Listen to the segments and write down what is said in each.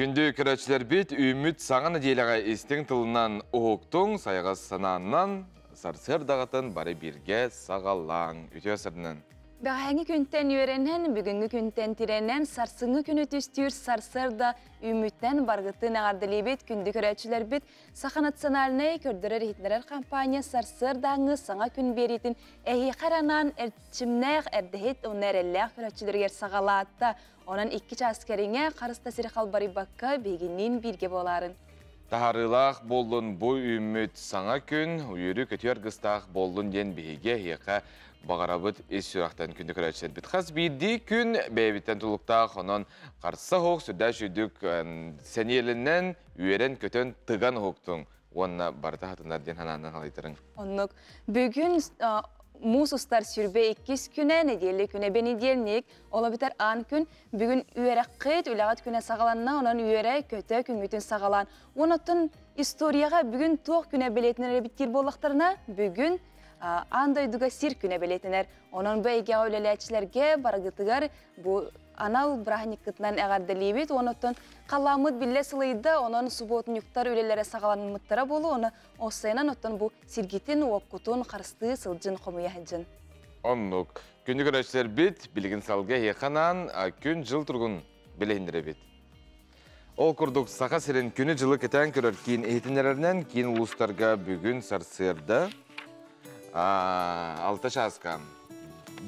Күндү көрөөччүлэрбит, үүммүт саҥа нэдиэлэҕэ истиҥ тылынан уһуктуҥ, сайаҕас санааннан сарсыардаҕытын бары бииргэ саҕалааҥ. Үтүө сарынан! Бэҕэһээҥҥи күнтэн үөрэнэн, бүгүҥҥү күнтэн тирэнэн, сарсыҥҥы күнү түстүүр сарсыарда үүммүттэн баргыттын эҕэрдэлиибит күндү көрөөччүлэрбит. Саха национальнай көрдөрөр-иһитиннэрэр компания сарсыардааҥҥы саҥа күн биэриитин эһиэхэ эрэ анаан эрчимнээх, эрдэһит уонна эрэллээх көрөөччүлэригэр саҕалаата. Онон икки чаас кэриҥэ харыста сири халбарыйбакка биһигинниин бииргэ буолаарын. Таһаарыылаах буоллун бу үүммүт саҥа күн, үөрүү-көтүү аргыстаах буоллун диэн биһиги эһиэхэ баҕарабыт ис сүрэхтэн күндү көрөөччүлэрбит. Хас биирдии күн бэйэбиттэн тулуктаах, онон харса суох, сүрдээх үчүгдүк сэниэлэнэн, үөрэн-көтөн, тыган уһуктуҥ уонна барыта хатынар диэн санаанан халыйтарыҥ. Оннук. Бүгүн муус устар сүрбэ иккис күнэ, нэдиэлэ күнэ бэнидиэлник, ол эбэтэр аан күн. Бүгүн үөрэххит, үлэҕит күнэ саҕаланна, онон үөрэ, көтө күҥҥүтүн саҕалаан. Онон историяҕа бүгүн туох күнэ бэлиэтинэр эбиттиир буоллахтарына, бүгүн аан дойдуга сир күнэ бэлиэтинэр. Онон бу эйгэҕэ үлэлээччилэргэ барыгытыгар бу анал бырааһынньыккытынан эҕэрдэлиибит. Онон халааммыт биллэ сылыйда, онон субуотунньуктар үлэлэрэ саҕаламмыттара буолуо, оны осайынан оттон бу сиргитин, уоккутун харыстыы сылдьын хомуйа сылдьын. Оннук. Күндү көрөөччүлэрбит, билигин салгыы эһиэхэ анаан күн-дьыл туругун билиһиннэрэбит. Ол курдук Саха сирин күнү-дьылы кэтээн көрөр киин иһитиннэрэринэн киин улуустарга бүгүн сарсыарда 6 чааска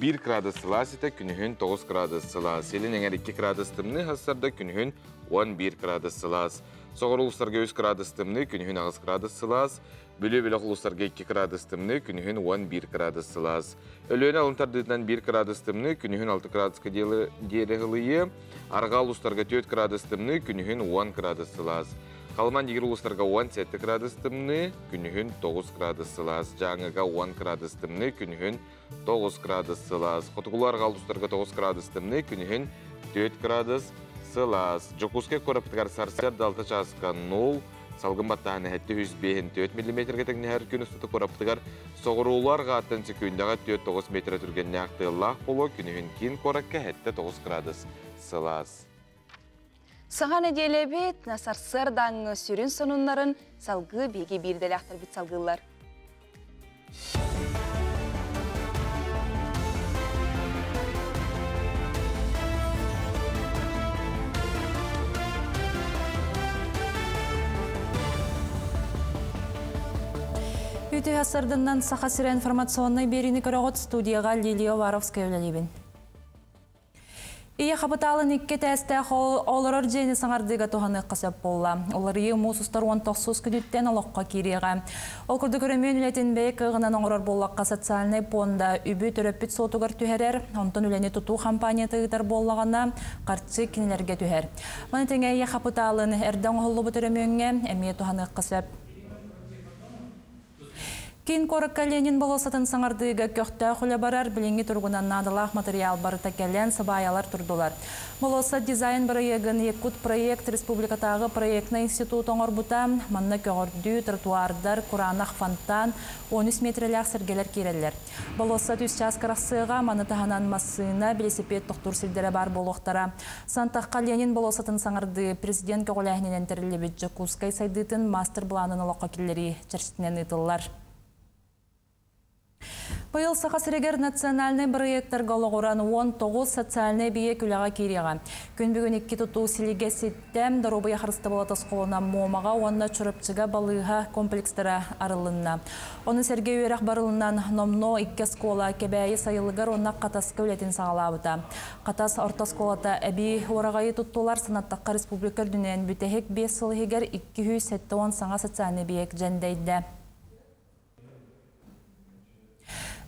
1 градус сылаас этэ, күнүһүн 9 градус сылаас. Илин эҥэр 2 градус тымныы хассарда, күнүһүн 11 градус сылаас. Соҕуруу улуустарга 3 градус тымныы, күнүһүн 8 градус сылаас. Бүлүү бөлөх улуустарга 2 градус тымныы, күнүһүн 11 градус сылаас. Өлүөнэ алын тардыытынан 1 градус тымныы, күнүһүн 6 градуска диэри ылыйыы. Арҕаа улуустарга 4 градус тымныы, күнүһүн 10 градус сылаас. Халыман дигир улуустарга 17 градус тымныы, күнүһүн 9 градус сылаас. Дьааҥыга 10 градус тымныы, күнүһүн 9 градус сылаас. Хотугулуу арҕаа улуустарга 9 градус тымныы, күнүһүн 4 градус сылаас. Дьокуускай куораппытыгар сарсыарда 6 чааска 0, салгын баттааһын 754 миллиметргэ тэҥнэһэр күн устата куораппытыгар соҕуруулуу арҕааттан секүндэҕэ 4-9 метр түргэннээх тыаллаах буолуо, күнүһүн киин куоракка 7-9 градус сылаас. Саҥа нэдиэлэбит сарсыардааҥҥы сүрүн сонуннарын салгыы биһиги биирдэлээхтэрбит салгыыллар. Үтүө сарсыарданан Саха сирэ информационнай биэриини көрөҕүт, студияҕа Лилия Уваровская үлэлиибин. Ийэ хапытаалын икки этээстээх олорор дьиэни саҥардыыга туһаныахха сөп буолла. Уларыйыы муус устар 19 күнүттэн олоххо киириэҕэ. Ол курдук өрөмүөн үлэтин бэйэ кыаҕынан оҥорор буоллахха социальнай пуонда үбү төрөппүт суотугар түһэрэр, онтон үлэни тутуу хампаанньата ыытар буоллаҕына харчы кинилэргэ түһэр. Маны тэҥэ ийэ хапытаалын эрдэ оҥоһуллубут өрөмүөҥҥэ эмиэ туһаныахха сөп. Киин куоракка Ленин болуоссатын саҥардыыга көхтөөх үлэ барар, билиҥҥи туругунан наадалаах матырыйаал барыта кэлэн, сыбаайалар турдулар. Болуоссат дизайн бырайыагын Якутпроект республикатааҕы проектнай институт оҥорбута. Манна көҕөрдүү, тротуардар, кураанах фонтан, 13 миэтэрэлээх сэргэлэр киирэллэр. Болуоссат үс чаас кырахсыаҕа, маны таһынан массыына, велосипед тохтуур сирдэрэ баар буолуохтара. Сантахха Ленин болуоссатын саҥардыы президент көҕүлээһининэн тэриллибит Дьокуускай сайдыытын мастер-планын олоххо киллэрии чэрчитинэн ыытыллар. Быйыл Саха сиригэр национальнай бырайыактарга олоҕуран 19 социальнай эбийиэк үлэҕэ киириэҕэ. Күн бүгүн икки тутуу силигэ ситтэ, доруобуйа харыстабыла тосхолунан Муомаҕа уонна Чурапчыга балыыһа комплекстара арылынна. Ону сэргэ үөрэх барылынан номнуо икки оскуола Кэбээйи сайылыгар уонна Хатаска үлэтин саҕалаабыта. Хатас орто оскуолата эбии уораҕайы туттулар, санаттахха республика үрдүнэн бүтэһик 5 сыл иһигэр 270 саҥа социальнай эбийиэк дьэндэйдэ.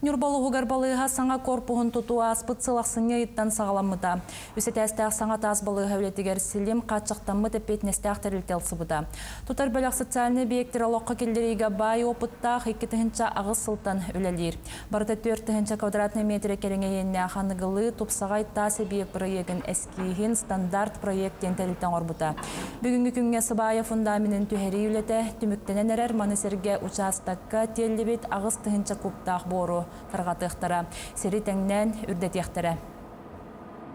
Ньурба улууһугар балыыһа саҥа корпуһун тутуу ааспыт сыл ахсынньы ыйыттан саҕаламмыта. Үс этээстээх саҥа таас балыыһа үлэтигэр силим хааччахтаммыт эппиэтинэстээх тэрилтэ ылсыбыта. Тутар бөлөх социальнай объектары олоххо киллэриигэ баай опыттаах 2008 сылтан үлэлиир. Барыта 4000 квадратнай метрэ кэриҥэ иэннээх аныгылыы тупсаҕай таас эбийиэк бырайыагын эскииһин стандарт проект диэн тэрилтэ оҥорбута. Бүгүҥҥү күҥҥэ сыбаайа фундаменын түһэрии үлэтэ түмүктэнэн эрэр, маны сэргэ учаастакка тиэллибит 8000 кубтаах буору тарҕатыахтара, сири тэҥнээн үрдэтиэхтэрэ.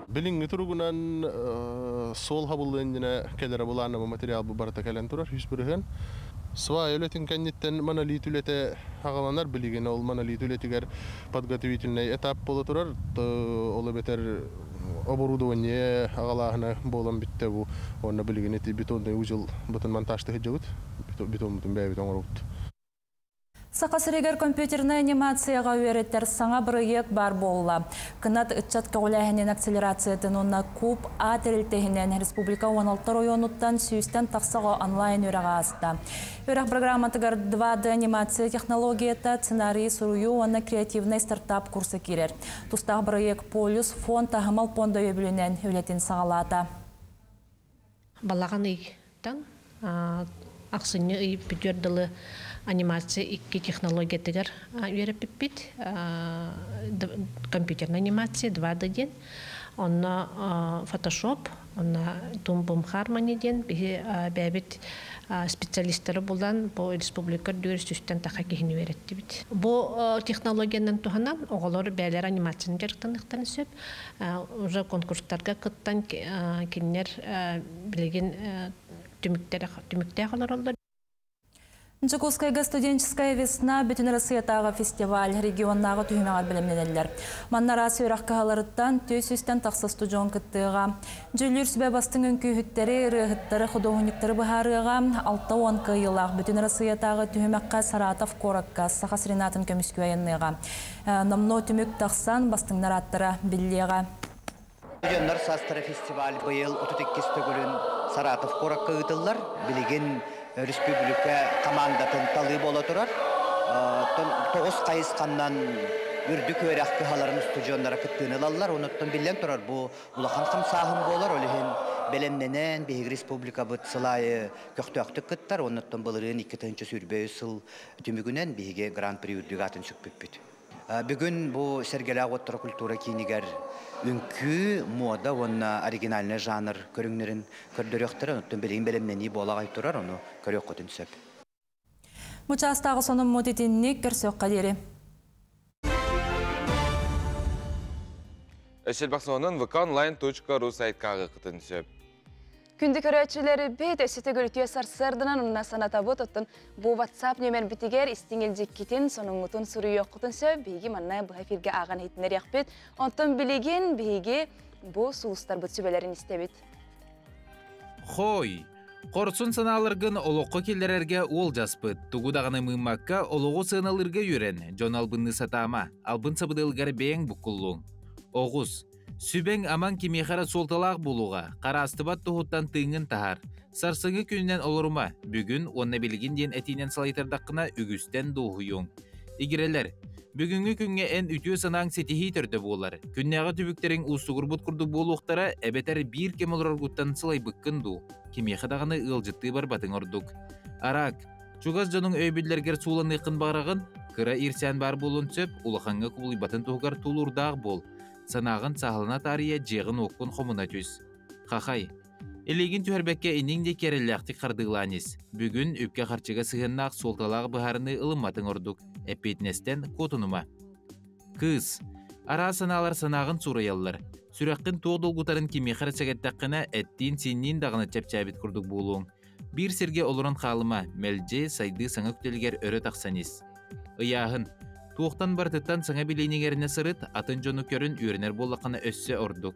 Билиҥҥи туругунан суол хабыллыан иннинэ кэлэрэ былааннаммыт материал бу барыта кэлэн турар 100%. Свая үлэтин кэнниттэн монолит үлэтэ аҕаланар. Билигин ол монолит үлэтигэр подготовительный этап буола турар. Ол эбэтэр оборудование аҕалааһына буолан бүттэ бу. Уонна билигин ити бетонный узел бытын монтажты сылдьабыт. Бетоммутун бэйэбит оҥоробут. Саха сиригэр компьютернай анимацияҕа үөрэтэр саҥа бырайыак баар буолла. Кынат ыччат көҕүлээһинин акселерациятын уонна Куб А тэрилтэ иһинэн республика 16 оройуонуттан сүүстэн тахса оҕо онлайн үөрэҕи ааста. Үөрэх программатыгар 2D анимация технологията, сценарийы суруйуу уонна креативнай стартап курса киирэр. Тустаах бырайыак Полюс фонд аһымал пуонда өйөбүлүнэн үлэтин саҕалаата. Балаҕан ыйтан ахсынньы ый бүтүөр дылы анимация икки технологиятыгар үөрэппиппит. Компьютерная анимация 2D диэн. Онно Photoshop, онно Toon Boom Harmony диэн биһи бэйэбит специалистары булан бу республика үрдүгэр сүүстэн таха киһини үөрэттибит. Бу технологиянан туһанан оҕолор бэйэлэр анимацияны дьарыктаныахтарын сөп. Уже конкурстарга кыттан кинилэр билигин түмүктээх олороллор. Дьокуускайга «Студенческая весна» бүтүн Россиятааҕы фестиваль регионнааҕы түһүмэҕэр бэлэмнэнэллэр. Манна араас үөрэх кыһаларыттан 400-тэн тахса студент кыттыаҕа. Дьүүллүүр сүбэ бастыҥ үҥкүүһүттэри, ырыаһыттары, худуоһунньуктары быһаарыаҕа. 60 кыайыылаах бүтүн Россиятааҕы түһүмэххэ Саратов куоракка Саха сирин аатын көмүскүү айанныаҕа. Номнуо түмүк тахсан, бастыҥнар ааттара биллиэҕэ. Дьоннор саастара фестиваль быйыл 32 төгүлүн Саратов куоракка ыытыллар. Билигин республика командатын талыы буола турар. Тоҕус хайысханнан үрдүк үөрэх кыһаларын устудьуоннара кыттыыны ылаллар. Онуттан биллэн турар бу улахан хамсааһын буолар. Ол иһин бэлэмнэнэн биһиги республикабыт сыл аайы көхтөөхтүк кыттар. Онуттан былырыын 2023 сыл түмүгүнэн биһиги Гран-при үрдүк аатын сүкпүппүт. Бүгүн бу Сэргэлээх уоттара культура киинигэр үҥкүү, муода уонна оригинальный жанр көрүҥнэрин көрдөрүөхтэрэ. Оттон билигин бэлэмнэнии буола аҕай турар, ону көрүөххүтүн сөп. Бу чаастааҕы сонуммут итинник көрсүөххэ диэри. Өссө элбэх сонунун vkonline.ru сайтка ааҕыаххытын сөп. Күндү көрөөччүлэрбит, өссө төгүл үтүө сарсыарданан уонна санатабыт, оттон бу WhatsApp нүөмэрбитигэр истиҥ илдьиккитин, сонуҥҥутун суруйуоххутун сөп, биһиги манна быһа эфиргэ ааҕан иһитиннэриэхпит. Онтон билигин биһиги бу сулустарбыт сүбэлэрин истэбит. Хой! Хорсун санааларгын олоххо киллэрэргэ уолдьаспыт. Тугу даҕаны мыыммакка олоҕу сыаналыырга үөрэн, дьон албынныы сатаама, албын сабыдыалгар бэйэҥ буккуллуҥ. Оҕус. Сүбэҥ-амаҥ кимиэхэ эрэ суолталаах буолуоҕа, хараастыбат туһуттан тыыҥҥын таһаар. Сарсыҥҥы күнүнэн олорума, бүгүн уонна билигин диэн этиинэн салайтардаххына үгүстэн дуоһуйуоҥ. Игирэлэр, бүгүҥҥү күҥҥэ эн үтүө санааҥ ситиһии төрдө буолар. Күннээҕи түбүктэриҥ уустугурбут курдук буолуохтара эбэтэр биир кэм олороргуттан сылайбыккын дуу? Кимиэхэ даҕаны ыалдьыттыы барбатыҥ ордук. Араак, чугас дьонуҥ өйөбүллэргэр сууланыаххын баҕараҕын? Кыра иирсээн баар буолуон сөп, улахаҥҥа кубулуйбатын туһугар тулуурдаах буол. Санааҕын сааһылана таарыйа дьиэҕин-уоккун хомуна түс. Хахай. Илиигин түһэрбэккэ инниҥ диэки эрэллээхтик хардыылаан ис. Бүгүн үпкэ-харчыга сыһыаннаах суолталаах быһаарыныы ылымматыҥ ордук. Эппиэтинэстэн куотунума. Кыыс. Араас санаалар санааҕын суурайаллар. Сүрэххин туох долгутарын кимиэхэ эрэ сэгэттэххинэ, эттиин-сиинниин даҕаны чэпчээбит курдук буолуоҥ. Биир сиргэ олорон хаалыма, мэлдьи сайдыы саҥа үктэлигэр өрө тахсан ис. Ыйааһын. Туохтан барытыттан саҥа билиини иҥэринэ сырыт, атын дьону көрөн үөрэнэр буоллаххына өссө ордук.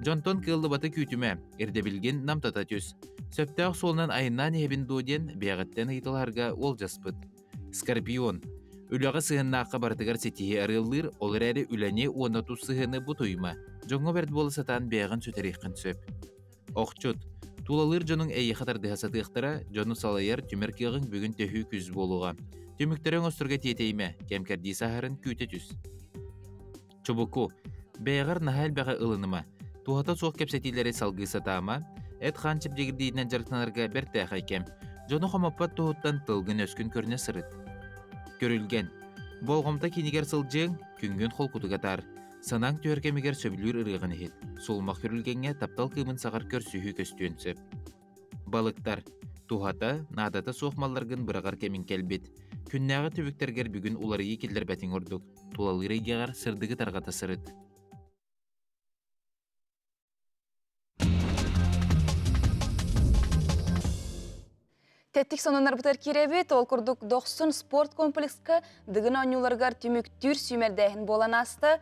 Дьонтон кыаллыбаты күүтүмэ, ирдэбилгин намтата түс. Сөптөөх суолунан айаннаан иһэбин дуо диэн бэйэҕиттэн ыйыталаһарга уолдьаспыт. Скорпион. Үлэҕэ сыһыаннаахха барытыгар ситиһии арыаллыыр, ол эрээри үлэни уонна тус сыһыаны бутуйума. Дьоҥҥо бэрт буола сатаан бэйэҕин сүтэриэххин сөп. Охчут. Тулалыыр дьонуҥ эйиэхэ тардыһа сатыахтара, дьону салайар, түмэр кыаҕыҥ бүгүн төһүү күүс буолуоҕа. Түмүктэри оҥосторго тиэтэйимэ, кэм-кэрдии саһарын күүтэ түс. Чубуку. Бэйэҕэр наһаа элбэҕи ылыныма. Туһата суох кэпсэтиилэри салгыы сатаама. Эт-хаан чэбдигирдиитинэн дьарыктанарга бэртээхэй кэм. Дьону хомоппот туһуттан тылгын-өскүн көрүнэ сырыт. Көрүлгэн. Болҕомто киинигэр сылдьыаҥ, күҥҥүн холкутук атаар. Санааҥ түһэр кэмигэр сөбүлүүр ырыаҕын иһит. Сулумах күрүлгэҥҥэ таптал кыымын саҕар көрсүһүү көстүөн сөп. Балыктар. Туһата, наадата суох малларгын быраҕар кэмиҥ кэлбит. Күннээҕи түбүктэргэр бүгүн уларыйыы киллэрбэтиҥ ордук. Тулалыыр эйгэҕэр сырдыгы тарҕата сырыт. Тэттик сонуннарбытыгар киирэбит, ол курдук Дохсун спорт комплекска Дыгын оонньууларыгар түмүктүүр сүүмэрдээһин буолан ааста.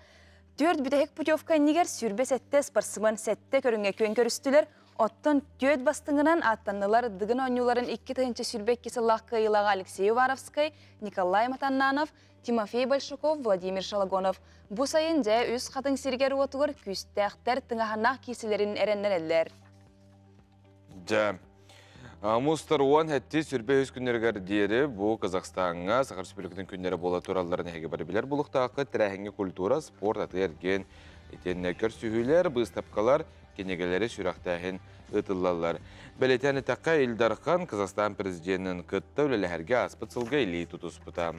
Түөрт бүтэһик путевка иннигэр 27 спортсмен сэттэ көрүҥҥэ күөн көрүстүлэр. Оттон түөрт бастыҥынан ааттаннылар Дыгын оонньууларын 2022 сыллаах кыайыылааҕа Алексей Уваровскай, Николай Матаннанов, Тимофей Большаков, Владимир Шалагонов. Бу сайын дьэ Үс Хатыҥ сиригэр-уотугар күүстээхтэр тыҥаһаннаах киирсилэрин эрэннэрэллэр. Дьэ, мустар 10 7 23 күннэригэр диэри бу Казахстаҥҥа Саха Республикатын күннэрэ буола туралларын эһиги бары билэр буолуохтааххыт. Тэрээһиҥҥэ культура, спорт, атыы-эргиэн итиэннэ көрсүһүүлэр, быыстапкалар, кинигэлэри сүрэхтээһин ыытыллаллар. Бэлиэтээн эттэххэ, Ил Дархан Казахстан президенин кытта үлэлэһэргэ ааспыт сылга илии тутуспута.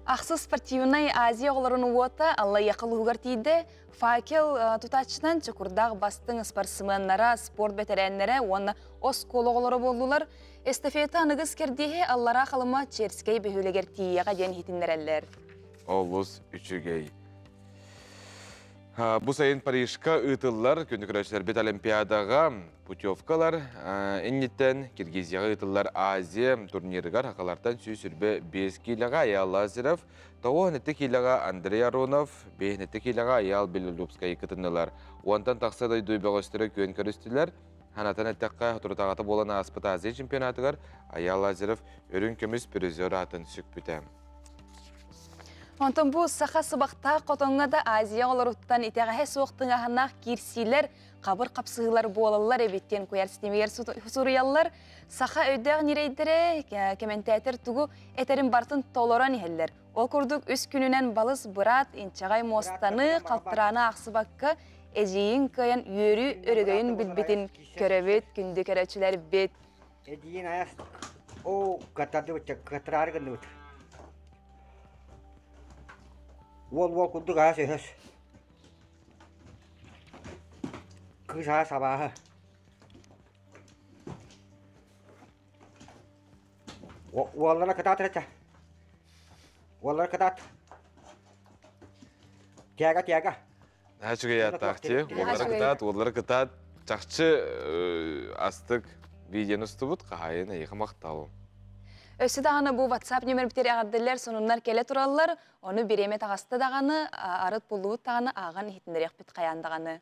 Ахсыс спортивнай Азия оҕолорун уота Аллайыаха улууһугар тиийдэ. Факел тутааччынан Чокурдаах бастыҥ спортсменнара, спорт бэтэрээннэрэ уонна оскуола оҕолоро буоллулар. Эстафета аныгыс кэрдииһи Аллараа Халыма Черскэй бөһүөлэгэр тиийиэҕэ диэн иһитиннэрэллэр. Олус үчүгэй. Бу сайын Парижка ыытыллар күндү көрөөччүлэрбит Олимпиадаҕа путевкалар инниттэн Киргизияҕа ыытыллар Азия турнирыгар хахалартан 125 киилэҕэ Айаал Лазарев, 92 киилэҕэ Андрей Аронов, 52 киилэҕэ Айаал Белолюбскай кытыннылар. Уонтан тахса дойду бөҕөстөрө күөн көрүстүлэр. Ханатан эттэххэ, соторутааҕыта буолан ааспыт Азия чемпионатыгар Айаал Лазарев үрүҥ көмүс призер аатын сүкпүтэ. Онтон бу саха сыбахтаах хотоҥҥо да Азия оҕолоруттан итэҕэһэ суох тыҥаһыннаах киирсиилэр, хабыр хапсыһыылар буолаллар эбит диэн куйаар ситимигэр суруйаллар. Саха өйдөөх ньирэйдэрэ кэмэнтээтэр тугу этэрин барытын толорон иһэллэр. Ол курдук үс күнүнэн балыс быраат инчэҕэй муостаны халтырааны аахсыбакка эдьиийин кыайан үөрүү өрөгөйүн билбитин көрөбүт, күндү көрөөччүлэрбит. Эдьиийин айас оо катардыбыт катыраары гынныбыт. Уол уол курдук аас өһөс. Кыыс аас абааһы. Уоллара кытаатыр этэ. Уоллара кытаат. Тяга, тяга. Наһаа үчүгэй ааттаах дии. Уоллара кытаат, уоллара кытаат. Чахчы астык видеоны устубут, хаһаайын эйиэхэ махтал. Өссө даҕаны бу WhatsApp нөмербитигэр эҕэрдэлэр, сонуннар кэлэ тураллар. Ону бириэмэ таҕыста даҕаны, арыт буллубут даҕаны ааҕан иһитиннэриэхпит хайаан даҕаны.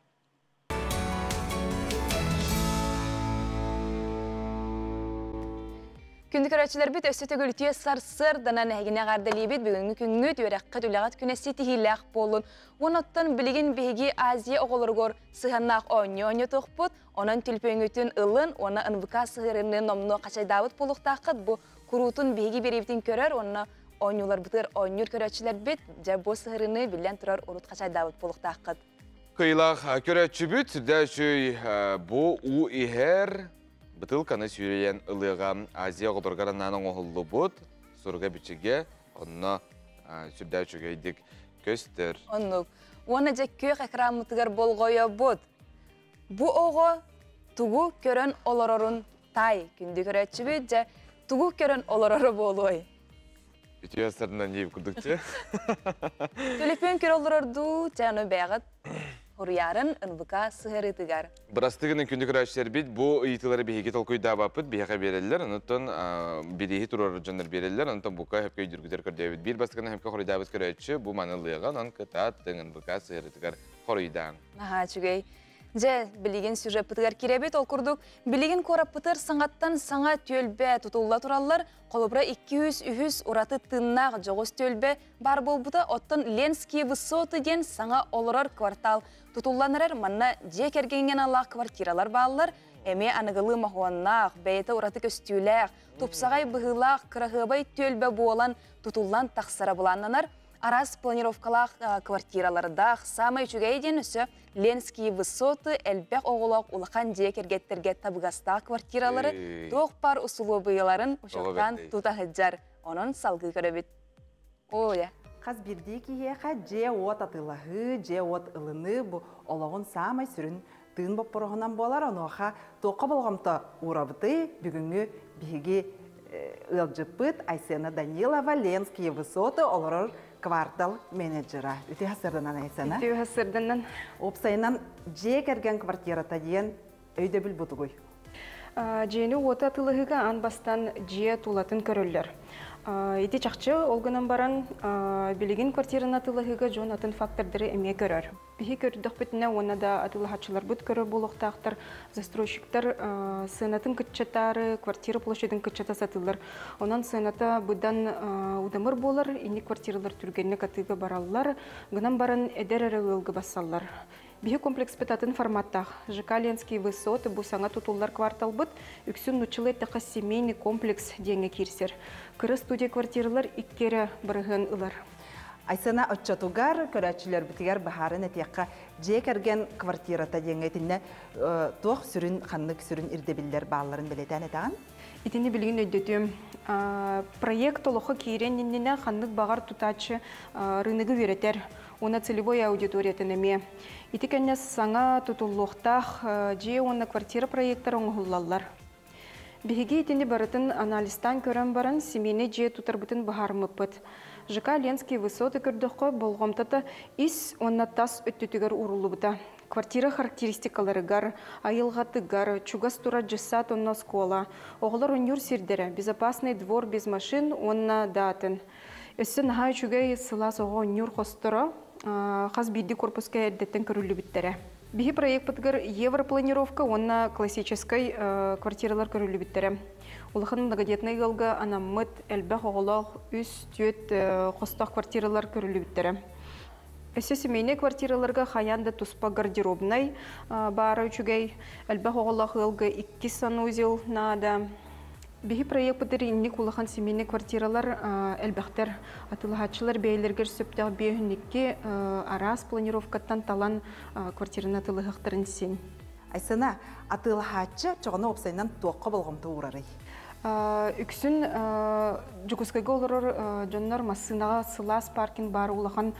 Күндү көрөөччүлэрбит өссө төгүл үтүө сарсыарданан эһигини эҕэрдэлиибит. Бүгүҥҥү күҥҥүт үөрэххит, үлэҕит күнэ ситиһиилээх буоллун. Онон билигин биһиги Азия оҕолоругар сыһыаннаах оонньуу оонньотуохпут. Онон түлпөҥүтүн ылын, уонна НВК сыһыарыны номнуо хачайдаабыт буолуохтааххыт. Бу куруутун биһиги биэриибитин көрөр, уонна оонньууларбытыгар оонньуур көрөөччүлэрбит, дьэ бу сыһыарыны биллэн турар урут хачайдаабыт буолуохтааххыт. Кыайыылаах көрөөччүбүт сүрдээх бу уу иһэр бытыылканы сүүйэн ылыаҕа. Азия оҕолоругар анаан оҥоһуллубут суруга бичигэ онно сүрдээх үчүгэйдик көстөр. Оннук. Уонна дьэ күөх экраммытыгар болҕойобут. Бу оҕо тугу көрөн олорорун тай күндү көрөөччүбүт дьэ тугу көрөн олороро буолуой? Үтүө сарынан диэбит курдукчу. Төлөпүөн көрө олорордуу, дьэ ону бэйэҕит хоруйарын НВК сыһыарыытыгар. Бырастыгынан күндү көрөөччүлэрбит, бу ыйытыылары биһиги толкуйдаабаппыт, биһиэхэ биэрэллэр, онуттан бирииһи туруорар дьоннор биэрэллэр, онтон бука хөпкө өйдүүргүтүгэр көрдөһөбүт. Биир бастакынан хөпкө хоруйдаабыт көрөөччү бу маны ылыаҕа, онон кытааттыҥ НВК сыһыарыытыгар хоруйдааҥ. Наһаа үчүгэй. Дьэ, билигин сюжеппытыгар киирэбит. Ол курдук, билигин куораппытыгар саҥаттан саҥа түөлбэ тутулла тураллар. Холобура, 203 ураты тыыннаах дьоҕус түөлбэ баар буолбута. Оттон Ленские высоты диэн саҥа олорор квартал тутуллан эрэр. Манна дьиэ кэргэҥҥэ аналлаах квартиралар бааллар. Эмиэ аныгылыы моһуоннаах, бэйэтэ ураты көстүүлээх, тупсаҕай быһыылаах, кыраһыабай түөлбэ буолан тутуллан тахсара былааннанар. Араас планировкалаах квартиралардаах, саамай үчүгэй диэн өссө Ленские высоты элбэх оҕолоох улахан дьиэ кэргэттэргэ табыгастаах квартиралары туох баар усулуобуйаларын учуоттаан тута сылдьар. Онон салгыы көрөбүт. Оля. Хас биирдии киһиэхэ дьиэ-уот атыылаһыы, дьиэ-уот ылыныы бу олоҕун саамай сүрүн тыын боппуруоһунан буолар. Онуоха туохха болҕомто уурабытый? Бүгүҥҥү биһиги ыалдьыппыт Айсена Данилова, Ленские высоты олорор квартал менеджера. Үтүө сарсыарданан, Айсена. Үтүө сарсыарданан. Уопсайынан дьиэ кэргэн квартирата диэн өйдөбүл бу тугуй? Дьиэни уоту атыылаһыыга аан бастаан дьиэ тулатын көрөллөр. Ити чахчы, ол гынан баран билигин квартираны атыылаһыыга дьон атын фактордары эмиэ көрөр. Биһи көрдөхпүтүнэ уонна да атыылаһааччыларбыт көрөр буолуохтаахтар, застройщиктар сыанатын кыччатаары, квартира площадын кыччата сатыыллар. Онон сыаната быдан удамыр буолар, инник квартиралар түргэнник атыыга бараллар, гынан баран эдэр эрэ ыалга бассаллар. Биһи комплекспыт атын форматтаах. ЖК Ленские высоты бу саҥа тутуллар кварталбыт үксүн нууччалыы эттэххэ семейный комплекс диэҥҥэ киирсэр. Кыра студия квартиралар икки эрэ бырыһыан ылар. Айсена оччотугар көрөөччүлэрбитигэр баһаарын этиэххэ дьиэ кэргэн квартирата диэҥҥэ итиннэ туох сүрүн ханнык сүрүн ирдэбиллэр баалларын бэлиэтээн этэҕин? Итини билигин өйдөтүөм. Проект олоххо киириэн иннинэ ханнык баҕар тутааччы рыногы үөрэтэр уонна целевой аудиториятын эмиэ. Ити кэннэ саҥа тутуллуохтаах дьиэ уонна квартира проектара оҥоһуллаллар. Биһиги итини барытын анализтаан көрөн баран, семейнэй дьиэ тутарбытын быһаарыммыппыт. ЖК Ленские высоты көрдөххө, болҕомтото ис уонна тас өттүтүгэр ууруллубута. Квартира характеристикаларыгар, айылҕатыгар, чугас турар дьыссаат уонна оскуола, оҕолор оонньуур сирдэрэ, безопасный двор без машин уонна да атын. Өссө наһаа үчүгэй сылаас оҕо оонньуур хосторо хас биирдии корпуска эрдэттэн көрүллүбүттэрэ. Биһи проекпытыгар европланировка уонна классическай квартиралар көрүллүбүттэрэ. Улахан многодетнай ыалга анаммыт элбэх оҕолоох үс түөрт хостоох квартиралар көрүллүбүттэрэ. Өссө семейнай квартираларга хайаан да туспа гардеробнай баара үчүгэй. Элбэх оҕолоох ыалга икки санузел наада. Биһи проекпытыгар инник улахан семейнай квартиралар элбэхтэр. Атыылаһааччылар бэйэлэригэр сөптөөх биэһүннүкки араас планировкаттан талан квартираны атыылаһыахтарын син. Айсена, атыылаһааччы чоҕону уопсайынан туохха болҕомто уурарый? Үксүн Дьокуускайга олорор дьоннор массыынаҕа сылаас паркинг баар улахан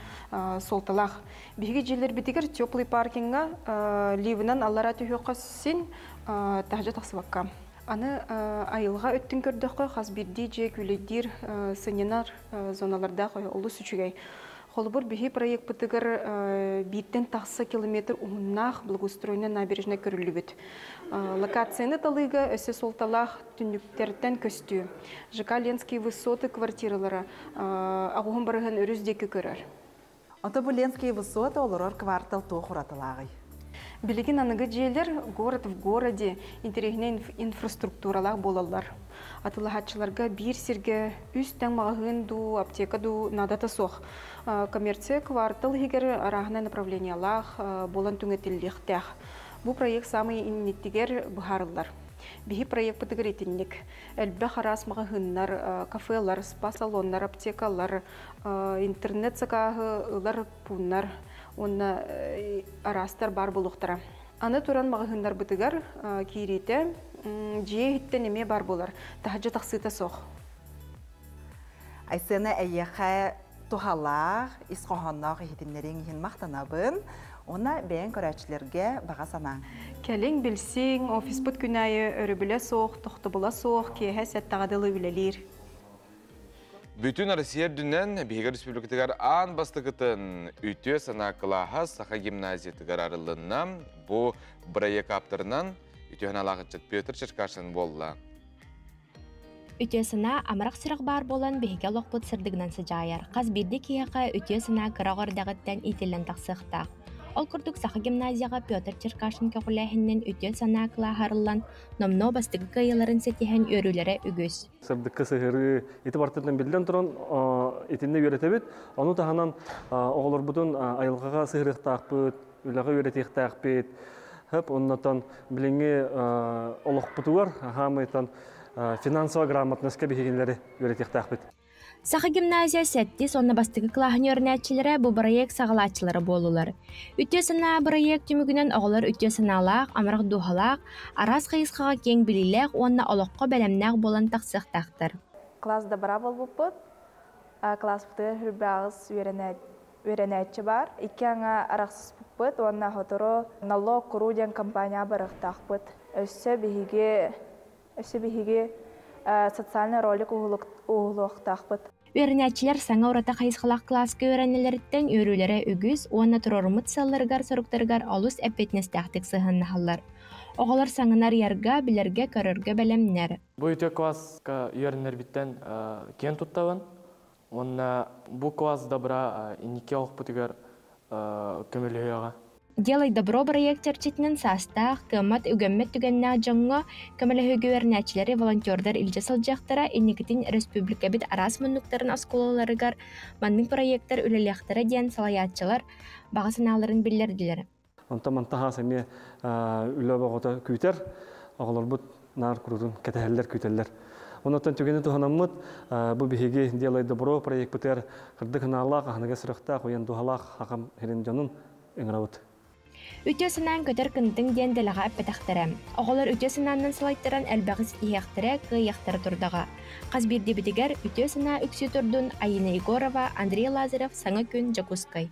суолталаах. Биһиги дьиэлэрбитигэр теплый паркиҥҥа ливынан аллара түһүөххэ син таһдьа тахсыбакка. Аны айылҕа өттүн көрдөххө, хас биирдии дьиэ күүлэйдиир, сынньанар зоналардаах олус үчүгэй. Холобур, биһи проекпытыгар бииртэн тахса километр уһуннаах благоустроенная набережная көрүллүбүт. Локацияны талыыга өссө суолталаах түннүктэртэн көстүү. ЖК Ленские высоты квартиралара аҕуһун барыһын өрүс диэки көрөр. Ото бу Ленские высоты олорор квартал туох уратылааҕый? Билигин аныгы дьиэлэр город в городе интэриэһинэй инфраструктуралаах буолаллар. Атыылаһааччыларга биир сиргэ үс тэҥ маҕаһыын дуу, аптека дуу наадата суох. Коммерция квартал иһигэр арааһынай направлениялаах буолан түҥэтиллиэхтээх. Бу проект саамай инниттигэр быһаарыллар. Биһи проекпытыгар итинник. Элбэх араас маҕаһыыннар, кафелар, спа-салоннар, аптекалар, интернет сакааһы ылар пууннар уонна араастар баар буолуохтара. Аны туран маҕаһыыннарбытыгар киириитэ дьиэ иһиттэн эмиэ баар буолар. Таһырдьа тахсыыта суох. Айсена эйиэхэ туһалаах, ис хоһоонноох иһитиннэриҥ иһин махтанабын. Уонна бэйэҥ көрөөччүлэргэ баҕа санааҥ. Кэлиҥ, билсиҥ, офиспыт күн аайы өрөбүлэ суох, тохтобула суох, киэһэ сэттэҕэ дылы үлэлиир. Бүтүн Россия үрдүнэн биһиги республикатыгар аан бастакытын үтүө санаа кылааһа Саха гимназиятыгар арыллынна. Бу бырайыак ааптарынан үтүө санаалаах ыччат Петр Черкашин буолла. Үтүө санаа амарах сүрэх баар буолан биһиги олохпут сырдыгынан сыдьаайар. Хас биирдии киһиэхэ үтүө санаа кыра оҕо эрдэҕиттэн иитиллэн тахсыахтаах. Ол курдук Саха гимназияҕа Петр Черкашин көҕүлээһининэн үтүө санаа кылааһа арыллан, номнуо бастакы кыайыыларын ситиһэн үөрүүлэрэ үгүс. Сырдыкка сыһырыы ити бартыттан биллэн туран итиннэ үөрэтэбит. Ону таһынан оҕолорбутун айылҕаҕа сыһырыахтаахпыт, үлэҕэ үөрэтиэхтээхпит. Хөп оннотон билиҥҥи олохпутугар хаамыйтан финансовая грамотностька биһигинлэри үөрэтиэхтээхпит. Саха гимназия сэттис уонна бастакы кылааһын үөрэнээччилэрэ бу бырайыак саҕалааччылара буоллулар. Үтүө санаа бырайыак түмүгүнэн оҕолор үтүө санаалаах, амарах дууһалаах, араас хайысхаҕа киэҥ билиилээх уонна олоххо бэлэмнээх буолан тахсыахтаахтар. Класс добра буолбуппут. Класспытыгар хүрбэҕис үөрэнээччи баар. Икки аҥа арахсыспыппыт уонна сотору налог куруу диэн компанияҕа барыахтаахпыт. Өссө биһиги өссө биһиги социальный ролик уһулуохтаахпыт. Үөрэнээччилэр саҥа ураты хайысхалаах кылааска үөрэнэллэриттэн үөрүүлэрэ үгүс уонна туруоруммут сыалларыгар-соруктарыгар олус эппиэтинэстээхтик сыһыаннаһаллар. Оҕолор саҥаны арыйарга, билэргэ-көрөргө бэлэмнэр. Бу үтүө класска үөрэнэрбиттэн киэн туттабын. Уонна бу класс добра инники олохпутугар көмөлөһүөҕэ. Делай добро бырайыак чэрчитинэн саастаах, кыаммат, үгэммэт түгэннээх дьоҥҥо көмөлөһүүгэ үөрэнээччилэри волонтердар илдьэ сылдьыахтара, инникитин өрөспүүбүлүкэбит араас муннуктарын оскуолаларыгар маннык бырайыактар үлэлиэхтэрэ диэн салайааччылар баҕа санааларын биллэрдилэр. Онтон мантан хаас эмиэ үлэ оҕото күүтэр, оҕолорбут наар курутун кэтэһэллэр, күүтэллэр. Онон түгэни туһанаммыт бу биһиги Делай добро проекпытыгар кырдык ханаалаах, аһыныга сүрэхтээх, уйан дууһалаах хахам хирин дьонун ыҥырабыт. Үтүө санаан көтөр кынтыҥ диэн дэлэҕэ эппэтэхтэрэ. Оҕолор үтүө санаанан салайтаран элбэҕи ситиһиэхтэрэ, кыайыахтара турдаҕа. Хас биирдиибитигэр үтүө санаа үксүү турдун Айина Егорова, Андрей Лазарев, Саҥа күн, Дьокуускай.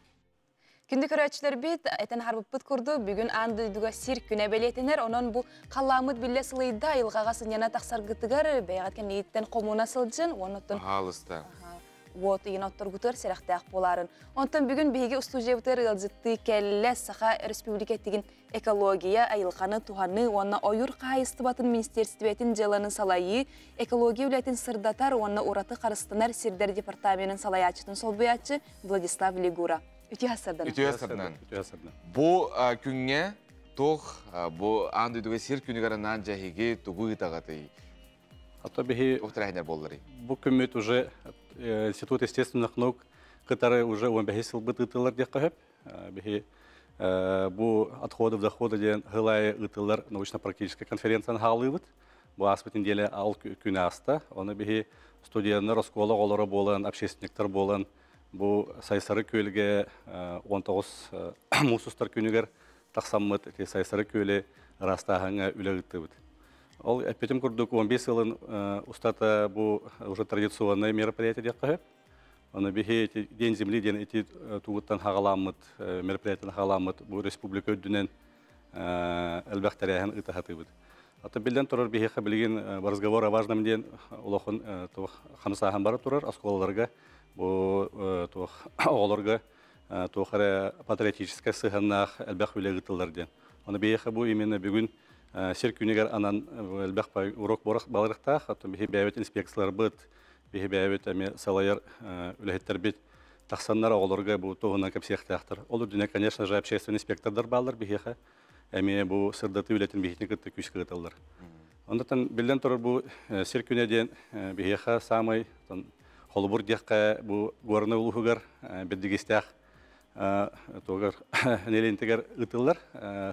Күндү көрөөччүлэрбит, этэн харбыппыт курдук, бүгүн аан дойдуга сир күнэ бэлиэтэнэр, онон бу халлааммыт биллэ сылыйда, айылҕаҕа сынньана тахсаргытыгар, бэйэҕит кэнниттэн хомуна сылдьын, оннуттан Хаалыста. Уот ыйын отторгутугар сэрэхтээх буоларын. Онтон бүгүн биһиги устуудьуйабытыгар ыалдьыттыы кэллэ Саха Республикатыгын экология, айылҕаны туһаныы уонна ойуур хаһаайыстыбатын министиэристибэтин дьыаланы салайыы, экология үлэтин сырдатар уонна ураты харыстанар сирдэр департаменын салайааччытын солбуйааччы Владислав Лигура. Үтүө сардан. Үтүө сардан. Бу күҥҥэ туох бу аан дойдуга сир күнүгэр анаан дьэһиги тугу ыытаҕытый? Ато биһи Туох тэрээһиннэр буолларый? Бу күммүт уже Институт естественных наук кытары уже 15 сылбыт ыытыллар диэххэ сөп. Биһи бу отходов дохода диэн сыл аайы ыытыллар научно-практическай конференцияны хаалыыбыт. Бу ааспыт неделя ал күн ааста. Оны биһи студенттар, оскуола оҕолоро буолан, общественниктар буолан бу Сайсары күөлгэ 19 муус устар күнүгэр тахсаммыт ити Сайсары күөлү ыраастааһыҥҥа үлэ ыыттыбыт. Ол эппитим курдук 15 сылын устата бу уже традиционное мероприятие диэххэ сөп. Оны биһи ити День земли диэн ити тугуттан хаҕаламмыт мероприятиени хаҕаламмыт бу республика үрдүнэн элбэх тэрээһин ыытаһатыыбыт. Ата биллэн турар биһиэхэ билигин разговор о важном диэн улахан туох хамсааһын бара турар оскуолаларга бу туох оҕолорго туох эрэ патриотическай сыһыаннаах элбэх үлэ ыытыллар диэн. Оны биһиэхэ бу именно бүгүн сир күнүгэр анан элбэх урок балырыктаах, оттон биһи бэйэбит инспекцияларбыт, биһи бэйэбит эмиэ салайар үлэһиттербит тахсаннар оҕолорго бу туһунан кэпсиэхтээхтэр. Ол үрдүнэ, конечно же, общественный инспектордар бааллар биһиэхэ, эмиэ бу сырдатыы үлэтин биһитин кытта күүскэ ыыталлар. Онтон биллэн турар бу сир күнэ диэн биһиэхэ самай холобур диэххэ бу Горнай улууһугар Бэрдьигэстээх тугар нелентигер ыытыллар.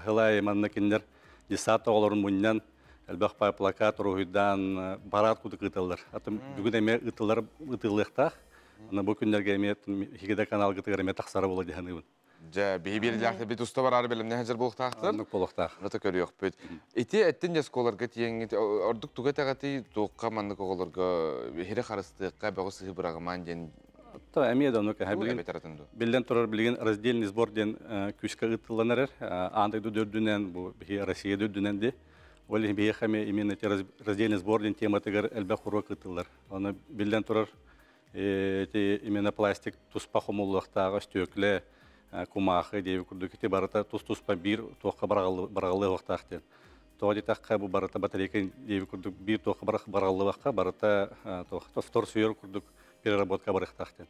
Хылай манна кинилэр десант оҕолорун мунньан элбэх пай плакат уруһуйдаан парад кудук ыыталлар. Атын бүгүн эмиэ ыытыллар ыытыллыахтаах. Аны бу күннэргэ эмиэ Хигида каналгытыгар эмиэ тахсара буола дьаһаныыбын. Дьэ, биһи биирдээхтэр бит уста бараары бэлэмнэһэ сылдьар буолуохтаахтар. Оннук буолуохтаах. Ото көрүөхпүт. Ити эттин дьэ оскуоларга тиийэҥҥит ордук туга этэҕитий, туохха маннык оҕолорго иһири харыстыахха, бөҕү сыһы быраҕымаан диэн То эмиэ да оннук тугу билигин эбэтэр атын дуо? Биллэн турар билигин раздельный сбор диэн күүскэ ыытыллан эрэр. Аан дойду үрдүнэн, бу биһи Россия үрдүнэн ди. Ол иһин биһиэхэ эмиэ именно эти раздельный сбор диэн тематыгар элбэх уруок ыытыллар. Оны биллэн турар эти именно пластик туспа хомуллуохтааҕа өстүөклэ, кумаахы диэби курдук ити барыта тус-туспа биир туохха бараҕаллыахтаах диэн. Тоҕо диэтэххэ бу барыта батарейка диэби курдук биир туохха бараҕаллыбакка барыта туох вторсырье курдук переработка барыахтаах диэн.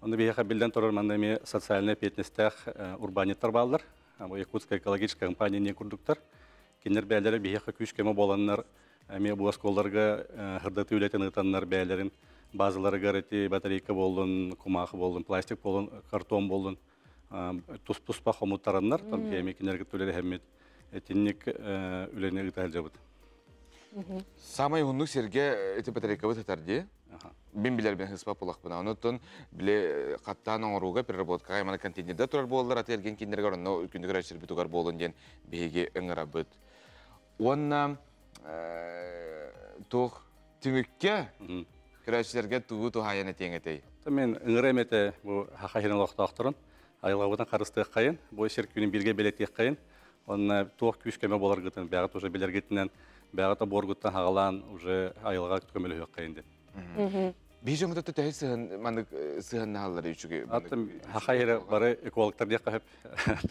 Онно биһиэхэ биллэн турар манна эмиэ социальнай эппиэтинэстээх урбаанньыттар бааллар. Бу Якутская экологическая компания не курдуктар. Кинилэр бэйэлэрэ биһиэхэ күүс-көмө буоланнар эмиэ бу оскуолаларга сырдатыы үлэтин ыытаннар бэйэлэрин базаларыгар эти батарейка буоллун, кумаахы буоллун, пластик буоллун, картон буоллун тус-туспа хомуттараннар, там эмиэ кинилэргэ үлэлэһэммит итинник үлэни ыыта сылдьабыт. Самай уһуннук сиргэ ити батарейкабыт сытар дии. Мин билэрбин хыспап булахпына. Онуттан биле хаттаан оҥорууга переработкаҕа мана контейнерда турар буоллар аты эргин кинилэргэ онно күндүгэр сирбитигэр буолун диэн биһиги ыҥырабыт. Уонна туох түмүккэ көрөөччүлэргэ тугу туһаайан этиэҥ этэй? Мен ыҥырам этэ бу Саха сирин олохтоохторун айылҕабытын харыстыаххайын, бу сир күнүн бииргэ бэлиэтиэххэйин, онно туох күүс көмө буоларгытын бэйэҕит уже билэргитинэн, бэйэҕит буоргуттан хаҕалаан уже айылҕа көмөлөһүөххэйин диэн. Бии жомута төһө сыһын маннык сыһыннаһаллар үчүгэй. Аттым хахайры бары экологтар диэххэ хөп.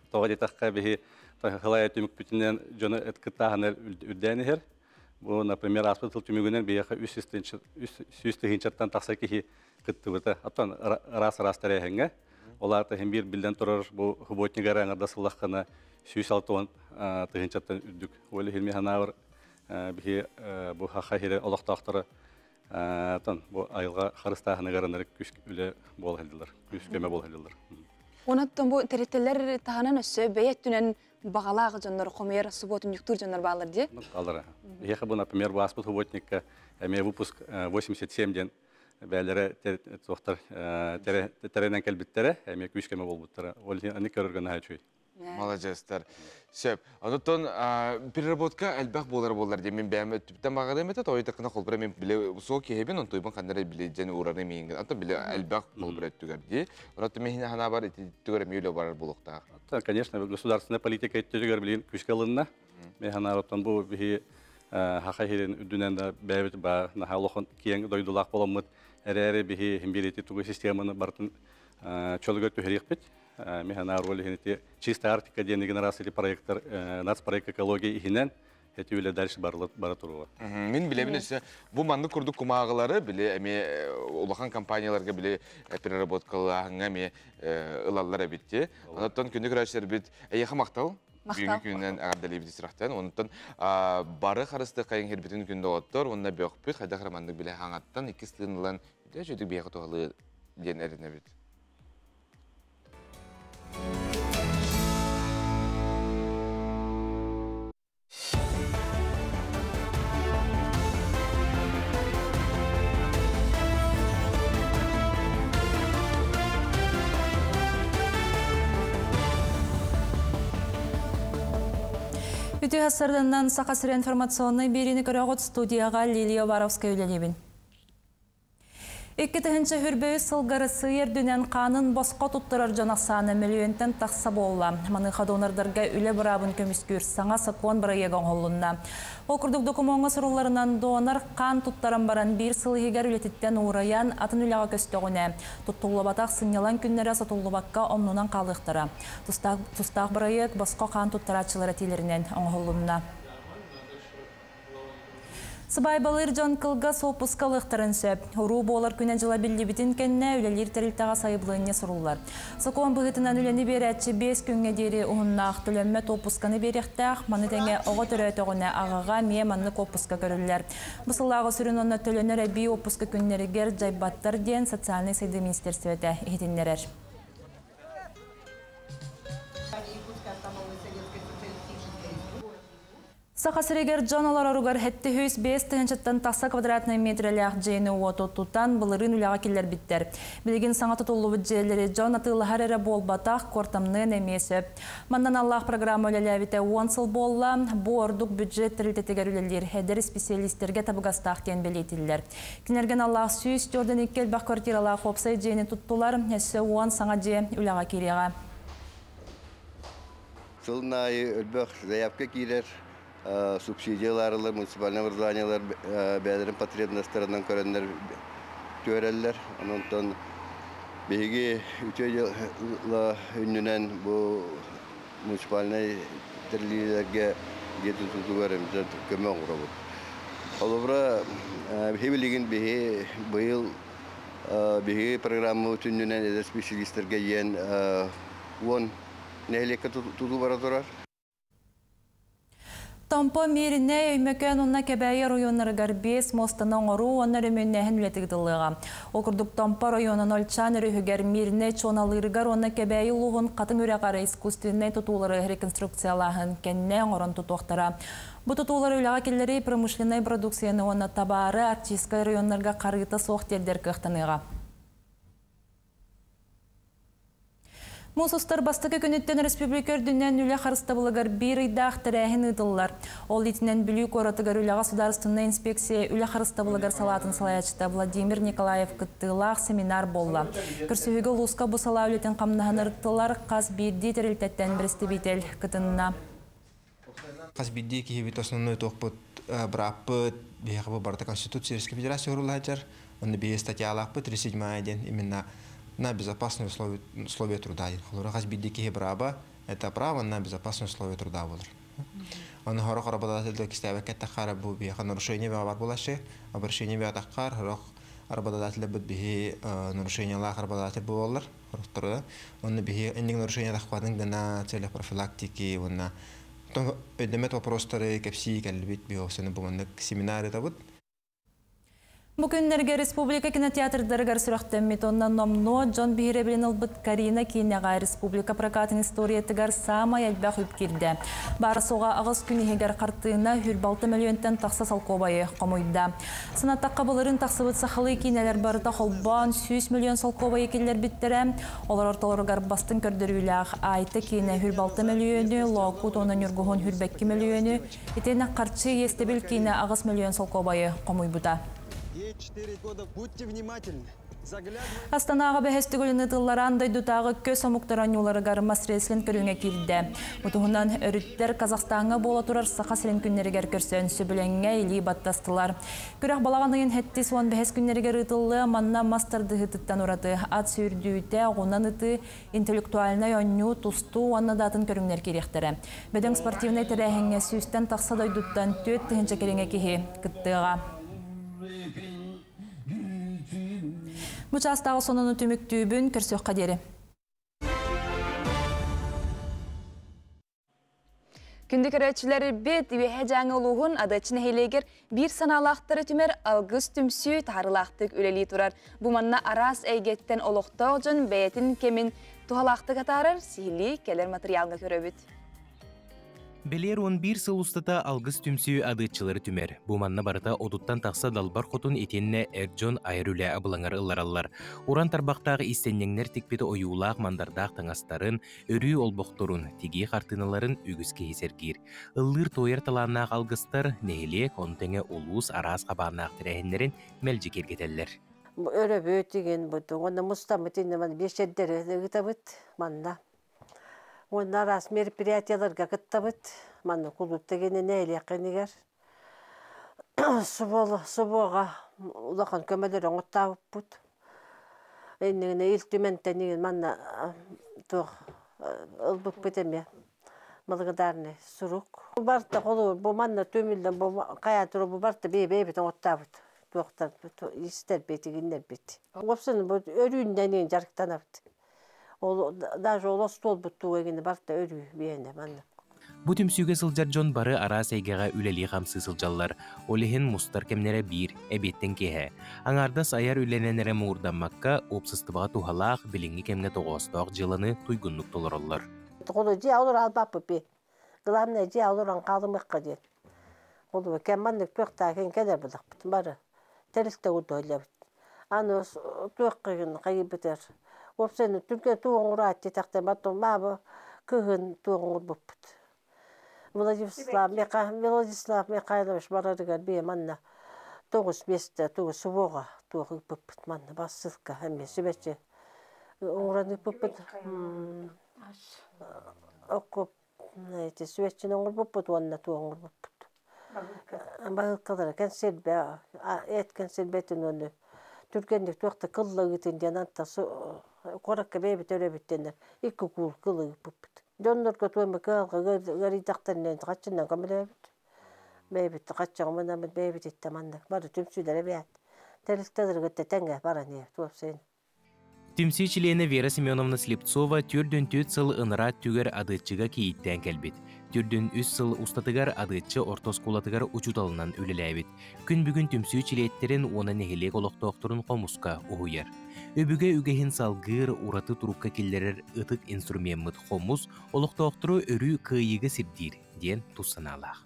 Тоҕо диэтэххэ биһи хылая түмүк бүтүнэн дьону эт кыттааһынар үрдээн иһэр. Бу, например, ааспыт сыл түмүгүнэн биһиэхэ 300 тыһыынчаттан тахса киһи кыттыбыта. Оттон араас-араас тэрээһиҥҥэ. Ол аата иһин биир биллэн турар бу субботнигар аҥарда сыллаххына 160 тыһыынчаттан үрдүк. Ол иһин мин санаабар биһи бу хаха хире олохтоохторо тон бу айылҕа харыстааһыныгар күс үлэ буола сылдьаллар, күс көмө буола сылдьаллар. Онон бу тэрилтэлэр таһынан өссө бэйэттүнэн бағалаах дьоннор хомуйар субботунньуктуур дьоннор баалар дии. Алара. Биһиэхэ бу, например, бу ааспыт субботникка эмиэ выпуск 87 диэн бээлэрэ туохтар тэрэнэн кэлбиттэрэ, эмиэ күүс көмө буолбуттара. Ол аны көрөргө наһаа үчүгэй. Маладьыастар. Сөп. Онтон переработка элбэх буолар буолар диэн мин бэйэм өттүбүттэн баҕарыам этэ, тоҕо диэтэххинэ холбура мин биле суол киһибин, онтуйбун ханна эрэ биле дьэн уурары миингин. Онтон биле элбэх холбура өттүгэр дии. Онтон мин санаабар ити өттүгэр эмиэ үлэ барар буолуохтаах. Конечно, государственная политика өттүгэр билигин күүскэ ылынна. Мин санаабыттан бу биһи хаха хирин үрдүнэн да бэйэбит ба наһаа улахан киэҥ дойдулаах буоламмыт эрээри биһи химбирити тугу системаны бартын чөлүгэр түһэриэхпит. Мин санаар ол иһин ити Чистая Арктика диэн генерация проекттар нацпроект экология иһинэн эти үлэ дальше бара туруга. Мин билэбин өссө бу маннык курдук кумааҕылары биле эмиэ улахан компанияларга биле переработкалааһыҥҥа эмиэ ылаллар эбит. Онтон күндү көрөөччүлэрбит эйиэхэ махтал. Бүгүҥҥү күнүнэн эҕэрдэлиибит сүрэхтэн. Онтон бары харысты хайын хирбитин күндө оттор, онна бөхпүт, хайдах эрэ маннык биле хаҥаттан иккис тыын ылан, үтө биэхэ туһалыы диэн эрэнэбит. Үтүө сарсыарданан, Саха сирэ информационнай биэриини көрөҕүт, студияҕа Лилия Уваровская үлэлиибин. 2023 сылга Россия үрдүнэн хаанын босхо туттарар дьон ахсаана мөлүйүөнтэн тахса буолла. Маныаха донордарга үлэ быраабын көмүскүүр саҥа сокуон бырайыага оҥоһулунна. Ол курдук докумуоҥҥа сурулларынан донор хаан туттаран баран биир сыл иһигэр үлэтиттэн уурайан атын үлэҕэ көстөҕүнэ, туттуллубатах сынньалаҥ күннэрэ сотуллубакка оннунан хаалыахтара. Тустаах бырайыак босхо хаан туттарааччылар этиилэринэн оҥоһулунна. Сыбаайбалыыр дьон кылгас уоппуска ылыахтарын сөп. Уруу буолар күнэ-дьыла биллибитин кэннэ үлэлиир тэрилтэҕэ сайабылыанньа суруллар. Сокуон быһыытынан үлэни биэрээччи 5 күҥҥэ диэри уһуннаах төлөммөт уоппусканы биэриэхтээх, маны тэҥэ оҕо төрөөтөҕүнэ аҕаҕа эмиэ маннык уоппуска көрүллэр. Бу сыллааҕы сүрүн уонна төлөнөр эбии уоппуска күннэригэр дьайбаттар диэн социальнай сайдыы министиэристибэтэ иһитиннэрэр. Саха сиригэр дьон олороругар 705 тыһыынчаттан тахса квадратнай метрэлээх дьиэни-уоту тутан былырыын үлэҕэ киллэрбиттэр. Билигин саҥа тутуллубут дьиэлэри дьон атыылаһар эрэ буолбатах, куортамныан эмиэ сөп. Манна аналлаах программа үлэлээбитэ 10 сыл буолла, бу ордук бюджет тэрилтэтигэр үлэлиир эдэр исписэлиистэргэ табыгастаах диэн бэлиэтииллэр. Кинилэргэ аналлаах 142 элбэх квартиралаах уопсай дьиэни туттулар, өссө 10 саҥа дьиэ үлэҕэ киириэҕэ. Сылын аайы элбэх заявка киирэр, субсидияларылар, муниципальный образованиялар бэйэлэрин потребностарынан көрөннөр түөрэллэр. Онтон биһиги үтүө үннүнэн бу муниципальный тэриллиилэргэ дьиэ тутуутугар көмө оҥоробут. Холобура, биһи билигин биһи быйыл биһиги программа түннүнэн эдэр специалистерге иэн 10 нэһилиэккэ тутуу бара турар. Томпо, Мииринэй, Өймөкөөн уонна Кэбээйи оройуоннарыгар 5 муостаны оҥоруу уонна өрөмүөннээһин үлэтэ ыытыллыаҕа. Ол курдук Томпо оройуонун Ольчан өрүһүгэр, Мииринэй Чуоналыырыгар уонна Кэбээйи улууһун Хатыҥ Үрэҕэр искусственнай тутуулары реконструкциялааһын кэннэ оҥорон тутуохтара. Бу тутуулары үлэҕэ киллэрии промышленнай продукцияны уонна табаары арктическай районнарга харгыта суох тиэрдэр кыахтаныаҕа. Муус устар бастакы күнүттэн республика үрдүнэн үлэ харыстабылыгар биир ыйдаах тэрээһин ыытыллар. Ол иитинэн Бүлүү куоратыгар үлэҕэ судаарыстыбаннай инспекция үлэ харыстабылыгар салаатын салайааччыта Владимир Николаев кыттыылаах семинар буолла. Көрсүһүүгэ улууска бу салаа үлэтин хамнаһын ырыттылар, хас биирдии тэрилтэттэн представитель кытынна. Хас биирдии киһибит основной туохпут бырааппыт биһиэхэ бу барыта Конституция Российской Федерации ууруллаачар, онно биһи статьялаахпыт 37 диэн именно на безопасные условия, условия труда диэн. Холобура, хас биирдии киһи бырааба это право на безопасные условия труда буолар. Оны хорох работодатель кистээбэккэ эттэххэ бу биһиэхэ нарушение бөҕө бар буолааччы, обращение бөҕө таххар, хорох работодатель бит биһи нарушениялаах работодатель буолаллар, хорохтору. Онно биһи инник нарушение тахпатын гына целях профилактики уонна өйдөммөт вопростары кэпсии кэллибит биһи бу маннык семинар ыытабыт. Бу күннэргэ республика кинотеатрдарыгар сүрэхтэммит, онно номнуо дьон биһирэбилин ылбыт Карина киинэҕэ республика прокатын историятыгар саамай элбэх үп киирдэ. Баар суоҕа 8 күн иһигэр хартыына 106 мөлүйүөнтэн тахса солкуобайы хомуйда. Санаттахха, былырыын тахсыбыт сахалыы киинэлэр барыта холбоон 100 миллион солкуобайы киллэрбиттэрэ. Олор ортолоругар бастыҥ көрдөрүүлээх Айта киинэ 106 мөлүйүөнү, Лоокуут уонна Ньургуһун 102 мөлүйүөнү, итиэннэ Харчы иэстэбил киинэ 8 мөлүйүөн солкуобайы хомуйбута. Ей 4 года, будьте внимательны. Астанаҕа бэһис төгүлүн ыытыллар аан дойдутааҕы көс омуктар оонньууларыгар мас-рестлинг көрүҥэ киирдэ. Бу туһунан өрүттэр Казахстаҥҥа буола турар Саха сирин күннэригэр көрсөн сөбүлэҥҥэ илии баттастылар. Күрэх балаҕан ыйын 75 күннэригэр ыытыллыа, манна мас тардыһыытыттан ураты ат сүүрдүүтэ, оҕунан ытыы, интеллектуальнай оонньуу, тустуу уонна да атын көрүҥнэр киириэхтэрэ. Бөдөҥ спортивнай тэрээһиҥҥэ сүүстэн тахса дойдуттан 4000 кэриҥэ киһи кыттыаҕа. Бу чаастааҕы сонуну түмүктүүбүн, көрсүөххэ диэри. Күндү көрөөччүлэрбит, Үөһээ Дьааҥы улууһун Адыаччы нэһилиэгэр биир санаалаахтары түмэр Алгыс түмсүү таһаарыылаахтык үлэлии турар. Бу манна араас эйгэттэн олохтоох дьон бэйэтин кэмин туһалаахтык атаарар, сиһилии кэлэр матырыйаалга көрөбүт. Бэлиэр 11 сыл устата Алгыс түмсүү адыаччылары түмэр. Бу манна барыта 30-тан тахса далбар хотун итиэннэ эр дьон айар үлэ абылаҥар ыллараллар. Уран тарбахтаах иистэнньэҥнэр тикпит ойуулаах мандардаах таҥастарын, өрүү олбохторун, тигии хартыыналарын үгүс киһи сэргиир. Ыллыыр-туойар талааннаах алгыстар нэһилиэк, ону тэҥэ улуус араас хабааннаах тэрээһиннэрин мэлдьи киэргэтэллэр. Өрөбүт игин бутун, уонна мустаммыт иннэ ман биэчэрдэри ыытабыт манна. Уонна араас мероприятияларга кыттабыт. Манна кулуупта гинэ нэһилиэккинигэр. Субуоға улахан көмөлөр оҥоттаабыппыт. Иннигине Ил Түмэнтэн игин манна туох ылбыппыт эмиэ благодарный сурук. Барта холу бу манна түмүллэн бу кая туру бу барта бэйэ-бэйэбит оҥоттаабыт. Туохтар истэрбит игиннэрбит. Уопсайынан бу өрүүннэн дьарыктанабыт. Ол даже ол остуолбут туга гини барта өрүү биэнэ манна. Бу түмсүүгэ сылдьар дьон бары араас эйгэҕэ үлэлии-хамсыы сылдьаллар. Ол иһин мустар кэмнэрэ биир, эбиэттэн киэһэ. Аҥаардас айар үлэнэн эрэ муҥурдаммакка, уопсастыбаҕа туһалаах, билиҥҥи кэмҥэ тоҕоостоох дьыаланы туйгуннук толороллор. Холу дьиэ олор албаппыт би. Главное дьиэ олорон хаалымыахха диэн. Холу кэм маннык туохтаах кэлэр булахпыт бары. Тэрилтэ удуоллабыт. Аны туоххын хайыбытыр. Уопсайынан түргэн туу оҥураат тахтан баттон маабы кыһын туу оҥорбуппут. Владислав Михайлович барарыгар бие манна 9 месте тугу субуоға туох ыыппыппыт манна бассылка эмиэ сүбэччи оҥорон ыыппыппыт. Оккоп эти сүбэччини оҥорбуппут уонна туу оҥорбуппут. Баһыылкалара кэнсиэрбэ эт кэнсиэрбэтин уонна түргэнник туохта кыллыгытын диэн анта куоракка бэйэбит өрөбүттэннэр икки куул кылы ыыппыппыт. Дьоннорго туойма кыалга ыарыйдахтарынан хаччынан көмөлөөбүт. Бэйэбит хаччаҕымынан бэйэбит иттэ маннык бары түмсүүлэрэ бэйэт. Тэрилтэлэргитте тэҥҥэ баран иһэ туопсайын. Түмсүү чилиэнэ Вера Семеновна Слепцова 44 сыл ыныраа өттүгэр Адыаччыга кийииттээн кэлбит. 43 сыл устатыгар Адыаччы орто оскуолатыгар учууталынан үлэлээбит. Күн бүгүн түмсүү чилиэттэрин уонна нэһилиэк олохтоохторун хомуска уһуйар. Өбүгэ үгэһин салгыыр, ураты турукка киллэрэр ытык инструмеммыт хомус олохтоохтору өрүү кыайыыга сирдиир, диэн тус санаалаах.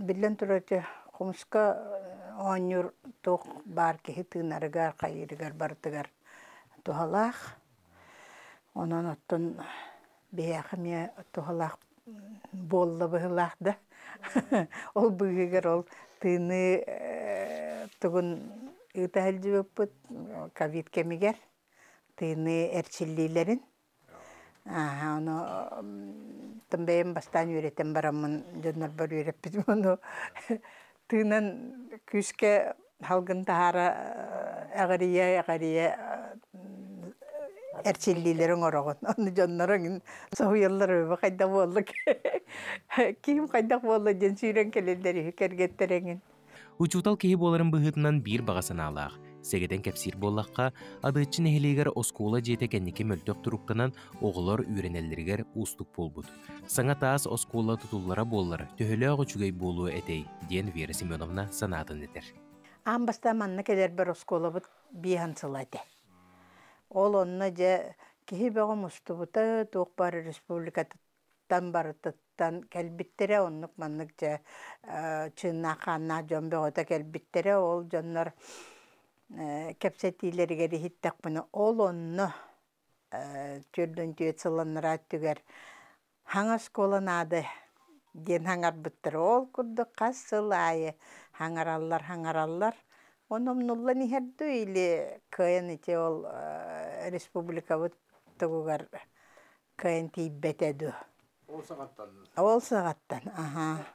Биллэн турар, хомуска оонньуур туох баар киһи тыынарыгар, хайыырыгар барытыгар туһалаах. Онон оттон биһиэхэ эмиэ туһалаах буолла быһыылаах да. Ол быыһыгар ол тыыныы тугун ыыта сылдьыбыппыт ковид кэмигэр тыыныы эрчиллиилэрин. Ону бэйэм бастаан үөрэтэн бараммын дьоннорбор үөрэппитим ону. Тыынан күүскэ халгын таһаара эҕирийэ эҕирийэ эрчиллиилэрин оҥороҕун. Ону дьонноруҥ соһуйаллар үһү хайдах буолла киһим хайдах буолла диэн сүүрэн кэлэллэр үһү кэргэттэр эҥин. Учуутал киһи буоларын быһыытынан биир баҕа санаалаах. Сэгэтэн кэпсиир буоллахха, Адыаччы нэһилиэгэр оскуола дьиэтэ кэнники мөлтөх туруктанан, оҕолор үөрэнэллэригэр уустук буолбут. Саҥа таас оскуола тутуллара буоллар, төһөлөөх үчүгэй буолуо этэй, диэн Вера Семеновна санаатын этэр. Аан бастаан манна кэлэрбэр оскуолабыт биэһэн сыла этэ. Ол онно дьэ киһи бөҕө мустубута, туох баар республикатыттан барытыттан кэлбиттэрэ, оннук маннык дьэ чыыннаах хааннаах дьон бөҕөтө кэлбиттэрэ. Ол дьоннор кэпсэтиилэригэр иһиттэхпинэ, ол онно 44 сылланнараа өттүгэр хаҥа оскуола наада диэн хаҥарбыттара. Ол курдук хас сыл аайы хаҥараллар, хаҥараллар. Оны умнуллан иһэр дуу или кыайан ити ол республикабыт тугугар кыайан тиийбэтэ дуу? Ол саҕаттан. Ол саҕаттан, аха.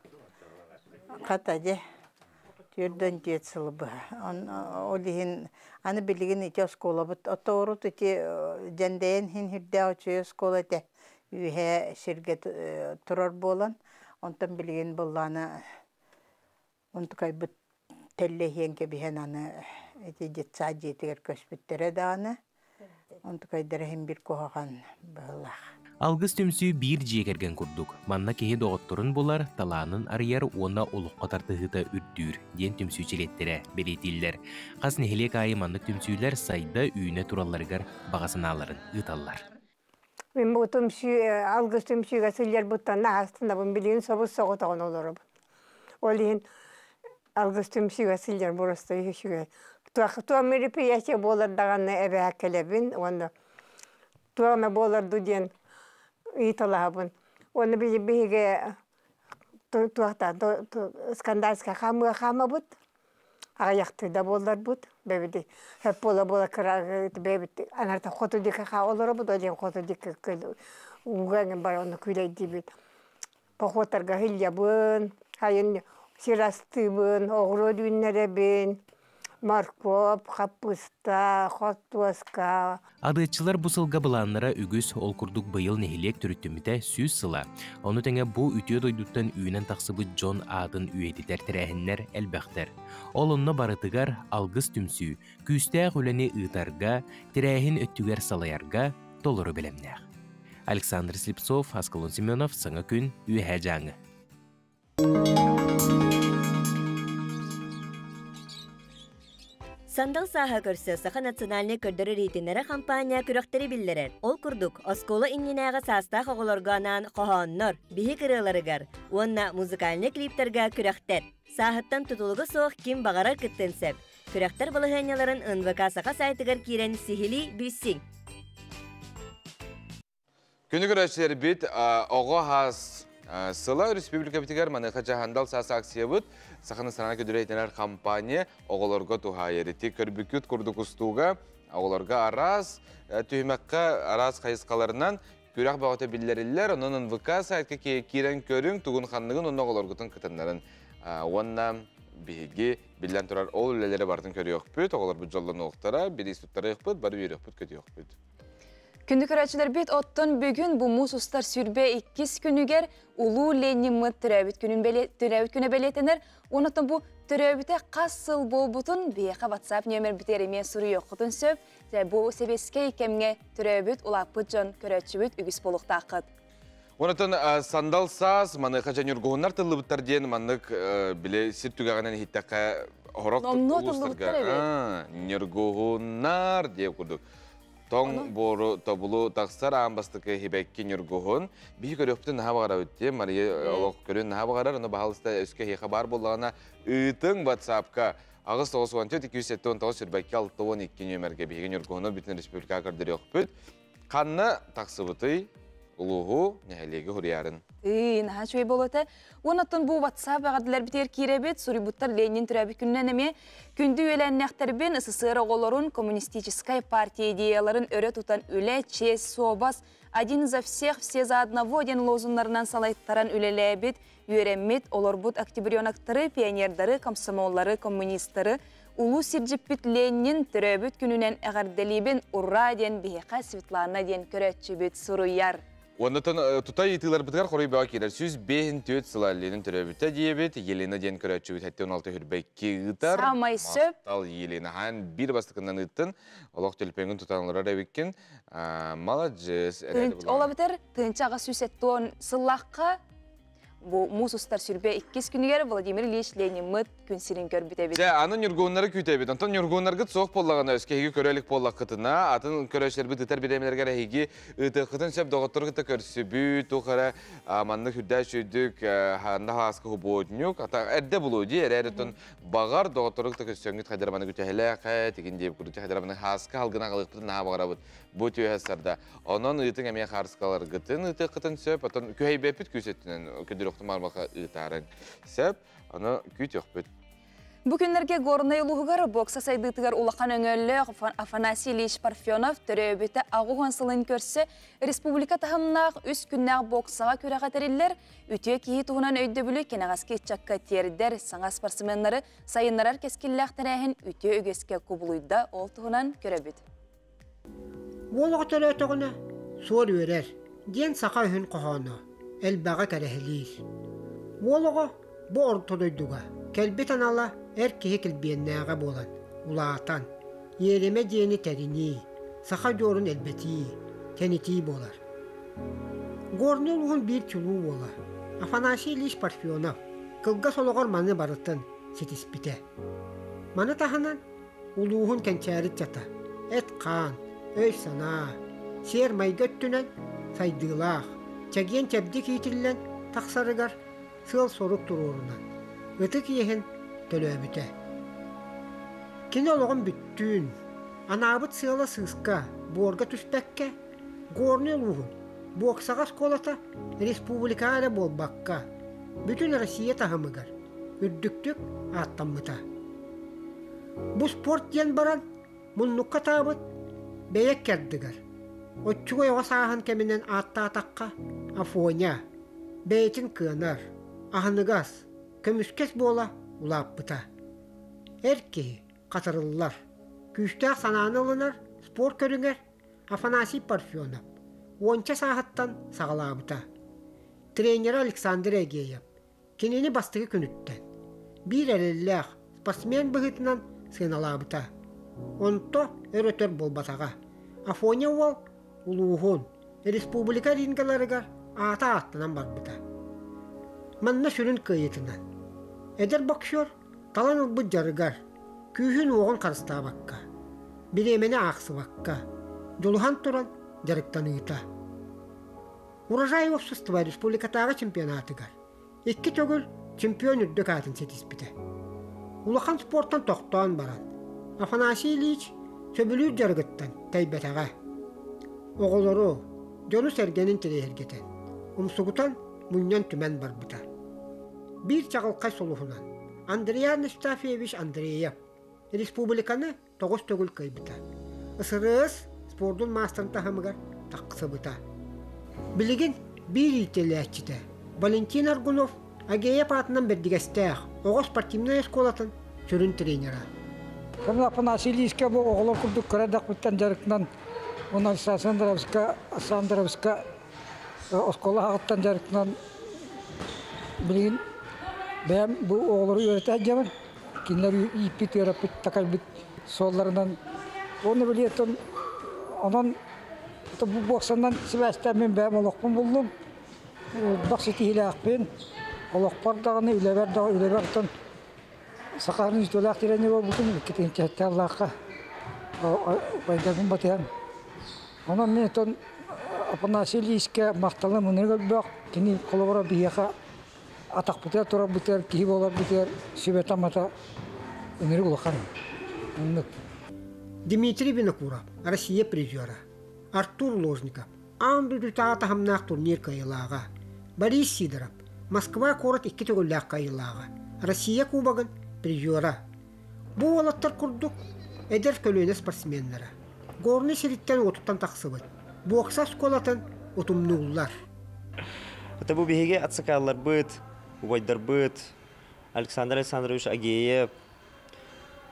Хата дьэ, 44 сылы быһа. Ол иһин аны билигин ити оскуолабыт оторут ити дьэндэйэн иһин үрдээх үчүгэй оскуола этэ. Үөһээ сиргэ турар буолан, онтон билигин быллаана онтукайбыт тэллэһиэн кэбиһэн аны ити детсад дьиэтигэр көспүттэрэ даҕаны, онтукайдара иһин бир куһаҕан быһыылаах. Алгыс түмсүү биир дьиэ кэргэн курдук. Манна киһи доҕотторун булар, талаанын арыйар уонна олоххо тардыһыыта үрдүүр, диэн түмсүү чилиэттэрэ бэлиэтииллэр. Хас нэһилиэк аайы маннык түмсүүлэр сайда-үүнэ туралларыгар баҕа санааларын ыыталлар. Мин бу түмсүү, алгыс түмсүүгэ сылдьарбыттан аһастынабын, билигин собус соҕотоҕун олоробун. Ол иһин алгыс түмсүүгэ сылдьар боростой үчүгэй. Туох мероприятие буолар даҕаны эбээ кэлэбин уонна туох эмэ буолар дуу диэн ыйыталаһабын. Уонна биһиги туохта скандальскай хаамыга хаамабыт. Аҕыйахтыы да буолларбыт, бэбити хөп буола-буола кыра бэбит анарта хоту диэки олоробут, ол диэн хоту диэки ууга эҥин бар онно күүлэйдиибит. Походтарга сылдьабын, сайын сир астыыбын, оҕуруот үүннэрэбин, моркуоп, хаппыыста, хортуоска. Адыаччылар бу сылга былааннара үгүс, ол курдук быйыл нэһилиэк төрүттэммитэ 100 сыла. Ону тэҥэ бу үтүө дойдуттан үүнэн тахсыбыт дьон аатын үйэтитэр тэрээһиннэр элбэхтэр. Ол онно барытыгар алгыс түмсүү, күүстээх үлэни ыытарга, тэрээһин өттүгэр салайарга толору бэлэмнээх. Александр Слепцов, Аскалон Семенов, Саҥа күн, Үөһээ Дьааҥы. Сандал сааһа көрсө Саха национальнай көрдөрөр иһитиннэрэр хампаанньа күрэхтэри биллэрэр. Ол курдук, оскуола иннинээҕи саастаах оҕолорго анаан хоһооннор, биһик ырыаларыгар уонна музыкальнай клиптарга күрэхтэр. Сааһыттан тутулуга суох ким баҕарар кыттыан сөп. Күрэхтэр балаһыанньаларын НВК Саха сайтыгар киирэн сиһилии билсиҥ. Күнү көрөөччүлэрбит оҕо хас сыла республикабытыгар маныаха дьаһандал саас акциябыт Саха национальнай көдүрэ компания оҕолорго туһаайар. Ити көрбүккүт курдук устууга оҕолорго араас түһүмэххэ араас хайысхаларынан күрэх бөҕөтө биллэриллэр. Онон НВК сайтка киирэн көрүҥ, тугун ханныгын онно оҕолоргутун кытыннарын. Уонна биһиги биллэн турар ол үлэлэри барытын көрүөхпүт, оҕолорбут дьоллонуохтара, бириис туттарыахпыт, бары үөрүөхпүт, көтүөхпүт. Күндү көрөөччүлэрбит, оттон бүгүн бу муус устар 22 күнүгэр Улуу Лениммыт төрөөбүт күнүн төрөөбүт күнэ бэлиэтэнэр. Онон бу төрөөбүтэ хас сыл буолбутун биһиэхэ WhatsApp нүөмэрбитигэр эмиэ суруйуоххутун сөп. Бу сэбиэскэй кэмҥэ төрөөбүт улааппыт дьон көрөөччүбүт үгүс буолуохтааххыт. Онотон сандал саас маныаха дьэ ньургуһуннар тыллыбыттар диэн маннык биле сир түгэҕинэн иһиттэххэ хорок улуустарга ньургуһуннар диэ курдук. Тоҥ буору тобулу тахсар аан бастакы хибэкки ньургуһун. Биһи көрүөхпүтүн наһаа баҕарабыт диэн Мария олох көрүн наһаа баҕарар, ону баһалыста өскө эһиэхэ баар буоллаҕына ыытыҥ WhatsApp-ка 8 94 279 22 62 нүөмэргэ биһиги ньургуһуну бүтүн республикаҕа көрдөрүөхпүт. Ханна тахсыбытый? Улууһу, нэһилиэги хуруйаарын. Тыы, наһаа үчүгэй буолуо этэ. Уонна бу WhatsApp эҕэрдэлэр битигэр киирэбит, суруйбуттар Ленин төрөөбүт күнүнэн эмиэ күндү үөлээннээхтэрбин СССР оҕолорун коммунистическай партия идеяларын өрө тутан үлэ, чиэс, суобас, один за всех, все за одного диэн лозуннарынан салайтаран үлэлээбит, үөрэммит, олорбут октябренактары, пионердары, комсомоллары, коммунистары улуу сирдьиппит Ленин төрөөбүт күнүнэн эҕэрдэлиибин, урра диэн биһиэхэ Светлана диэн көрөөччүбүт суруйар. Оннотон тута ыйытыыларбытыгар хоруй бөҕө киирэр. 154 сыла Ленин төрөөбүтэ диэбит. Елена диэн көрөөччүбүт 76 хүрбэкки ыытар. Саамай сөп. Махтал Елена хаан биир бастакынан ыыттын. Олох төлөпүөҥҥүн тутан олорор эбиккин. Маладьыс. Ол эбэтэр тыһыынча аҕыс сүүс сэттэ сыллаахха бу муус устар сүрбэ иккис күнүгэр Владимир Ильич Лениммыт күн сирин көрбүт эбит. Дьэ, аны ньургуһуннары күүтэбит. Онтон ньургуһуннаргыт суох буоллаҕына, өскө эһиги көрө илик буоллаххытына, атын көрөөччүлэрбит ыытар бириэмэлэригэр эһиги ыытыаххытын сөп, доҕоттору кытта көрсүбүт, туох эрэ маннык үрдээх үчүгдүк ханна хааска хубуотньук, ата эрдэ булуу дии, эрээр оттон баҕар доҕоттору кытта көрсөҥҥүт хайдара маннык үтэһэлээх, тигин диэбит курдук хайдара маннык хааска халгына аҕалыахпытын наһаа баҕарабыт. Бу түөһэ сарда. Онон ыытыҥ эмиэ хаарыскаларгытын ыытыаххытын сөп, оттон күһэйбэппит күүс өттүнэн көдүрүөхтүн баарбаха ыытаарыҥ сөп. Аны күүтүөхпүт. Бу күннэргэ Горнай улууһугар бокса сайдыытыгар улахан өҥөлөөх Афанасий Ильич Парфенов төрөөбүтэ 80 сылын көрсө республика таһымнаах үс күннээх боксаҕа күрэҕэ тэриллэр. Үтүө киһи туһунан өйдөбүлү кэнэҕэски ыччакка тиэрдэр саҥа спортсменнары сайыннарар кэскиллээх тэрээһин үтүө үгэскэ кубулуйда. Ол туһунан көрөбүт. Уол оҕо төрөөтөҕүнэ суор үөрэр диэн саха өһүн хоһооно элбэҕи кэрэһилиир. Уол оҕо бу орто дойдуга кэлбит анала эр киһи килбиэннээҕэ буолан улаатан, иэримэ диэни тэринии, саха дьуорун элбэтии, тэнитии буолар. Горнай улууһун биир чулуу уола Афанасий Ильич Парфенов кылгас олоҕор маны барытын ситиспитэ. Маны таһынан улууһун кэнчээри ыччата эт-хаан, өй-санаа, сиэр-майгы өттүнэн сайдыылаах, чэгиэн-чэбдик иитиллэн тахсарыгар сыал-сорук туруорунан, ытык иэһин төлөөбүтэ. Кини олоҕун бүттүүн, анаабыт сыала сыыска, буорга түспэккэ, Горнай улууһун буоксаҕа оскуолата республикаҕа эрэ буолбакка, бүтүн Россия таһымыгар үрдүктүк ааттаммыта. Бу спорт диэн баран муннукка таабыт бэйэ ыккардыгар, оччугуй оҕо сааһын кэминэн ааттаатахха Афоня бэйэтин кыанар, аһыныгас, көмүскэс буола улааппыта. Эр киһи хатырыллар, күүстээх санааны ылынар спорт көрүҥэр Афанасий Парфенов уонча сааһыттан саҕалаабыта. Тренерэ Александр Эгеев Кинини бастакы күнүттэн биир эрэллээх спортсмен быһыытынан сыаналаабыта. Онто өр-өтөр буолбатаҕа. Афоня уол улууһун, республика рингаларыгар аата ааттанан барбыта. Манна сүрүн кыайыытынан эдэр боксер талан ылбыт дьарыгар күүһүн-уоҕун харыстаабакка, бириэмэни аахсыбакка, дьулуһан туран дьарыктаныыта. Урожай уопсастыба республикатааҕы чемпионатыгар икки төгүл чемпион үрдүк аатын ситиспитэ. Улахан спортан тохтоон баран, Афанасий Ильич сөбүлүүр дьарыгыттан тэйбэтэҕэ. Оҕолору, дьону-сэргэни интэриэһиргэтэн, умсугутан мунньан-түмэн барбыта. Биир чаҕылхай сулуһунан Андриан Евстафьевич Андреев республиканы тоҕус төгүл кыайбыта. СРС спордун маастарын таһымыгар тахсыбыта. Билигин биир иитиллээччитэ Валентин Аргунов Агеев аатынан Бэрдигэстээх оҕо спортивнай оскуолатын сүрүн тренера. Афанасий Ильичка бу оҕолор курдук кыра эрдэхпиттэн дьарыктанан уонна Александровска Александровска оскуола аҕыттан дьарыктанан билигин бэйэм бу оҕолору үөрэтэ сылдьабын. Кинилэр ииппит, үөрэппит, такайбыт суолларынан уонна били оттон онон бу буоксанан сибээстээн мин бэйэм олохпун буллум. Элбэх ситиһиилээхпин. Олохпор даҕаны, үлэбэр даҕаны, үлэбэр оттон сахаһын үтүөлээх тирэнньэ буолбутум иккитин Аллаахха байдабын батыһан. Онон мин оттон Афанасий Ильичкэ махталым ынырык элбэх. Кини холобура биһиэхэ атахпытыгар турарбытыгар, киһи буоларбытыгар сүбэтэ-амата ынырык улахан. Оннук. Дмитрий Винокуров, Россия призера. Артур Ложников, Аан дойдутааҕы таһымнаах турнир кыайыылааҕа. Борис Сидоров, Москва куорат икки төгүллээх кыайыылааҕа, Россия Кубогын призера. Бу уолаттар курдук эдэр көлүөнэ спортсменнара Горнай сириттэн-уотуттан тахсыбыт бокса оскуолатын утумнууллар. Это бу биһиги атсакаалларбыт, убайдарбыт Александр Александрович Агеев,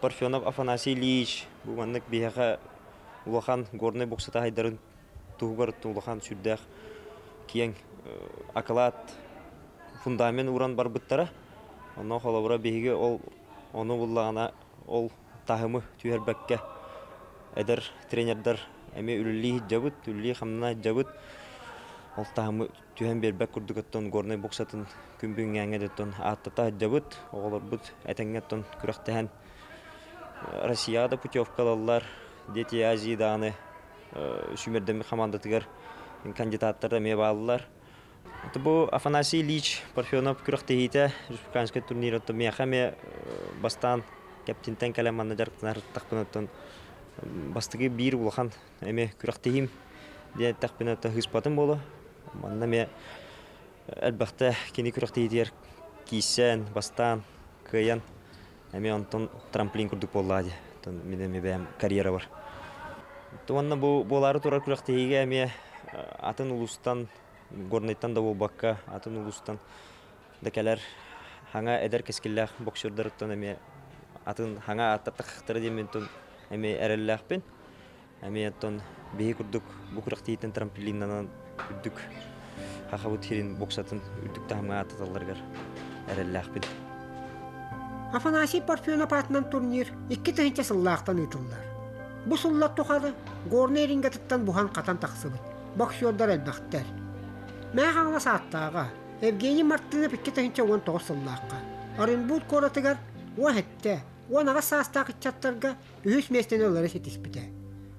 Парфенов Афанасий Ильич бу маннык биһиэхэ улахан горнай боксата хайдарын туһугар улахан сүрдээх киэҥ акылаат фундамент ууран барбыттара. Онно холобура биһиги ол ону буллаҕына ол таһымы түһэрбэккэ эдэр тренердэр эмиэ үлэлии сылдьабыт, үлэлии-хамнана сылдьабыт. Ол таһымы түһэн биэрбэт курдук оттон горнай боксатын күн бүгүҥҥээҥҥэ оттон ааттата сылдьабыт. Оҕолорбут этэҥҥэ оттон күрэхтэһэн Россияҕа да путевка ылаллар, Дети Азии даҕаны сүүмэрдэммит хамаандатыгар кандидаттар эмиэ бааллар. Бу Афанасий Ильич Парфенов күрэхтэһиитэ республиканскай турнир оттон миэхэ эмиэ бастаан кэптинтэн кэлэн манна дьарыктанар тахпын бастакы биир улахан эмиэ күрэхтэһиим диэн эттэхпинэ ыыспатым буолуо. Манна эмиэ элбэхтэ кини күрэхтэһиитигэр киирсэн, бастаан, кыайан эмиэ онтон трамплин курдук буоллаҕа дии. Оттон мин эмиэ бэйэм карьера бар. Уонна бу буолаары турар күрэхтэһиигэ эмиэ атын улуустан, Горнайтан да буолбакка, атын улуустан да кэлэр хаҥа эдэр кэскиллээх боксердарыттан эмиэ атын хаҥа ааттар диэн эмиэ эрэллээхпин. Эмиэ оттон биһи курдук бу күрэхтэһииттэн трамплиннанан үрдүк хахабыт сирин боксатын үрдүк таһымҥа ааттаталларыгар эрэллээхпин. Афанасий Парфенов аатынан турнир 2000 сыллаахтан ыытыллар. Бу сыллар тухары Горнай рингатыттан буһан-хатан тахсыбыт боксердар элбэхтэр. Мэҥэ Хаҥалас ааттааҕа Евгений Мартынов 2019 сыллаахха Оренбург куоратыгар 17, 18 саастаах ыччаттарга үһүс миэстэни ылары ситиспитэ.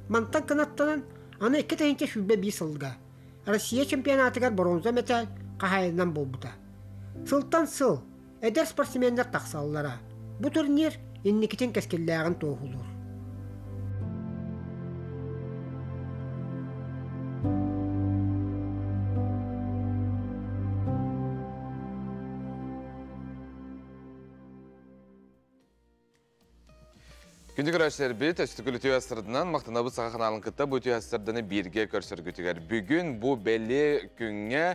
Мантан кынаттанан аны 2021 сылга Россия чемпионатыгар боруонса мэтээл хаһаайынынан буолбута. Сылтан сыл эдэр спортсменнар тахсаллара. Бу турнир инникитин кэскиллээҕин туоһулуур. Күндү көрөөччүлэрбит, өстүкүл үтүө астырдынан мактанабыт саха каналын кытта бу үтүө астырданы бииргэ көрсөргүтүгэр. Бүгүн бу бэлиэ күҥҥэ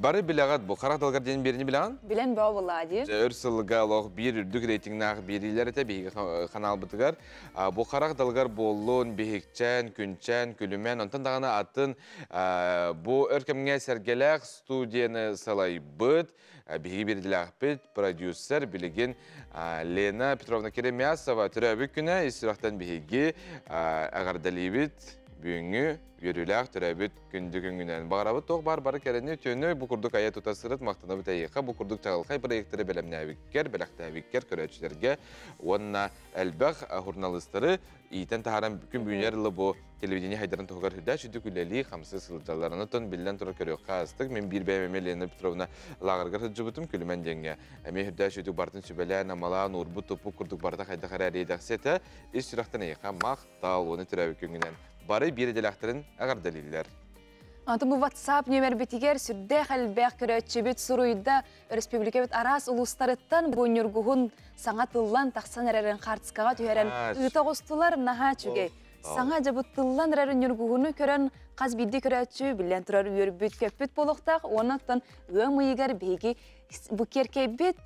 бары билэҕит бу харах далгар диэн биэrini билэҕин? Билэн боо буоллаа дии. Өр сылга олох биир үрдүк рейтингнаах биэриилэр этэ биһиги каналбытыгар. Бу харах далгар буоллун, биһикчээн, күнчээн, күлүмэн, онтон даҕаны атын бу өр кэмҥэ сэргэлээх студияны салайбыт Биһиги биирдилээхпит продюсер билигин Лена Петровна Керемясова төрөөбүт күнэ ис сүрэхтэн биһиги эҕэрдэлиибит бүгүҥҥү үөрүүлээх төрөөбүт күндү күҥҥүнэн. Баҕарабыт туох баар бары кэрэни үтүөнү бу курдук айа тута сырыт махтанабыт эйиэхэ бу курдук чаҕылхай проекттары бэлэмнээбиккэр, бэлэхтээбиккэр көрөөччүлэргэ уонна элбэх журналистары иитэн таһааран күн бүгүнүгэр дылы бу телевидение хайдарын туһугар үрдээч үрдүк үлэлии хамсыы сылдьаллар. Онтон биллэн турар көрүөххэ астык. Мин биир бэйэм эмиэ Лена Петровна лааҕыргар сылдьыбытым күлүмэн диэҥҥэ. Эмиэ үрдээч үрдүк бартын сүбэлээн, амалаан, уурбут туппут курдук барыта хайдах эрэ эриэдэхси этэ. Ис сүрэхтэн эйиэхэ махтал уонна төрөөбүт күҥҥүнэн бары биир идэлээхтэрин эҕэрдэлииллэр. Антон бу WhatsApp нүөмэрбитигэр сүрдээх элбэх көрөөччүбүт суруйда Өрөспүүбүлүкэбит араас улуустарыттан бу ньургуһун саҥа тыллан тахсан эрэрин хаартыскаҕа түһэрэн ыыта оҕустулар наһаа үчүгэй. Саҥа дьабыт тыллан эрэр ньургуһуну көрөн хас биирдии көрөөччү биллэн турар үөрбүт-көппүт буолуохтаах уонна оттон ыам ыйыгар биһиги бу киэркэйбит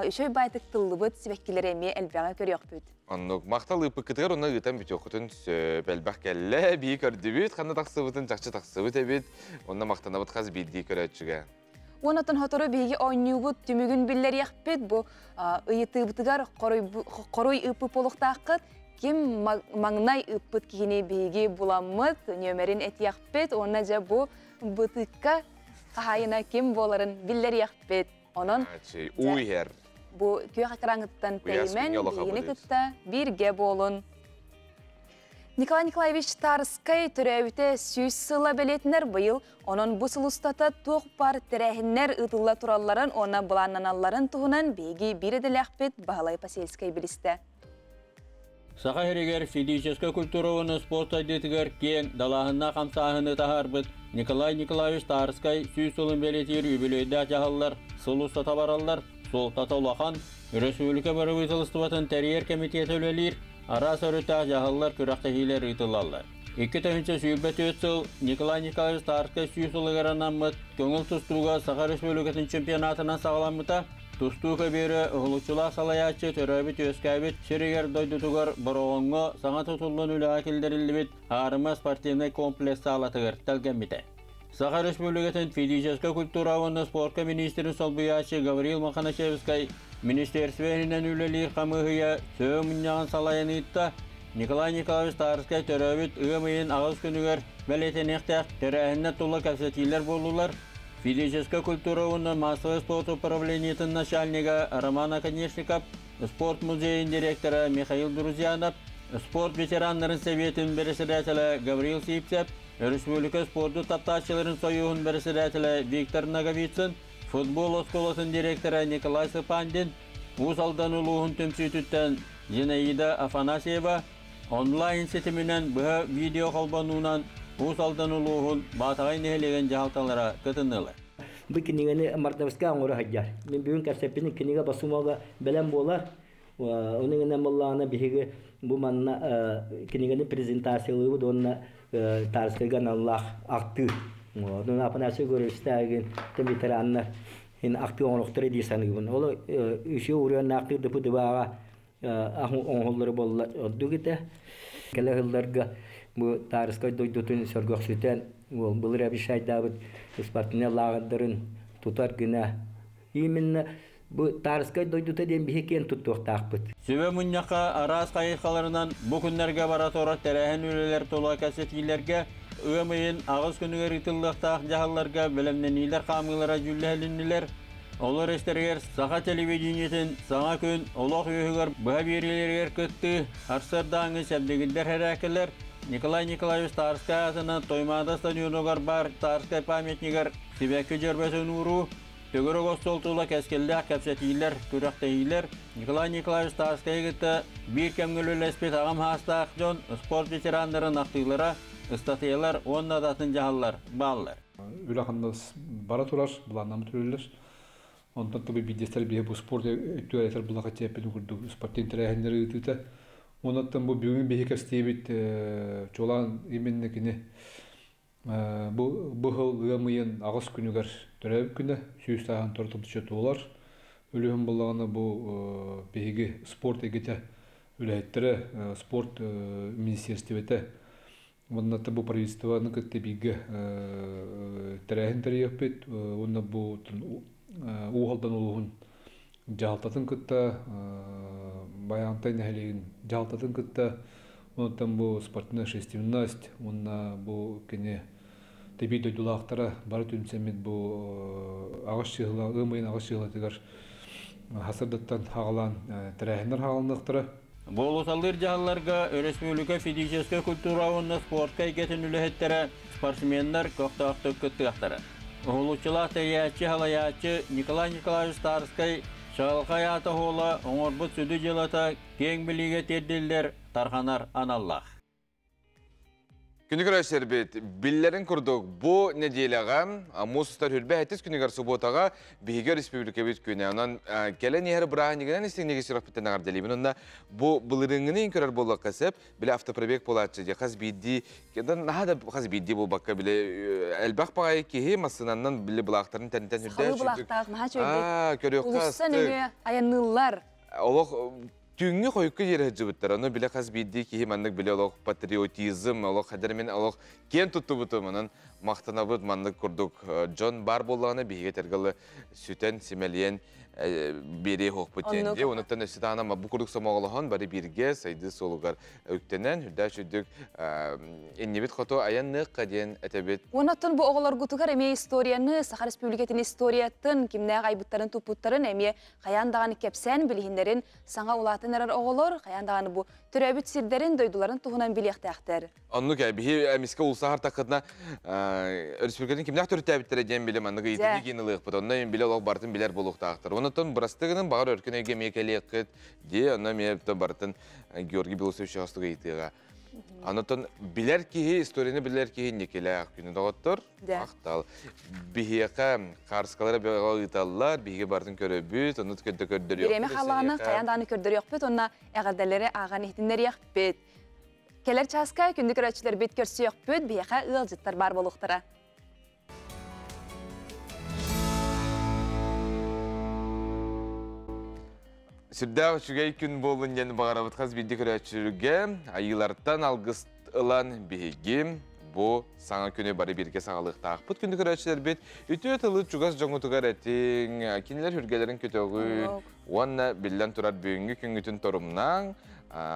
үчүгэй баайтык тыллыбыт сибэккилэри эмиэ элбэҕи көрүөхпүт. Оннук махтал ыыппыккытыгар уонна ыытан бүтүөххүтүн сөп элбэх кэллэ бии көрдүбүт ханна тахсыбытын чахчы тахсыбыт эбит онно махтанабыт хас биирдии көрөөччүгэ. Уоннаттан сотору биһиги оонньуубут түмүгүн биллэриэхпит. Бу ыйытыыбытыгар хоруй ыыппыт буолуохтааххыт. Ким маҥнай ыыппыт киһини биһиги буламмыт, нүөмэрин этиэхпит уонна дьэ бу бытыкка хаһаайына ким буоларын биллэриэхпит. Онон Уйер. Бу күөх экраҥыттан тэйимэн биһигини кытта бииргэ буолун. Николай Николаевич Тарскай төрөөбүтэ 100 сыла бэлиэтинэр быйыл, онон бу сыл устата туох баар тэрээһиннэр ыытылла туралларын уонна былааннаналларын туһунан биһиги биир идэлээхпит Баһылай Посельскай билистэ. Саха сиригэр физическэй культура уонна спорт сайдыытыгар киэҥ далааһыннаах хамсааһыны таһаарбыт Николай Николаевич Тарскай 100 сылын бэлиэтиир үбүлүөйдээх дьаһаллар сыл устата бараллар, суолтата улахан. Өрөспүүбүлүкэ бырабыыталыстыбатын тэрийэр кэмитиэтэ үлэлиир, араас өрүттээх дьаһаллар, күрэхтэһиилэр ыытыллаллар. 2024 сыл Николай Николаевич Тарскай 100 сылыгар анаммыт көҥүл тустууга Саха Республикатын чемпионатынан саҕаламмыта. Тустуу көбүөрэ уһулуччулаах салайааччы төрөөбүт-үөскээбит сиригэр дойдутугар Бороҕоҥҥо саҥа тутуллан үлэҕэ киллэриллибит Аарыма спортивнай комплекс саалатыгар тэлгэммитэ. Саха Республикатын физическэй культура уонна спорка министрин солбуйааччы Гаврил Мохоночевскай министерство иһинэн үлэлиир хамыыһыйа сүбэ мунньаҕын салайан ыытта. Николай Николаевич Тарскай төрөөбүт ыам ыйын аҕыс күнүгэр бэлиэтэниэхтээх тэрээһиннэр тула кэпсэтиилэр буоллулар. Физическэй культура уонна массовай спорт управлениетын начальнига Роман Оконешников, спорт музейын директора Михаил Друзьянов, спорт ветераннарын сэбиэтин бэрэссэдээтэлэ Гаврил Сивцев, Республика спорду таптааччыларын союһун бэрэссэдээтэлэ Виктор Ноговицын, футбол оскуолатын директора Николай Сыпандин, Уус Алдан улууһун түмсүүтүттэн Зинаида Афанасьева, онлайн ситиминэн быһа видео холбонуунан Уус Алдан улууһун Баатаҕай нэһилиэгин дьаһалталара кытыннылар. Бу кинигэни Мартовскай оҥоро сылдьар. Мин бүгүн кэпсэппитим кинигэ басумага бэлэм буолар. Оны гынан буоллаҕына биһиги бу манна кинигэни презентациялыыбыт уонна Тарскайга аналлаах ахтыы. Онон Афанасий Егоровичтаагын ветераннар ин ахтыы оҥорохторо дии саныыбын. Ол үсүө уруйаннаахтыыр дыпы дыбааҕа оҥоһуллары буолла ордук этэ. Кэлэ сылларга бу Таарыскай дойдутун сөргөхсүтэн былыр обещайдаабыт спортивнай лааҕырдарын тутар гына именно бу Таарыскай дойдута диэн биһи киэн туттуохтаахпыт. Сүбэ мунньахха араас хайысхаларынан бу күннэргэ бара турар тэрээһин үлэлэр тула кэпсэтиилэргэ ыам ыйын аҕыс күнүгэр ыытыллыахтаах дьаһалларга бэлэмнэниилэр хаамыылара дьүүллэһилиннилэр. Олор истэригэр саха телевидениетин саҥа күн олох үөһүгэр быһа биэриилэригэр кыттыы, сарсыардааҥҥы сэрдигирдэр хэрээкэлэр, Николай Николаевич Тарскай аатынан Тоймаада стадионугар баар Тарскай памятнигар сибэкки дьөрбөтүн ууруу, төгүрүк остуол тула кэскиллээх кэпсэтиилэр, күрэхтэһиилэр, Николай Николаевич Тарскайы кытта биир кэмҥэ үлэлэспит аҕам саастаах дьон спорт ветераннарын ахтыылара, ыстатыйалар уонна да атын дьаһаллар бааллар. Үлэ-хамнас бара турар, былааннаммыт үлэлэр. Онтон тобу биирдэстэр биһи бу спорт өттүгэр булаха тиэппитин курдук спортивный тэрээһиннэри ыытыыта. Онон бу бүгүн биһи кэстиибит чуолаан именно кини бу быһыл ыам ыйын аҕыс күнүгэр төрөөбүт күнэ 100 сааһын торто туолар. Үлүһүн буллаҕына бу биһиги спорт эгите үлэһиттэрэ спорт министерствете Уонна бу правительствоны кытта бииргэ тэрээһин тэрийиэхпит уонна бу Уус Алдан улууһун дьаһалтатын кытта Байаантай нэһилиэгин дьаһалтатын кытта онтон бу спортивная общественность уонна бу кини тэбии дойдулаахтара бары түмсэммит бу аҕыс чыһыла ыам ыйын аҕыс чыһылатыгар хасырдаттан хаҕалаан тэрээһиннэр хаҕаланыахтара. Буолуталыыр дьаһалларга өрөспүүбүлүкэ физическэй культура уонна спортка эйгэтин үлэһиттэрэ, спортсменнар көхтөөхтүк кыттыахтара. Уһулуччулаах тэрийээччи, салайааччы Николай Николаевич Старскай чаҕылхай аата оһуола оҥорбут сүдү дьыалата киэҥ билиигэ тиэрдиллэр, тарҕанар аналлаах. Күнү көрөөччүлэрбит, биллэрин курдук, бу нэдиэлэҕэ муус устар хүрбэ сэттис күнүгэр субуотаҕа биһиги республикабыт күнэ. Онон кэлэн иһэр бырааһынньыгынан истиҥник сүрэхпиттэн эҕэрдэлиибин. Онно бу былырыыҥҥыны көрөр буоллахха сөп, бile автопробег буолааччы дии хас биирдии наһаа да хас биирдии буолбакка бile элбэх баҕайы киһи массыынанан бile былаахтарын тэнитэн үрдэ Сахалыы былаахтаах наһаа үчүгэйдик улусса нөҥүө айанныыллар. Олох түүҥҥү хойукка диэри сылдьыбыттар. Ону биле хас биирдии киһи маннык биле олох патриотизм, олох хадэр мен олох киэн туттубутум. Онон махтанабыт маннык курдук дьон бар буоллаҕына биһиги тергалы сүтэн, симэлийэн биэриэ хуохпут диэн. Дии онуттан өссө даҕаны бу курдук сомоҕолоһон бары бииргэ сайдыы суолугар үктэнэн, үрдээх үрдүк иннибит хоту айанныахха диэн этэбит. Онон бу оҕолоргутугар эмиэ историяны, Саха Республикатын историятын, кимнээх айбыттарын туппуттарын эмиэ хайаан даҕаны кэпсээн билиһиннэрин саҥа улаатан эрэр оҕолор хайаан даҕаны бу төрөөбүт сирдэрин, дойдуларын туһунан билиэхтээхтэр. Оннук биһи эмискэ улсаһар такытына республикатын кимнээх төрүттээбиттэрэ диэн билим маннык ыйытыгы киин ылыахпыт. Онно биле олох бартын билэр буолуохтаахтар. Онотон бырастыгынан бағар өркөн өйгө эмиэ кэлиэххит дии, онно эмиэ барытын Георгий Белоусович чаҕастык ыйытыаҕа. Онотон билэр киһи, историяны билэр киһи инникилээх күнү доҕоттор, махтал. Биһиэхэ хаарыскалары бөҕө ыыталлар, биһиги барытын көрөбүт, ону көрдө көрдөрүөхпүт. Бириэмэ халааны хайаан даҕаны көрдөрүөхпүт уонна эҕэрдэлэри ааҕан иһитиннэриэхпит. Кэлэр чааска күндү көрөөччүлэрбит көрсүөхпүт, биһиэхэ ыалдьыттар баар буолуохтара. Сүрдээх үчүгэй күн буоллун диэн баҕарабыт хас биирдии көрөөччүлэргэ айыылартан алгыс ылан биһиги бу саҥа күнү бары бииргэ саҕалыахтаахпыт. Күндү көрөөччүлэрбит үтүө тылы чугас дьоҥҥутугар этиҥ, кинилэр үргэлэрин көтөҕүн уонна биллэн турар бүгүҥҥү күҥҥүтүн торумнааҥ.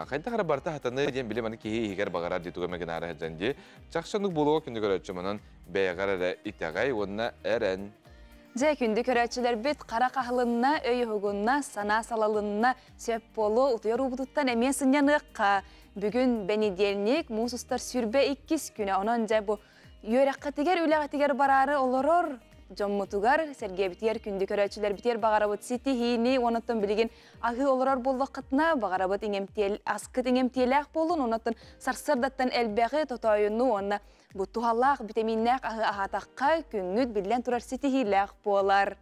Хайдах эрэ барыта хатаныы диэн били маны киһи иһигэр баҕарар дии туга эмэ гынаары сылдьан дии. Чахчы оннук буолуоҕа күндү көрөөччүм, онон бэйэҕэр эрэ итэҕэй уонна эрэн. Дьэ, күндү көрөөччүлэрбит хара хаһылынна, өй уһугунна, санаа салалынна, сөп буолуо утуйар уубутуттан эмиэ сынньаныахха. Бүгүн бэнидиэнньик, муус устар сүрбэ иккис күнэ. Онон дьэ бу үөрэххитигэр, үлэҕитигэр бараары олорор дьоммутугар, сэргэбитигэр, күндү көрөөччүлэрбитигэр баҕарабыт ситиһиини, онуттан билигин аһыы олорор буоллаххытына, баҕарабыт иҥэмтиэл, аскыт иҥэмтиэлээх буолун, онуттан сарсыардаттан элбэҕи тотоойуну уонна Бу туһалаах, битэмииннээх аһы аһаатахха, күҥҥүт биллэн турар ситиһиилээх буолар.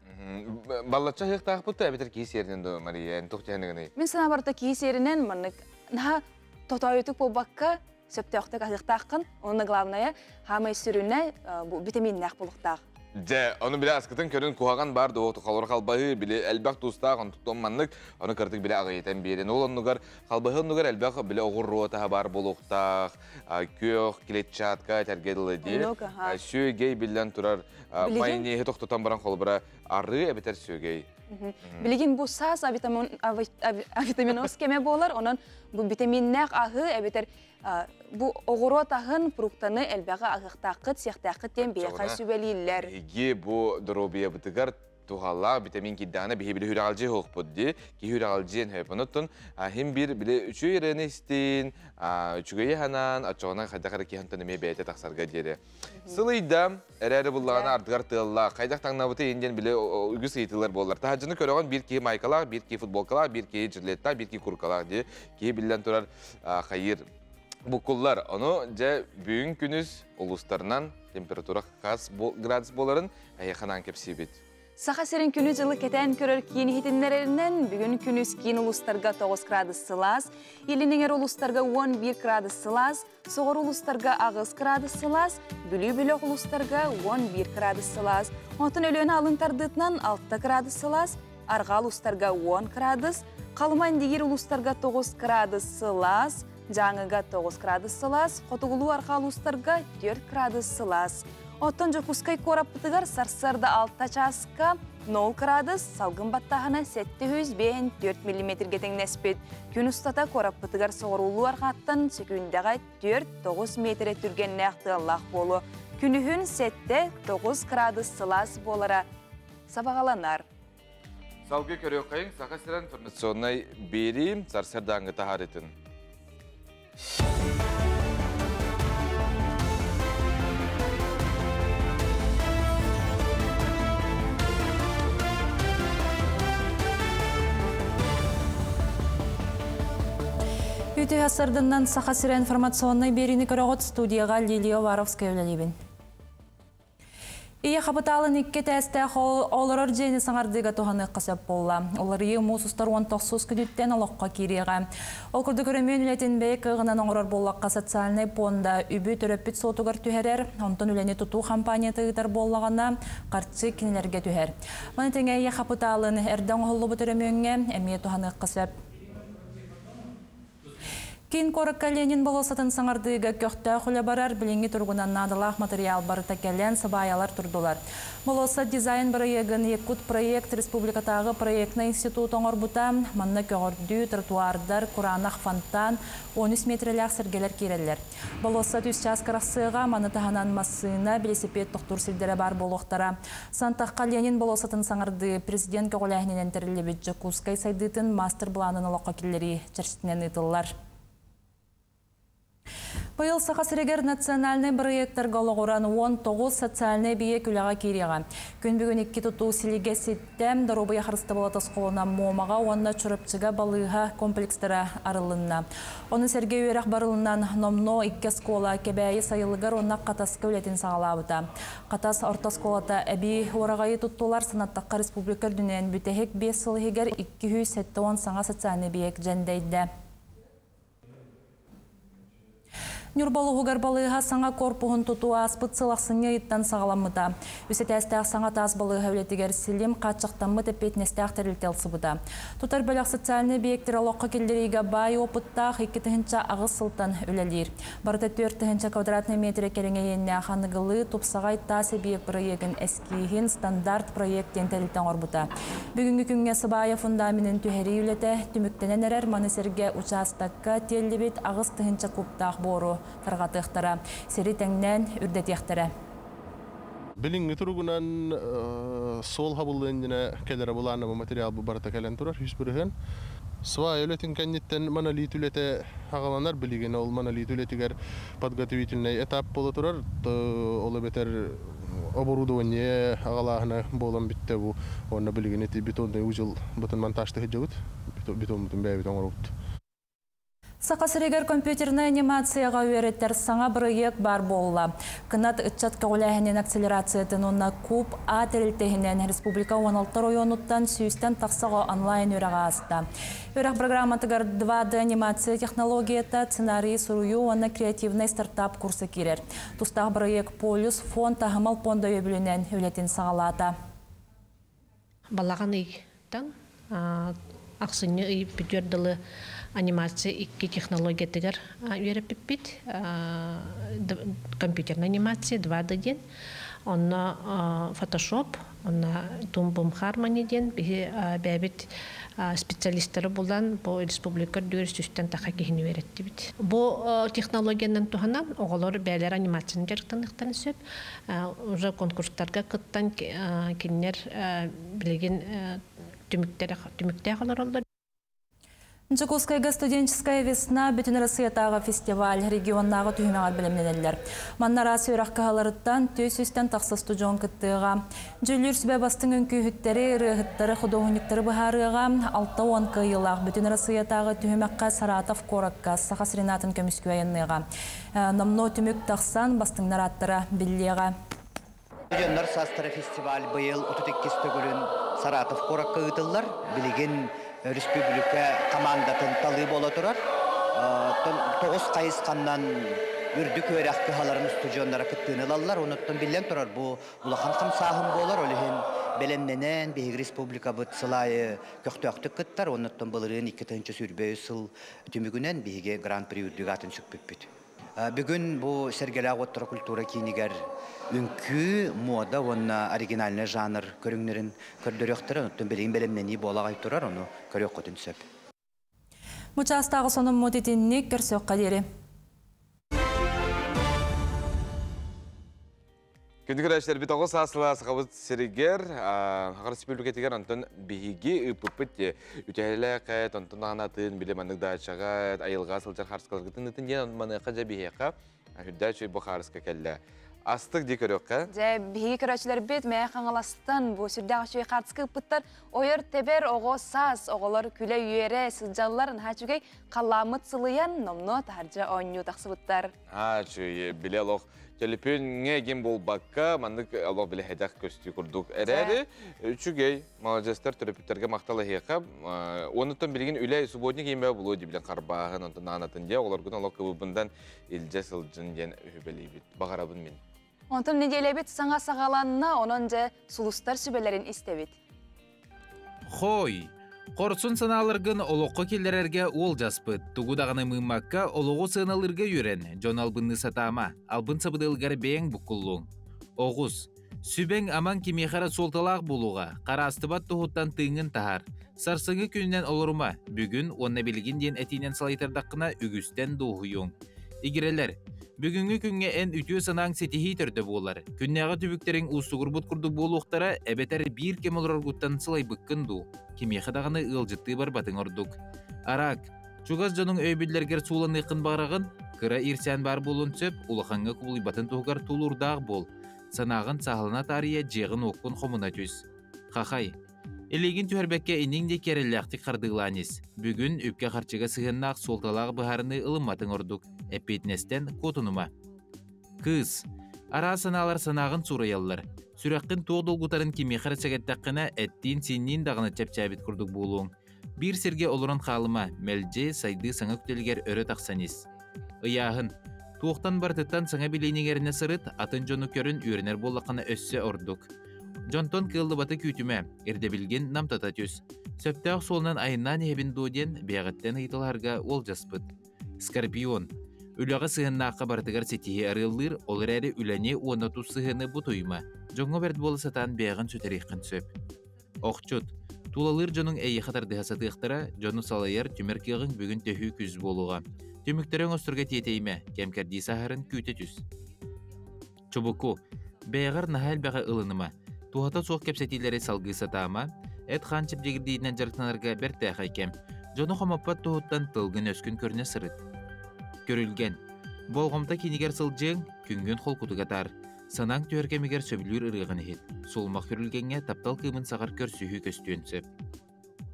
Баллачча аһыахтаахпыт да эбэтэр киһи сиэринэн дуо, Мария, эн туох дьаһаныгыный? Мин санаабар да киһи сиэринэн маннык наһаа тотоойутук буолбакка, сөптөөхтүк аһыахтааххын. Онно главное, хаамай сүрүнэ бу битэмииннээх буолуохтаах. Дьэ, ону били аскытын көрүн куһаҕан баар дуо, холоро халбаһыы били элбэх туустаах, онтуттан маннык, ону кыратык били аҕыйатан биэрин. Ол оннугар халбаһыы оннугар элбэх били оҕуруот аһа баар буолуохтаах, күөх клетчатка этэргэ дылы дии. Сүөгэй биллэн турар майонеһы тохтотон баран холобура арыы эбэтэр сүөгэй. Билигин бу саас авитаминоз кэмэ буолар, онон бу витаминнээх аһы эбэтэр бу оҕуруот аһын, фруктаны элбэҕи аһыахтааххыт, сиэхтээххит диэн биһиэхэ сүбэлииллэр. Биһиги бу доруобуйабытыгар туһалаах витамин киирдэҕинэ биһи били үрэҕэлдьиэ суохпут дии. Киһи үрэҕэлдьиэн сөп. Онуттан хим биир били үчүгэй ырыаны истин, үчүгэйи санаан, оччоҕуна хайдах эрэ киһи онтон эмиэ бэйэтэ тахсарга диэри. Сылыйда, эрээри буллаҕына ардыгар тыаллаах. Хайдах таҥнабыты иһин диэн били үгүс ыйытыылар буоллар. Таһаджыны көрөҕүн биир киһи майкалаах, биир киһи футболкалаах, биир киһи жилеттаах, биир киһи куркалаах дии. Киһи биллэн турар хайыр буккуллар. Ону дьэ бүгүн күнүс улуустарынан температура хас градус буоларын эһиэхэ анаан кэпсиибит. Саха сирин күнү-дьылы кэтээн көрөр киин иһитиннэрэринэн, бүгүн күнүс киин улуустарга 9 градус сылаас, Илин эҥэр улуустарга 11 градус сылаас, соҕуруу улуустарга 8 градус сылаас, Бүлүү бөлөх улуустарга 11 градус сылаас, оттон Өлүөнэ алын тардыытынан 6 градус сылаас, арҕаа улуустарга 10 градус, Халыма Индигиир улуустарга 9 градус сылаас, Дьааҥыга 9 градус сылаас, хотугулуу-арҕаа улуустарга 4 градус сылаас. Оттон Дьокуускай куораппытыгар сарсыарда 6 чааска 0 градус, салгын баттааһына 754 миллиметргэ тэҥнэспит. Күн устата куораппытыгар соҕуруулуу арҕааттан сөкүүндэҕэ 4-9 миэтэрэ түргэннээх тыаллаах буолуо. Күнүһүн 7-9 градус сылаас буолара сабаҕаланар. Салгыы көрүөххэйиҥ Саха сирин информационнай биэрии сарсыардааҥҥы таһаарыытын. Үтүө сардыннан Саха сирэ информационнай биэриини көрөҕүт студияға Лилия Уваровская үлэлиибин. Ийэ хапытаалын икки этээстээх олорор дьиэни саҥардыыга туһаныахха сөп буолла. Уларыйыы муус устар уон тохсус күнүттэн олоххо киириэҕэ. Ол курдук өрөмүөн үлэтин бэйэ кыаҕынан оҥорор буоллахха социальнай пуонда үбү төрөппүт суотугар түһэрэр, онтон үлэни тутуу хампаанньата ыытар буоллаҕына, харчы кинилэргэ түһэр. Маны тэҥэ ийэ хапытаалын эрдэ оҥоһуллубут өрөмүөҥҥэ эмиэ туһаныахха сөп. Киин куоракка Ленин болуоссатын саҥардыыга көхтөөх үлэ барар, билиҥҥи туругунан наадалаах матырыйаал барыта кэлэн, сыбаайалар турдулар. Болуоссат дизайн-бырайыагын Якутпроект республикатааҕы проектнай институт оҥорбута. Манна көҕөрдүү, тротуардар, кураанах фонтан, 13 миэтэрэлээх сэргэлэр киирэллэр. Болуоссат үс чаас кырахсыаҕа, маны таһынан массыына, билисипиэт тохтуур сирдэрэ баар буолуохтара. Сантахха Ленин болуоссатын саҥардыы президент көҕүлээһининэн тэриллибит Дьокуускай сайдыытын мастер-былаанын олоххо киллэрии чэрчитинэн ыытыллар. Быйыл Саха сиригэр национальнай бырайыактарга олоҕуран 19 социальнай эбийиэк үлэҕэ киириэҕэ. Күн бүгүн икки тутуу силигэ ситтэ, доруобуйа харыстабыла тосхолунан Муомаҕа уонна Чурапчыга балыыһа комплекстара арылынна. Ону сэргэ үөрэх барылынан номнуо икки оскуола Кэбээйи сайылыгар уонна Хатаска үлэтин саҕалаабыта. Хатас орто оскуолата эбии уораҕайы туттулар, санаттахха республика үрдүнэн бүтэһик биэс сыл иһигэр 270 саҥа социальнай эбийиэк дьэндэйдэ. Ньурба улууһугар балыыһа саҥа корпуһун тутуу ааспыт сыл ахсынньы ыйыттан саҕаламмыта. Үс этээстээх саҥа таас балыыһа үлэтигэр силим хааччахтаммыт эппиэтинэстээх тэрилтэ ылсыбыта. Тутар бөлөх социальнай объектары олоххо киллэриигэ баай опыттаах 2008 сылтан үлэлиир. Барыта 4000 квадратнай метрэ кэриҥэ иэннээх аныгылыы тупсаҕай таас эбийиэк бырайыагын эскииһин стандарт проект диэн тэрилтэ оҥорбута. Бүгүҥҥү күҥҥэ сыбаайа фундаменын түһэрии үлэтэ түмүктэнэн эрэр, маны сэргэ учаастакка тиэллибит 8000 кубтаах буору тарҕатыахтара, сири тэҥнээн үрдэтиэхтэрэ. Билиҥҥи туругунан суол хабыллыан иннинэ кэлэрэ былааннаммыт материал бу барыта кэлэн турар, 100%. Свая үлэтин кэнниттэн монолит үлэтэ аҕаланар, билигин ол монолит үлэтигэр подготовительный этап буола турар, ол эбэтэр оборудование аҕалааһына буолан бүттэ бу уонна билигин ити бетонный узел бытын монтажты сылдьабыт, бетоммутун бэйэбит оҥоробут. Саха сиригэр компьютернай анимацияҕа үөрэтэр саҥа бырайыак баар буолла. Кынат ыччат көҕүлээһинин акселерациятын уонна Куб А тэрилтэ иһинэн республика 16 оройуонуттан сүүстэн тахса оҕо онлайн үөрэҕи ааста. Үөрэх программатыгар 2D анимация технологията, сценарийы суруйуу уонна креативнай стартап курса киирэр. Тустаах бырайыак Полюс фонд аһымал пуонда өйөбүлүнэн үлэтин саҕалаата. Балаҕан ыйтан ахсынньы ый бүтүөр дылы анимация икки технологиятыгар үөрэппиппит. Компьютерная анимация 2D диэн. Онно Photoshop, онно Toon Boom Harmony диэн биһи бэйэбит специалистары булан бу республика үрдүгэр сүүстэн таха киһини үөрэттибит. Бу технологиянан туһанан оҕолор бэйэлэрэ анимацияны дьарыктаныахтарын сөп. Уже конкурстарга кыттан кинилэр билигин түмүктээх олороллор. Дьокуускайга «Студенческая весна» бүтүн Россиятааҕы фестиваль регионнааҕы түһүмэҕэр бэлэмнэнэллэр. Манна араас үөрэх кыһаларыттан 400-тэн тахса студент кыттыаҕа. Дьүүллүүр сүбэ бастыҥ үҥкүүһүттэри, ырыаһыттары, худуоһунньуктары быһаарыаҕа. 60 кыайыылаах бүтүн Россиятааҕы түһүмэххэ Саратов куоракка Саха сирин аатын көмүскүү айанныаҕа. Номнуо түмүк тахсан, бастыҥнар ааттара биллиэҕэ. Студеннар саастара фестиваль быйыл 32 төгүлүн Саратов куоракка ыытыллар. Билигин республика командатын талыы буола турар. Тоҕус хайысханнан үрдүк үөрэх кыһаларын устудьуоннара кыттыыны ылаллар. Онуттан биллэн турар бу улахан хамсааһын буолар. Ол иһин бэлэмнэнэн биһиги республикабыт сыл аайы көхтөөхтүк кыттар. Онуттан былырыын 2023 сыл түмүгүнэн биһиги Гран-при үрдүк аатын сүкпүппүт. Бүгүн бу Сэргэлээх уоттара культура киинигэр үҥкүү, муода уонна оригинальнай жанр көрүҥнэрин көрдөрүөхтэрэ. Оттон билигин бэлэмнэнии буола аҕай турар, ону көрүөххүтүн сөп. Бу чаастааҕы сонуммут итинник көрсүөххэ диэри. Күндү көрөөччүлэрбит оҕо саас сылаас Сахабыт сиригэр, Саха Республикатыгар онтон биһиги ыыппыппыт үтэһэлээх онтон атын били маннык даачаҕа айылҕа сылдьар харыскаларгытын ытын диэн маныаха дьэ биһиэхэ үрдээ үчүгэй бу хаарыска кэллэ. Астык дии көрүөххэ. Дьэ, биһиги көрөөччүлэрбит Мэйэ Хаҥаластан бу сүрдээх үчүгэй хаартыска ыыппыттар. Ойор тэбэр оҕо саас, оҕолор күлэ-үөрэ сылдьаллар, наһаа үчүгэй халлааммыт сылыйан, номнуо таһырдьа оонньуу тахсыбыттар. Аа, үчүгэй, билэ олох Төлөпүөҥҥэ игин буолбакка, маннык олох билэ сэдэх көстүү курдук эрээри, үчүгэй, маладьыастар төрөппүттэргэ махтал эһиэхэ. Онуттан билигин үлэ субботник иимэ булуо дии харбааһын, онтон аанатын дии, оҕолоргун олох кыбыбындан илдьэ сылдьын диэн үһүбэлиибит. Баҕарабын мин. Онтон неделябит саҥа саҕаланна, онон дьэ сулустар сүбэлэрин истэбит. Хой! Хорсун санааларгын олоххо киллэрэргэ уолдьаспыт. Тугу даҕаны мыыммакка олоҕу сыаналыырга үөрэн, дьон албынныы сатаама, албын сабыдыалгар бэйэҥ буккуллуҥ. Оҕус. Сүбэҥ амаҥ кимиэхэ эрэ суолталаах буолуоҕа, хараастыбат туһуттан тыыҥҥын таһаар. Сарсыҥҥы күнүнэн олорума, бүгүн уонна билигин диэн этиинэн салайтардаххына үгүстэн дуоһуйуоҥ. Игирэлэр, бүгүҥҥү күҥҥэ эн үтүө санааҥ ситиһии төрдө буолар. Күннээҕи түбүктэриҥ уустугурбут курдук буолуохтара эбэтэр биир кэм олороргуттан сылайбыккын дуу? Кимиэхэ даҕаны ыалдьыттыы барбатыҥ ордук. Араак, чугас дьонуҥ өйөбүллэргэр сууланыаххын баҕараҕын? Кыра иирсээн баар буолуон сөп, улахаҥҥа кубулуйбатын туһугар тулуурдаах буол. Санааҕын сааһылана таарыйа дьиэҕин-уоккун хомуна түс. Хахай. Илиигин түһэрбэккэ инниҥ диэки эрэллээхтик хардыылаан ис. Бүгүн үпкэ-харчыга сыһыаннаах суолталаах быһаарыныы ылымматыҥ ордук. Эппиэтинэстэн куотунума. Кыыс. Араас санаалар санааҕын суурайаллар. Сүрэххин туох долгутарын кимиэхэ эрэ сэгэттэххинэ, эттиин-сиинниин даҕаны чэпчээбит курдук буолуоҥ. Биир сиргэ олорон хаалыма, мэлдьи сайдыы саҥа үктэлигэр өрө тахсан ис. Ыйааһын. Туохтан барытыттан саҥа билиини иҥэринэ сырыт, атын дьону көрөн үөрэнэр буоллаххына өссө ордук. Дьонтон кыаллыбаты күүтүмэ, ирдэбилгин намтата түс. Сөптөөх суолунан айаннаан иһэбин дуо диэн бэйэҕиттэн ыйыталаһарга уолдьаспыт. Скорпион. Үлэҕэ сыһыаннаахха барытыгар ситиһии арыаллыыр, ол эрээри үлэни уонна тус сыһыаны бутуйума. Дьоҥҥо бэрт буола сатаан бэйэҕин сүтэриэххин сөп. Охчут. Тулалыыр дьонуҥ эйиэхэ тардыһа сатыахтара, дьону салайар, түмэр кыаҕыҥ бүгүн төһүү күүс буолуоҕа. Түмүктэри оҥосторго тиэтэйимэ, кэм-кэрдии саһарын күүтэ түс. Чубуку. Бэйэҕэр наһаа элбэҕи ылыныма. Туһата суох кэпсэтиилэри салгыы сатаама. Эт-хаан чэбдигирдиитинэн дьарыктанарга бэртээхэй кэм. Дьону хомоппот туһуттан тылгын-өскүн көрүнэ сырыт. Көрүлгэн. Болҕомто киинигэр сылдьыаҥ, күҥҥүн холкутук атаар. Санааҥ түһэр кэмигэр сөбүлүүр ырыаҕын иһит. Сулумах күрүлгэҥҥэ таптал кыымын саҕар көрсүһүү көстүөн сөп.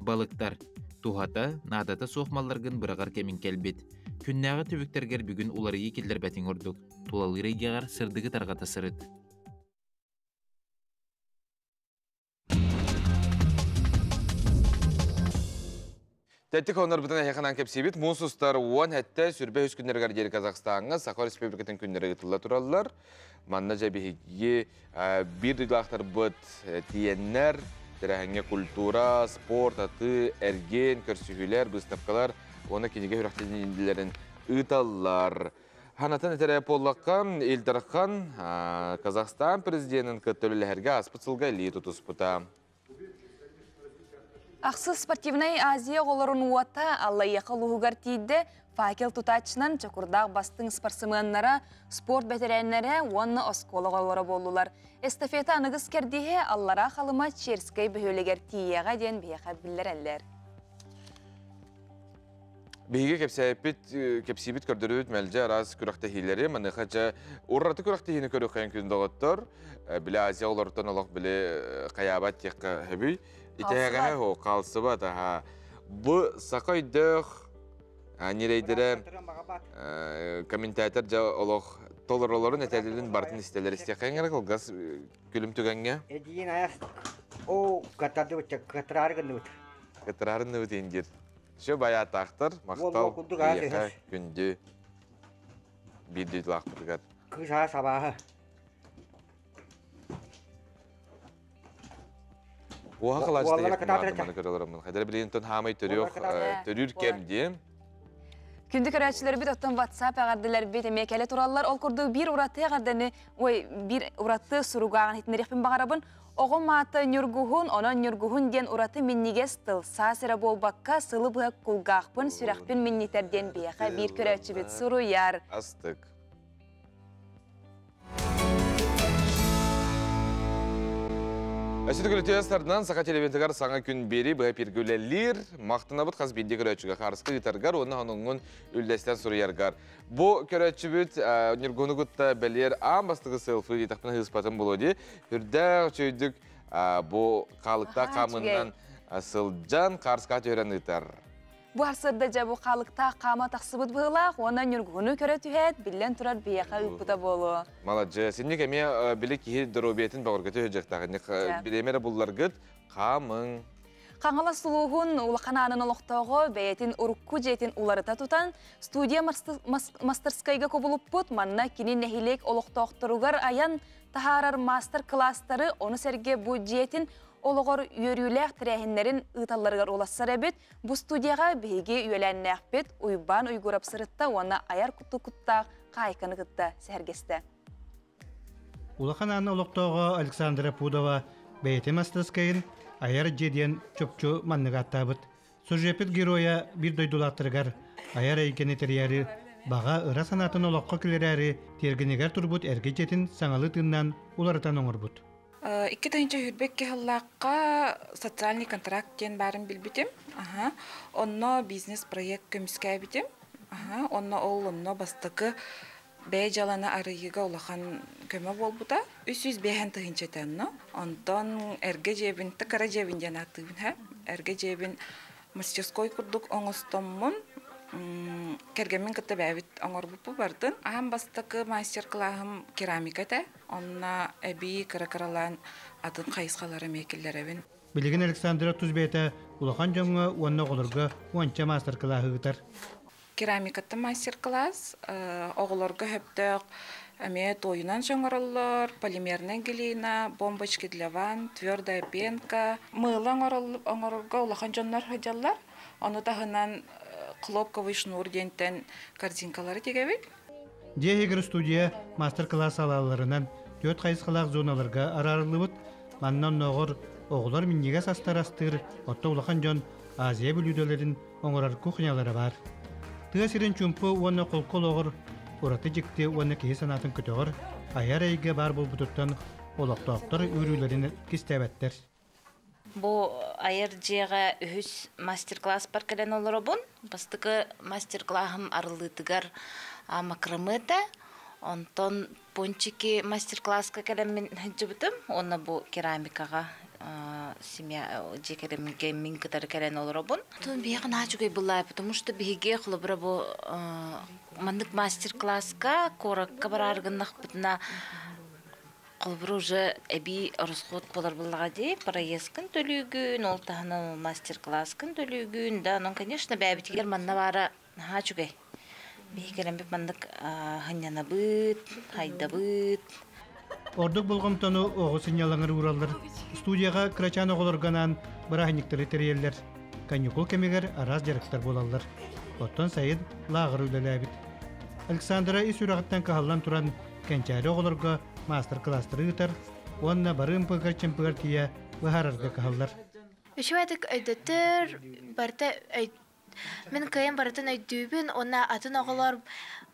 Балыктар. Туһата, наадата суох малларгын быраҕар кэмиҥ кэлбит. Күннээҕи түбүктэргэр бүгүн уларыйыы киллэрбэтиҥ ордук. Тулалыыр эйгэҕэр сырдыгы тарҕата сырыт. Тэттик хонорбутун эһиэхэ кэпсиибит. Муус устар 10 7 сүрбэ үс күннэригэр диэри Казахстаҥҥа Саха Республикатын күннэрэ ыытылла тураллар. Манна дьэ биһиги биир дойдулаахтарбыт тиийэннэр, тэрээһиҥҥэ культура, спорт, аты, эргиэн, көрсүһүүлэр, быыстапкалар уонна кинигэ күрэхтэһиилэрин ыыталлар. Ханатын этэрэ буоллахха, Ил Дархан Казахстан президенин кытта үлэлэһэргэ ааспыт сылга илии тутуспута. Ахсыс спортивнай Азия оҕолорун уота Аллайыаха улууһугар тиийдэ. Факел тутааччынан Чокурдаах бастыҥ спортсменнара, спорт бэтэрээннэрэ уонна оскуола оҕолоро буоллулар. Эстафета аныгыс кэрдииһэ Аллараа Халыма Черскэй бөһүөлэгэр тиийиэҕэ диэн биһиэхэ биллэрэллэр. Биһиги кэпсээппит, кэпсиибит көрдөрүүбүт мэлдьи араас күрэхтэһиилэри, маныаха дьэ ураты күрэхтэһиини көрүөххэйин күн доҕоттор. Били Азия олортон олох били хайаабат диэххэ сөбүй. Итэҕэһэ хо хаалсыбат аха. Бу саха өйдөөх ньирэйдэрэ комментатор дьэ олох толоролорун этэлэрин бартын истэлэр истиэххэ кылгас күлүм түгэҥҥэ. Эдиин аяс о катарды катырары гынныбыт. Катырары индир. Все баяатаахтар, махтал, эйиэхэ күндү биир дойдулаахпытыгар. Кыыс сабааһы. Уоха кылаачта маны көрөлөрөммүн. Хайдара билигин тон хаамай төрүөх төрүүр кэм диэн. Күндү көрөөччүлэрбит оттон WhatsApp эҕэрдэлэрбит эмиэ кэлэ тураллар. Ол курдук биир ураты эҕэрдэни, ой, биир ураты суругааҕын иһитиннэриэхпин баҕарабын. Оҕом аата Ньургуһун, онон Ньургуһун диэн ураты минньигэс тыл, саас эрэ буолбакка, сылы быһа кулгаахпын, сүрэхпин минньитэр диэн биһиэхэ биир көрөөччүбүт суруйар. Астык. Өссө күлүтүө сарынан Саха телевизорыгар саҥа күн биэри быһа эфиргэ үлэлиир. Махтанабыт хас биирдии көрөөччүгэ хаарыска ыытаргар уонна онуҥҥун үллэстэн суруйаргар. Бу көрөөччүбүт Ньургуну кытта бэлиэр аан бастакы селфи диэтэхпинэ ыыспатын буолуо дии. Үрдээх үчүгэйдик бу хаалыктаах хаамыннан сылдьан хаарыска түһэрэн ыытар. Бу арсырда дьэ бу хаалыктаах хаама тахсыбыт быһыылаах уонна Ньургуну көрө түһээт, биллэн турар биһиэхэ ыыппыта буолуо. Маладьыас. Инник эмиэ били киһи доруобуйатын бөҕөргөтө сылдьыахтаах. Инник бириэмэ эрэ булларгыт хаамыҥ. Хаҥалас улууһун Улахан Аанын олохтооҕо бэйэтин урукку дьиэтин уларыта тутан, студия мастерскайга кубулуппут, манна кини нэһилиэк олохтоохторугар айан таһаарар маастар-кылаастары, ону сэргэ бу дьиэтин олоҕор үөрүүлээх тэрээһиннэрин ыыталларыгар улассар эбит. Бу студияҕа биһиги үөлээннээхпит Уйбаан Уйгурап сырытта уонна айар куттаах хаайканы кытта сэһэргэстэ. Улахан Аан олохтооҕо Александра Пудова бэйэтин мастарыскыайын айар дьиэ диэн чопчу маннык ааттаабыт. Сюжеппит геройа биир дойдулаахтарыгар айар эйгэни тэрийээри баҕа ыра санаатын олоххо киллэрээри тиэргэнигэр турбут эргэ дьиэтин саҥалыы тыыннаан уларытан оҥорбут. 2022 сыллаахха социальный контракт диэн баарын билбитим. Онно бизнес-проект көмүскээбитим. Онно ол онно бастакы бэйэ дьыаланы арыйыыга улахан көмө буолбута. 305 тыһыынча этэ онно. Онтон эргэ дьиэбин, кыра дьиэбин диэн ааттыыбын һэ. Эргэ дьиэбин мастерской курдук оҥостоммун кэргэммин кытта бэйэбит оҥорбуппут бардын. Аан бастакы мастер-класым керамика этэ. Онно эбии кыра-кыралаан атын хайысхалары эмиэ киллэрэбин. Билигин Александра тус бэйэтэ улахан дьоҥҥо уонна оҕолорго уонча маастар-кылааһы ыытар. Керамикаттан мастер-класс оҕолорго сөптөөх эмиэ туойунан оҥороллор, полимерная глина, бомбочки для ванн, твердая пенка. Мыыла оҥорорго улахан дьоннор сылдьаллар. Ону таһынан хлопковый шнур диэнтэн корзинкалары тигэбит. Дьиэ иһигэр студия мастер-класс салааларынан түөрт хайысхалаах зоналарга араарыллыбыт. Манна оннооҕор оҕолор минньигэс астар астыыр, оттон улахан дьон Азия бүлүүдэлэрин оҥорор кухнялара баар. Тыа сирин чуумпу уонна холку олоҕор ураты дьикти уонна киһи санаатын көтөҕөр айар эйгэ баар буолбутуттан олохтоохтор үөрүүлэрин кистээбэттэр. Бу айар дьиэҕэ үһүс мастер-класспар кэлэн олоробун. Бастакы мастер-клаһым арыллыытыгар макраме этэ. Онтон пончики мастер-класска кэлэммин сылдьыбытым. Уонна бу керамикаҕа семья дьиэ кэргэммин мин кытары кэлэн олоробун. Тун биһиэхэ наһаа үчүгэй былаай, потому что биһиги холобура бу маннык мастер-класска куоракка бараар гыннахпытына холобура уже эбии ороскуот буолар буоллаҕа дии, проездкын төлүүгүн, ол таһынан мастер-класскын төлүүгүн, да, ну, конечно, бэйэбитигэр манна баара наһаа үчүгэй. Биһи кэлэммит маннык сынньанабыт, хайдабыт. Ордук болҕомтону оҕо сынньалаҥар уураллар. Студияҕа кырачаан оҕолорго анаан бырааһынньыктары тэрийэллэр. Каникул кэмигэр араас дьарыктар буолаллар. Оттон сайын лааҕыр үлэлээбит. Александра ис сүрэҕиттэн кыһаллан туран кэнчээри оҕолорго маастар-кылаастары ыытар уонна бары ымпыгар-чымпыгар тиийэ быһаарарга кыһаллар. Үчүгэйдик өйдөтөр, барыта мин кыайан барытын өйдүүбүн уонна атын оҕолор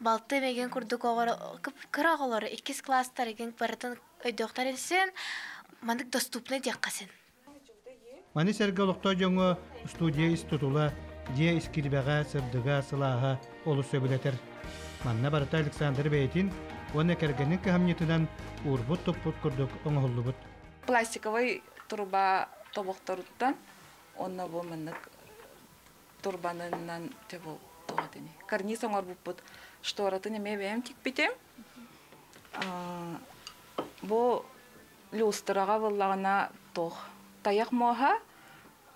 балтым игин курдук оҕолор кыра оҕолор иккис класстар игин барытын өйдөөхтөр илсин маннык доступный диэххэ син. Маны сэргэ олохтоох дьоҥҥо студия ис тутула, дьиэ ис кирбэҕэ, сырдыга, сылааһа олус сөбүлэтэр. Манна барыта Александр бэйэтин уонна кэргэнин кыһамньытынан уурбут-туппут курдук оҥоһуллубут. Пластиковай труба тобохторуттан уонна бу маннык турбанынан карниз оҥорбуппут шторатын эмиэ бэйэм тикпитим. Бу люстраҕа буоллаҕына туох тайах муоһа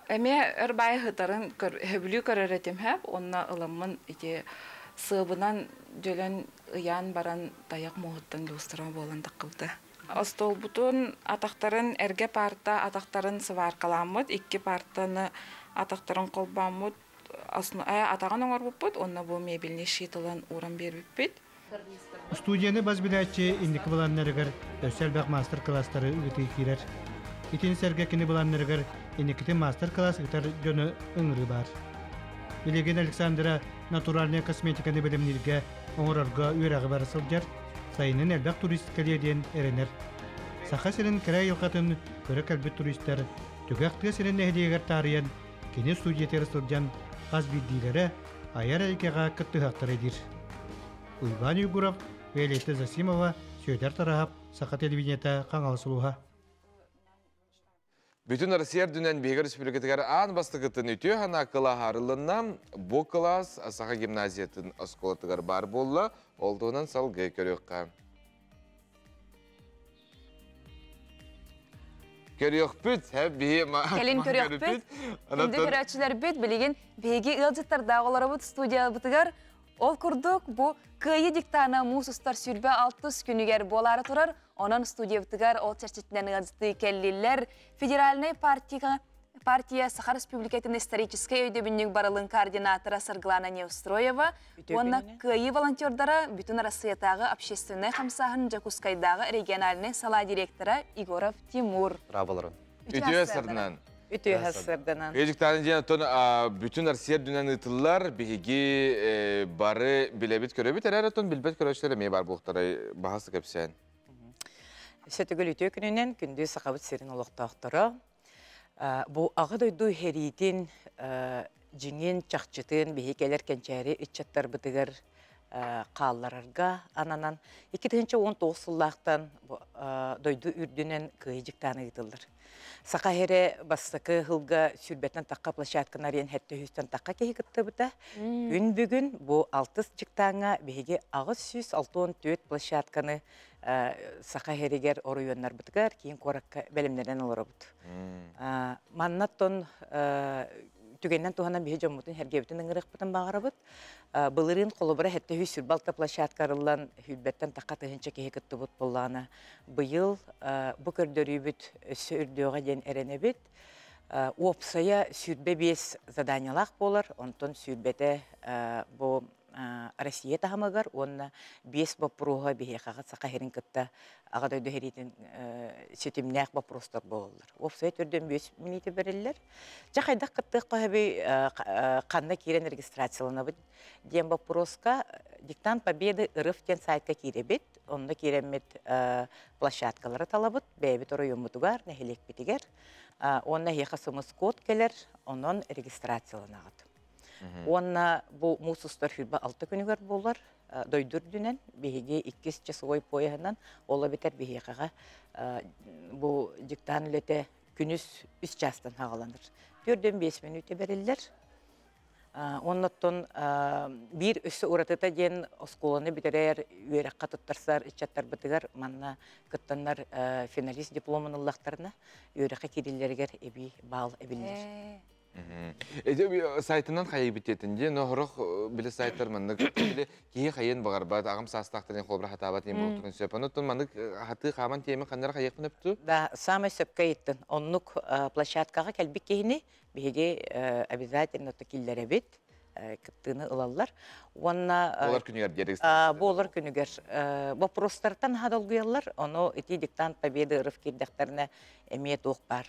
эмиэ өр баайы сытарын сөбүлүү көрөр этим һэп уонна ыламмын ити сыабынан дьөлөн ыйаан баран тайах муоһуттан люстра буолан таххыбыта. Остуолбутун атахтарын эргэ парта атахтарын сваркаламмыт, икки партаны атахтарын холбооммут, атаҕын оҥорбуппут уонна бу мебельный щит ылан ууран биэрбиппит. Студияны бас билээччи инники былааннарыгар өссө элбэх маастар-кылаастары ыытыы киирэр. Итини сэргэ кини былааннарыгар инникитин маастар-кылаас ыытар дьону ыҥырыы баар. Билигин Александра натуральнай косметиканы бэлэмнииргэ, оҥорорго үөрэҕи бара сылдьар, сайынын элбэх турист кэлиэ диэн эрэнэр. Саха сирин кэрэ айылҕатын көрө кэлбит туристар түгэх тыа сирин нэһилиэгэр таарыйан, кини студиятыгар сылдьан хас биирдиилэрэ айар эйгэҕэ кыттыһыахтара диир. Уйбаан Уйгуров, Виолетта Засимова, Сүөдэр Тараһап, Саха телевидениета, Хаҥалас улууһа. Бүтүн Россия үрдүнэн биһиги республикатыгар аан бастакытын үтүө санаа кылааһа арыллынна. Бу кылаас Саха гимназиятын оскуолатыгар баар буолла. Ол туһунан салгыы көрүөххэ. Көрүөхпүт, биһи Кэлин көрүөхпүт. Күндү көрөөччүлэрбит, билигин биһиги ыалдьыттардаах олоробут студиябытыгар. Ол курдук, бу Кыайыы диктана муус устар 26 күнүгэр буолаары турар. Онон студиябытыгар ол чэрчитинэн ыалдьыттыы кэллилэр. Федеральнай партия партия Саха Республикатын историческай өйдөбүнньүк барылын координатора Саргылана Неустроева уонна Кыайыы волонтердара Бүтүн Арассыйатааҕы общественнай хамсааһын Дьокуускайдааҕы региональнай салаа директора Егоров Тимур. Браво Үтүө сырдынан. Үтүө сырдынан. Эдиктааны диэн оттон бүтүн Россия үрдүнэн ыытыллар биһиги бары билэбит көрөбүт эрэр оттон билбэт көрөөччүлэр эмиэ бар буолуохтара баһасы кэпсээн. Сөтүгүл үтүө күнүнэн күндү Сахабыт сирин олохтоохторо. Бу аҕа дойду хэриитин Дьиҥин, чахчытын биһи кэлэр кэнчээри ыччаттарбытыгар хаалларарга ананан 2019 сыллаахтан дойду үрдүнэн кыайыы дьыктаана ыытыллар. Саха сирэ бастакы сылга сүүрбэттэн тахха площадканы арыйан 700-тэн тахха киһи кыттыбыта. Күн бүгүн бу алтыс дьыктааҥҥа биһиги 864 площадканы Саха сиригэр оройуоннарбытыгар киин куоракка бэлэмнэнэн олоробут. Маннаттан түгэннэн туһанан биһи дьоммутун сэргэбитин ыҥырыахпытын баҕарабыт. Былырыын холобура 726 площадка арыллан сүүрбэттэн тахха тыһыынча киһи кыттыбыт буоллаҕына, быйыл бу көрдөрүүбүт өссө үрдүөҕэ диэн эрэнэбит. Уопсайа 25 заданиялаах буолар, онтон сүүрбэтэ бу Россия таһымыгар уонна биэс боппуруоһа биһиэхэҕэ Саха сирин кытта Аҕа дойду сэриитин ситимнээх боппуруостар буолаллар. Уопсайа 45 мүнүүтэ бэриллэр. Дьэ хайдах кыттыахха сөбүй, ханна киирэн регистрацияланабыт диэн боппуруоска Диктант Победы РФ диэн сайтка киирэбит. Онно киирэммит площадкалары талабыт, бэйэбит оройуоммутугар, нэһилиэкпитигэр. Уонна эһиэхэ смс-код кэлэр, онон регистрацияланаҕыт. Уонна бу муус устар 26 күнүгэр буолар дойду үрдүнэн биһиги иккис часовой пояһынан ол эбэтэр биһиэхэҕэ бу дьыктаан үлэтэ күнүс үс чаастан саҕаланар. 45 мүнүүтэ бэриллэр. Оннуттан биир өссө уратыта диэн оскуоланы бүтэрэр үөрэххэ туттарсар ыччаттарбытыгар манна кыттаннар финалист дипломун ыллахтарына үөрэххэ киириллэригэр эбии баал эбиллэр. Сайтынан хайыбыт диэтин дии, но хорох били сайттар маннык били киһи хайын баҕарбат, аҕам саастаахтарын холобура хатаабат диэн буолтун сөп. Онуттан маннык хатыы хааман тиэмэ ханнара хайыахпын өпту? Да, самай сөпкө ыйыттын. Оннук площадкаҕа кэлбит киһини биһиги обязательно киллэрэбит, кыттыыны ылаллар. Уонна Буолар күнүгэр диэри буолар күнүгэр вопростартан долгуйаллар. Ону ити диктант Победы РФ киирдэхтэринэ эмиэ туох бар,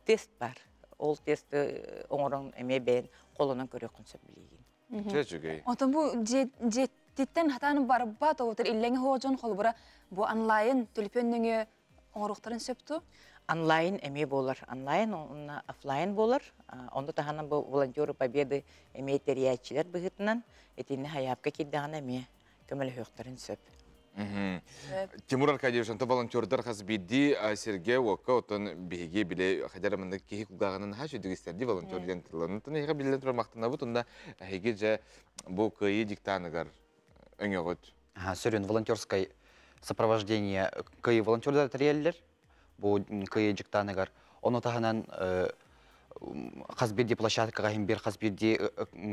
тест бар. Ол тесты оҥорон эмиэ бэйэн холонон көрүөххүн сөп билигин. Чэ Отон бу дьиэттиттэн хатаан барбат оҕотор иллэҥи хоожон холбура бу онлайн төлөпүөннөҥү оҥоруохтарын сөпту? Онлайн эмиэ буолар. Онлайн уонна офлайн буолар. Онно таһынан бу волонтеры Победы эмиэ тэрийээччилэр быһыытынан итиннэ хайаапка киирдэҕинэ эмиэ көмөлөһүөхтэрин сөп. Тимур Аркадьевич, онто волонтердар хас биирдии сиргэ уокка оттон биһиги биле хадьар маннык киһи кулгааҕынан наһаа үчүгэй истэрдии волонтер диэн тылланытын эһиэхэ биллэн турар махтанабыт онно эһиги дьэ бу кыайыы диктаныгар өҥөҕүт. Сүрүн волонтерскай сопровождение кыайыы волонтердар тэрийэллэр бу кыайыы дьыктааныгар. Ону таһынан хас биирдии площадкаҕа иһин биир хас биирдии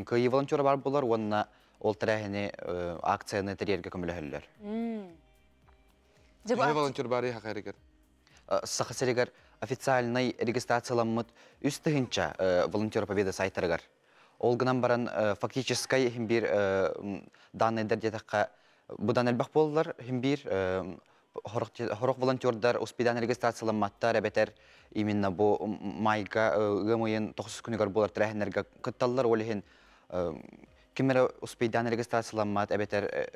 кыайыы волонтера баар буолар уонна ол тэрээһини акцияны тэрийэргэ көмөлөһөллөр. Төһө волонтер баарый Саха сиригэр? Саха сиригэр официальнай регистрацияламмыт 3 тыһыынча волонтер Победы сайтарыгар. Ол гынан баран фактическай иһин биир данныйдар диэтэххэ быдан элбэх буоллар иһин биир хорох волонтердар успедан регистрацияламматтар эбэтэр именно бу майга ыам ыйын 9 күнүгэр буолар тэрээһиннэргэ кытталлар. Ол иһин ким эрэ успейдаан регистрацияламмат эбэтэр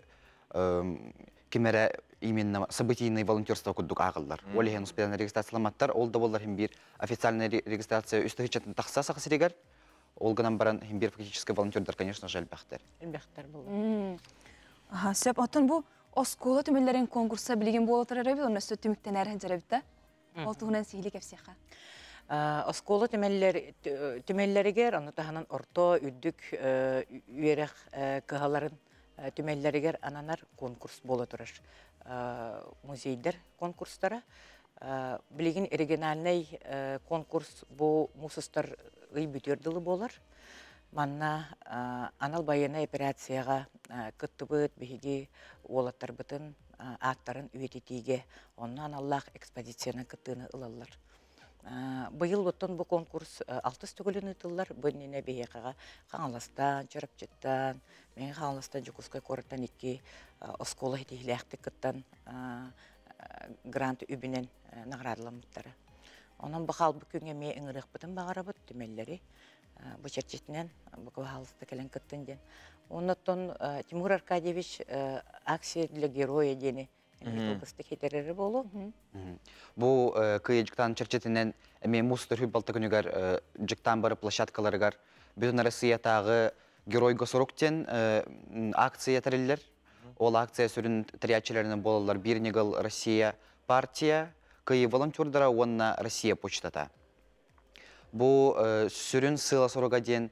ким эрэ именно событийный волонтерство курдук ааҕыллар. Ол иһин успейдаан регистрацияламматтар, ол да буоллар иһин биир официальный регистрация 3 тыһыынчаттан тахса Саха сиригэр. Ол гынан баран иһин биир фактический волонтердар, конечно же, элбэхтэр. Элбэхтэр буолар. Аха, сөп. Оттон бу оскуола түмэллэрин конкурса билигин буола турар эбит, онно өссө түмүктэнэр дьарабыта. Ол туһунан сиһили кэпсиэхэ. Оскуола түмэллэр түмэллэригэр, ону таһынан орто үрдүк үөрэх кыһаларын түмэллэригэр ананар конкурс буола турар. Музейдар конкурстара. Билигин региональный конкурс бу муус устар ый бүтүөр дылы буолар. Манна анал байыаннай операцияҕа кыттыбыт биһиги уолаттарбытын ааттарын үйэтитиигэ онно аналлаах экспозицияны кыттыыны ылаллар. Быйыл оттон бу конкурс алтыс төгүлүн ыытыллар. Бу иннинэ биһиэхэҕэ Хаҥаластан, Чурапчыттан, Мэҥэ Хаҥаластан, Дьокуускай куораттан икки оскуола ситиһиилээхтик кыттан грант үбүнэн наҕараадаламмыттара. Онон бу хаалбыт күҥҥэ эмиэ ыҥырыахпытын баҕарабыт түмэллэри бу чэрчитинэн бу пожалуйста кэлэн кыттын диэн. Оннуттан Тимур Аркадьевич акция для героя диэни кылгастык хитэрэрэ буолуо. Бу кыайыы дьыктаан чэрчитинэн эмиэ муус устар 26 күнүгэр дьыктаан бары площадкаларыгар Бүтүн Россиятааҕы Геройга сурук диэн акция тэриллэр. Ол акция сүрүн тэрийээччилэринэн буолаллар Биир ньыгыл Россия партия, Кыайыы волонтердара уонна Россия почтата. Бу сүрүн сыала-соруга диэн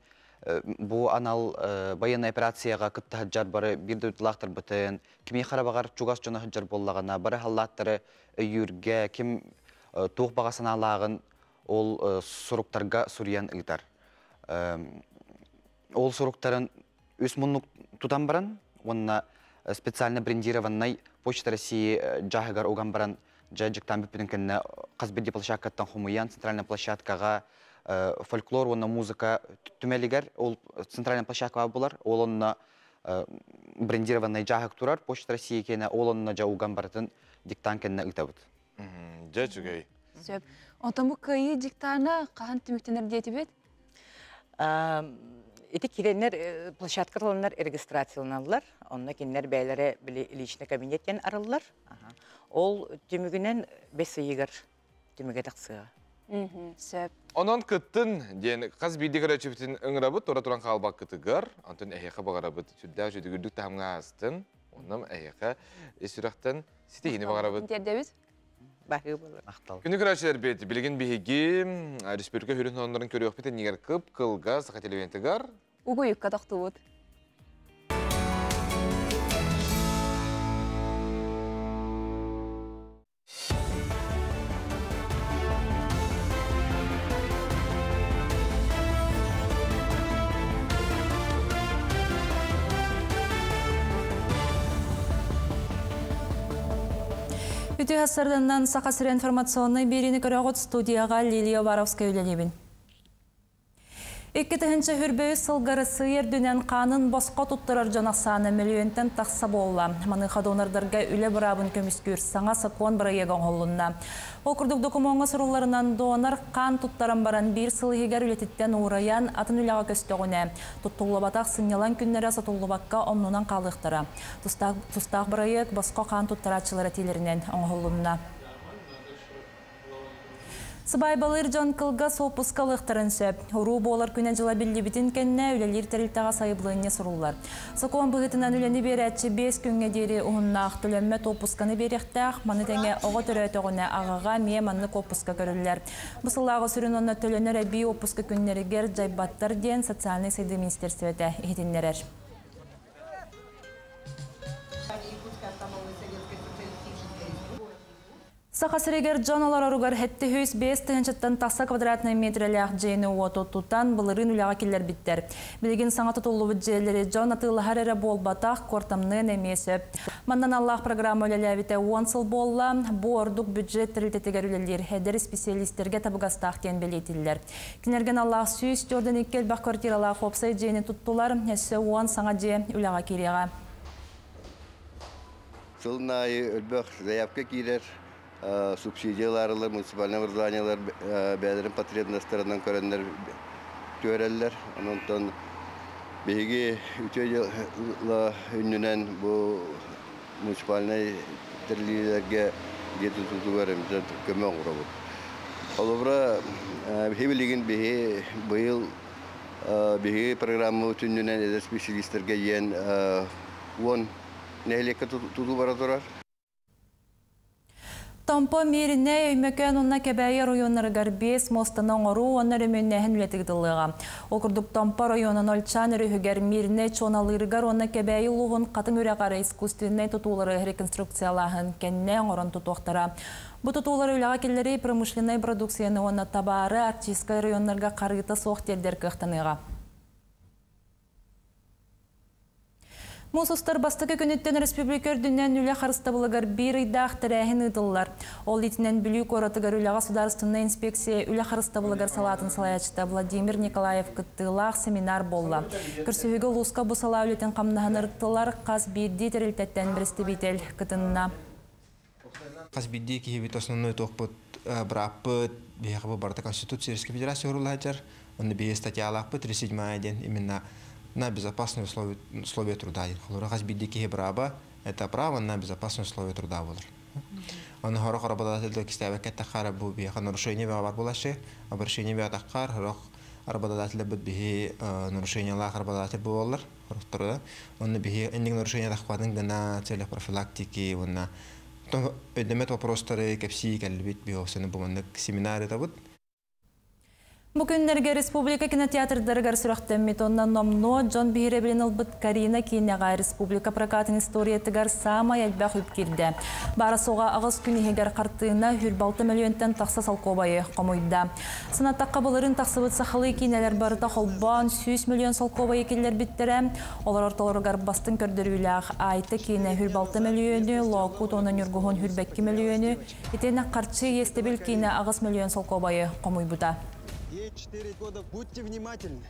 бу анал байыаннай операцияҕа кытта сылдьар бары биир дойдулаахтарбытын, кимиэхэ эрэ баҕар чугас дьоно сылдьар буоллаҕына, бары халлааттары өйүүргэ, ким туох баҕа санаалааҕын ол суруктарга суруйан ыытар. Ол суруктарын үс муннук тутан баран уонна специально брендированнай Почта России дьааһыгар уган баран дьэ дьыктаан бүппүтүн кэннэ хас биирдии площадкаттан хомуйан центральная площадкаҕа фольклор уонна музыка түмэлигэр ол центральная площадкаҕа булар ол онно брендированный дьааһык турар Почта России киэнэ ол онно дьэ уган барытын диктант кэннэ ыытабыт. Дьэ үчүгэй. Сөп. Онтон бу кыайыы диктана хаһан түмүктэнэр диэтибит? Ити киреннер площадка толоннор регистрацияланаллар. Онно кинилэр бэйэлэрэ били личный кабинет диэн арыллар. Ол түмүгүнэн бэс ыйыгар түмүгэ тахсыаҕа. Сөп. Онон кыттын диэн хас биирдии көрөөччүбүтүн ыҥырабыт, тура туран хаалбаккытыгар, онтон эһиэхэ баҕарабыт сүрдээх үчүгэй таһымҥа аастын. Онон эһиэхэ ис сүрэхтэн ситиһиини баҕарабыт. Тиэрдэбит. Баһыы болар. Махтал. Күнү көрөөччүлэрбит, билигин биһиги республика хүрүн оннорун көрүөхпүт иннигэр кып-кылга Саха телевидениетыгар Угуйукка тохтубут. Үтүө сарданнан Саха сирэ информационнай биэриини көрөҕүт студияға Лилия Уваровская үлэлиибин. 2023 сылга Россия үрдүнэн хаанын босхо туттарар дьон ахсаана мөлүйүөнтэн тахса буолла. Маныаха донордарга үлэ быраабын көмүскүүр саҥа сокуон бырайыага оҥоһулунна. Ол курдук докумуоҥҥа сурулларынан донор хаан туттаран баран биир сыл иһигэр үлэтиттэн уурайан атын үлэҕэ көстөҕүнэ, туттуллубатах сынньалаҥ күннэрэ сотуллубакка оннунан хаалыахтара. Тустаах бырайыак босхо хаан туттарааччылар этиилэринэн оҥоһулунна. Сыбаайбалыыр дьон кылгас уоппуска ылыахтарын сөп. Уруу буолар күнэ-дьыла биллибитин кэннэ үлэлиир тэрилтэҕэ сайабылыанньа суруллар. Сокуон быһыытынан үлэни биэрээччи биэс күҥҥэ диэри уһуннаах төлөммөт уоппусканы биэриэхтээх, маны тэҥэ оҕо төрөөтөҕүнэ аҕаҕа эмиэ маннык уоппуска көрүллэр. Бу сыллааҕы сүрүн уонна төлөнөр эбии уоппуска күннэригэр дьайбаттар диэн социальнай сайдыы министиэристибэтэ иһитиннэрэр. Саха сиригэр дьон олороругар 705 тыһыынчаттан тахса квадратнай метрэлээх дьиэни-уоту тутан, былырыын үлэҕэ киллэрбиттэр. Билигин саҥа тутуллубут дьиэлэри дьон атыылаһар эрэ буолбатах, куортамныан эмиэ сөп. Манна аналлаах программа үлэлээбитэ уон сыл буолла. Бу ордук бюджет тэрилтэтигэр үлэлиир эдэр исписэлиистэргэ табыгастаах диэн бэлиэтииллэр. Кинилэргэ аналлаах 142 элбэх квартиралаах уопсай дьиэни туттулар, өссө уон саҥа дьиэ үлэҕэ киириэҕэ. Сылын аайы өлбөх заявка киирэр, субсидияларылар, муниципальный образованиелар бэйэлэрин потребностарынан көрөннөр түөрэллэр. Онон биһиги үтүө дьыала үннүнэн бу муниципальнай тэриллиилэргэ дьиэ тутуутугар көмө оҥоробут. Холобура, биһи билигин биһи быйыл биһиги программа үтүннүнэн эдэр специалистэргэ иэн уон нэһилиэккэ тутуу бара турар. Томпо, Мииринэй, Өймөкөөн уонна Кэбээйи оройуоннарыгар биэс муостаны оҥоруу уонна өрөмүөннээһин үлэтэ ыытыллыаҕа. Ол курдук Томпо оройуонун Ольчан өрүһүгэр, Мииринэй Чуоналыырыгар уонна Кэбээйи улууһун Хатыҥ үрэҕэр искусственнай тутуулары реконструкциялааһын кэннэ оҥорон тутуохтара. Бу тутуулары үлэҕэ киллэрии промышленнай продукцияны уонна табаары арктическай оройуоннарга харыыта суох тиэрдэр кыахтаныаҕа. Муус устар бастакы күнүттэн республика үрдүнэн үлэ харыстабылыгар биир ыйдаах тэрээһин ыытыллар. Ол итинэн Бүлүү куоратыгар үлэҕэ судаарыстыбаннай инспекция үлэ харыстабылыгар салаатын салайааччыта Владимир Николаев кыттыылаах семинар буолла. Көрсүһүүгэ улууска бу салаа үлэтин хамнаһын ырыттылар, хас биирдии тэрилтэттэн бэрэстэбиитэл кытынна. Хас биирдии киһибит основной туохпут бырааппыт биһиэхэ бу барыта Конституция Российской Федерации уруулаһыдьар. Онно биһи статьялаахпыт 37 диэн именно на безопасные условия, условия труда диэн. Холобура хас биирдии киһи бырааба это право на безопасные условия труда буолар. Оны хорох работодатель кистээбэккэ таххара бу биһиэхэ нарушение бар буолашы, обращение бэҕэ таххар, хорох Работодатель биһи нарушениялаах работодатель буолалар хорохторо. Онно биһи энник нарушения тахпатын гына целях профилактики уонна өйдөмөт вопростары кэпсии кэлбит биһи бу маннык семинар ытабыт. Бу күннэргэ республика кинотеатрдарыгар сүрэхтэммит, онон номнуо дьон биһирэбилин ылбыт Карина киинэҕэ республика прокатын историятыгар саамай элбэх үп киирдэ. Баара суоҕа 8 күн иһигэр хартыына 106 мөлүйүөнтэн тахса солкуобайы хомуйда. Санаттахха, былырыын тахсыбыт сахалыы киинэлэр барыта холбоон 100 миллион солкуобайы киллэрбиттэрэ. Олор ортолоругар бастыҥ көрдөрүүлээх Айта киинэ 106 мөлүйүөнү, Лоокуут уонна Ньургуһун 22 мөлүйүөнү, итиэннэ Харчы иэстэбил киинэ 8 мөлүйүөн солкуобайы хомуйбута. Ей 4 года, будьте внимательны.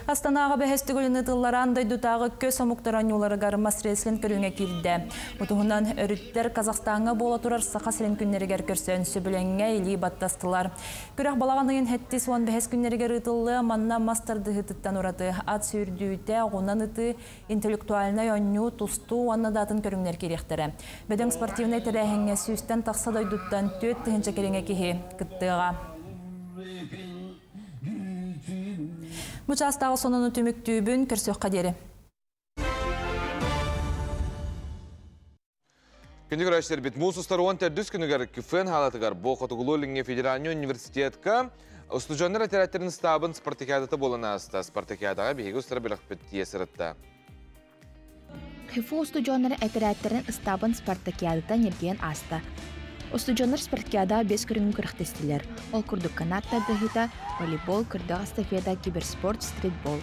Астанаҕа бэһис төгүлүн ыытыллар аан дойдутааҕы көс омуктар оонньууларыгар мас-рестлинг көрүҥэ киирдэ. Бу туһунан өрүттэр Казахстаҥҥа буола турар Саха сирин күннэригэр көрсөн сөбүлэҥҥэ илии баттастылар. Күрэх балаҕан ыйын 75 күннэригэр ыытыллыа, манна мас тардыһыытыттан ураты ат сүүрдүүтэ, оҕунан ытыы, интеллектуальнай оонньуу, тустуу уонна да атын көрүҥнэр киириэхтэрэ. Бөдөҥ спортивнай тэрээһиҥҥэ сүүстэн тахса дойдуттан 4000 кэриҥэ киһи кыттыаҕа. Бу чаастааҕы сонуну түмүктүүбүн, көрсүөххэ диэри. Күндү көрөөччүлэрбит, муус устар 14 күнүгэр КФН хаалатыгар бу Хотугулуу-Илиҥҥи федеральнай университетка устудьуоннар этэрээттэрин ыстаабын спартакиадата буолан ааста. Спартакиадаҕа биһиги устар бөлөхпүт тиийэ сырытта. ХИФУ устудьуоннара этэрээттэрин ыстаабын спартакиадата ньиргийэн ааста. Устудьуоннар спартакиадаҕа биэс көрүҥү күрэхтэстилэр. Ол курдук канат тардыһыыта, волейбол, кырдьаҕас эстафета, киберспорт, стритбол.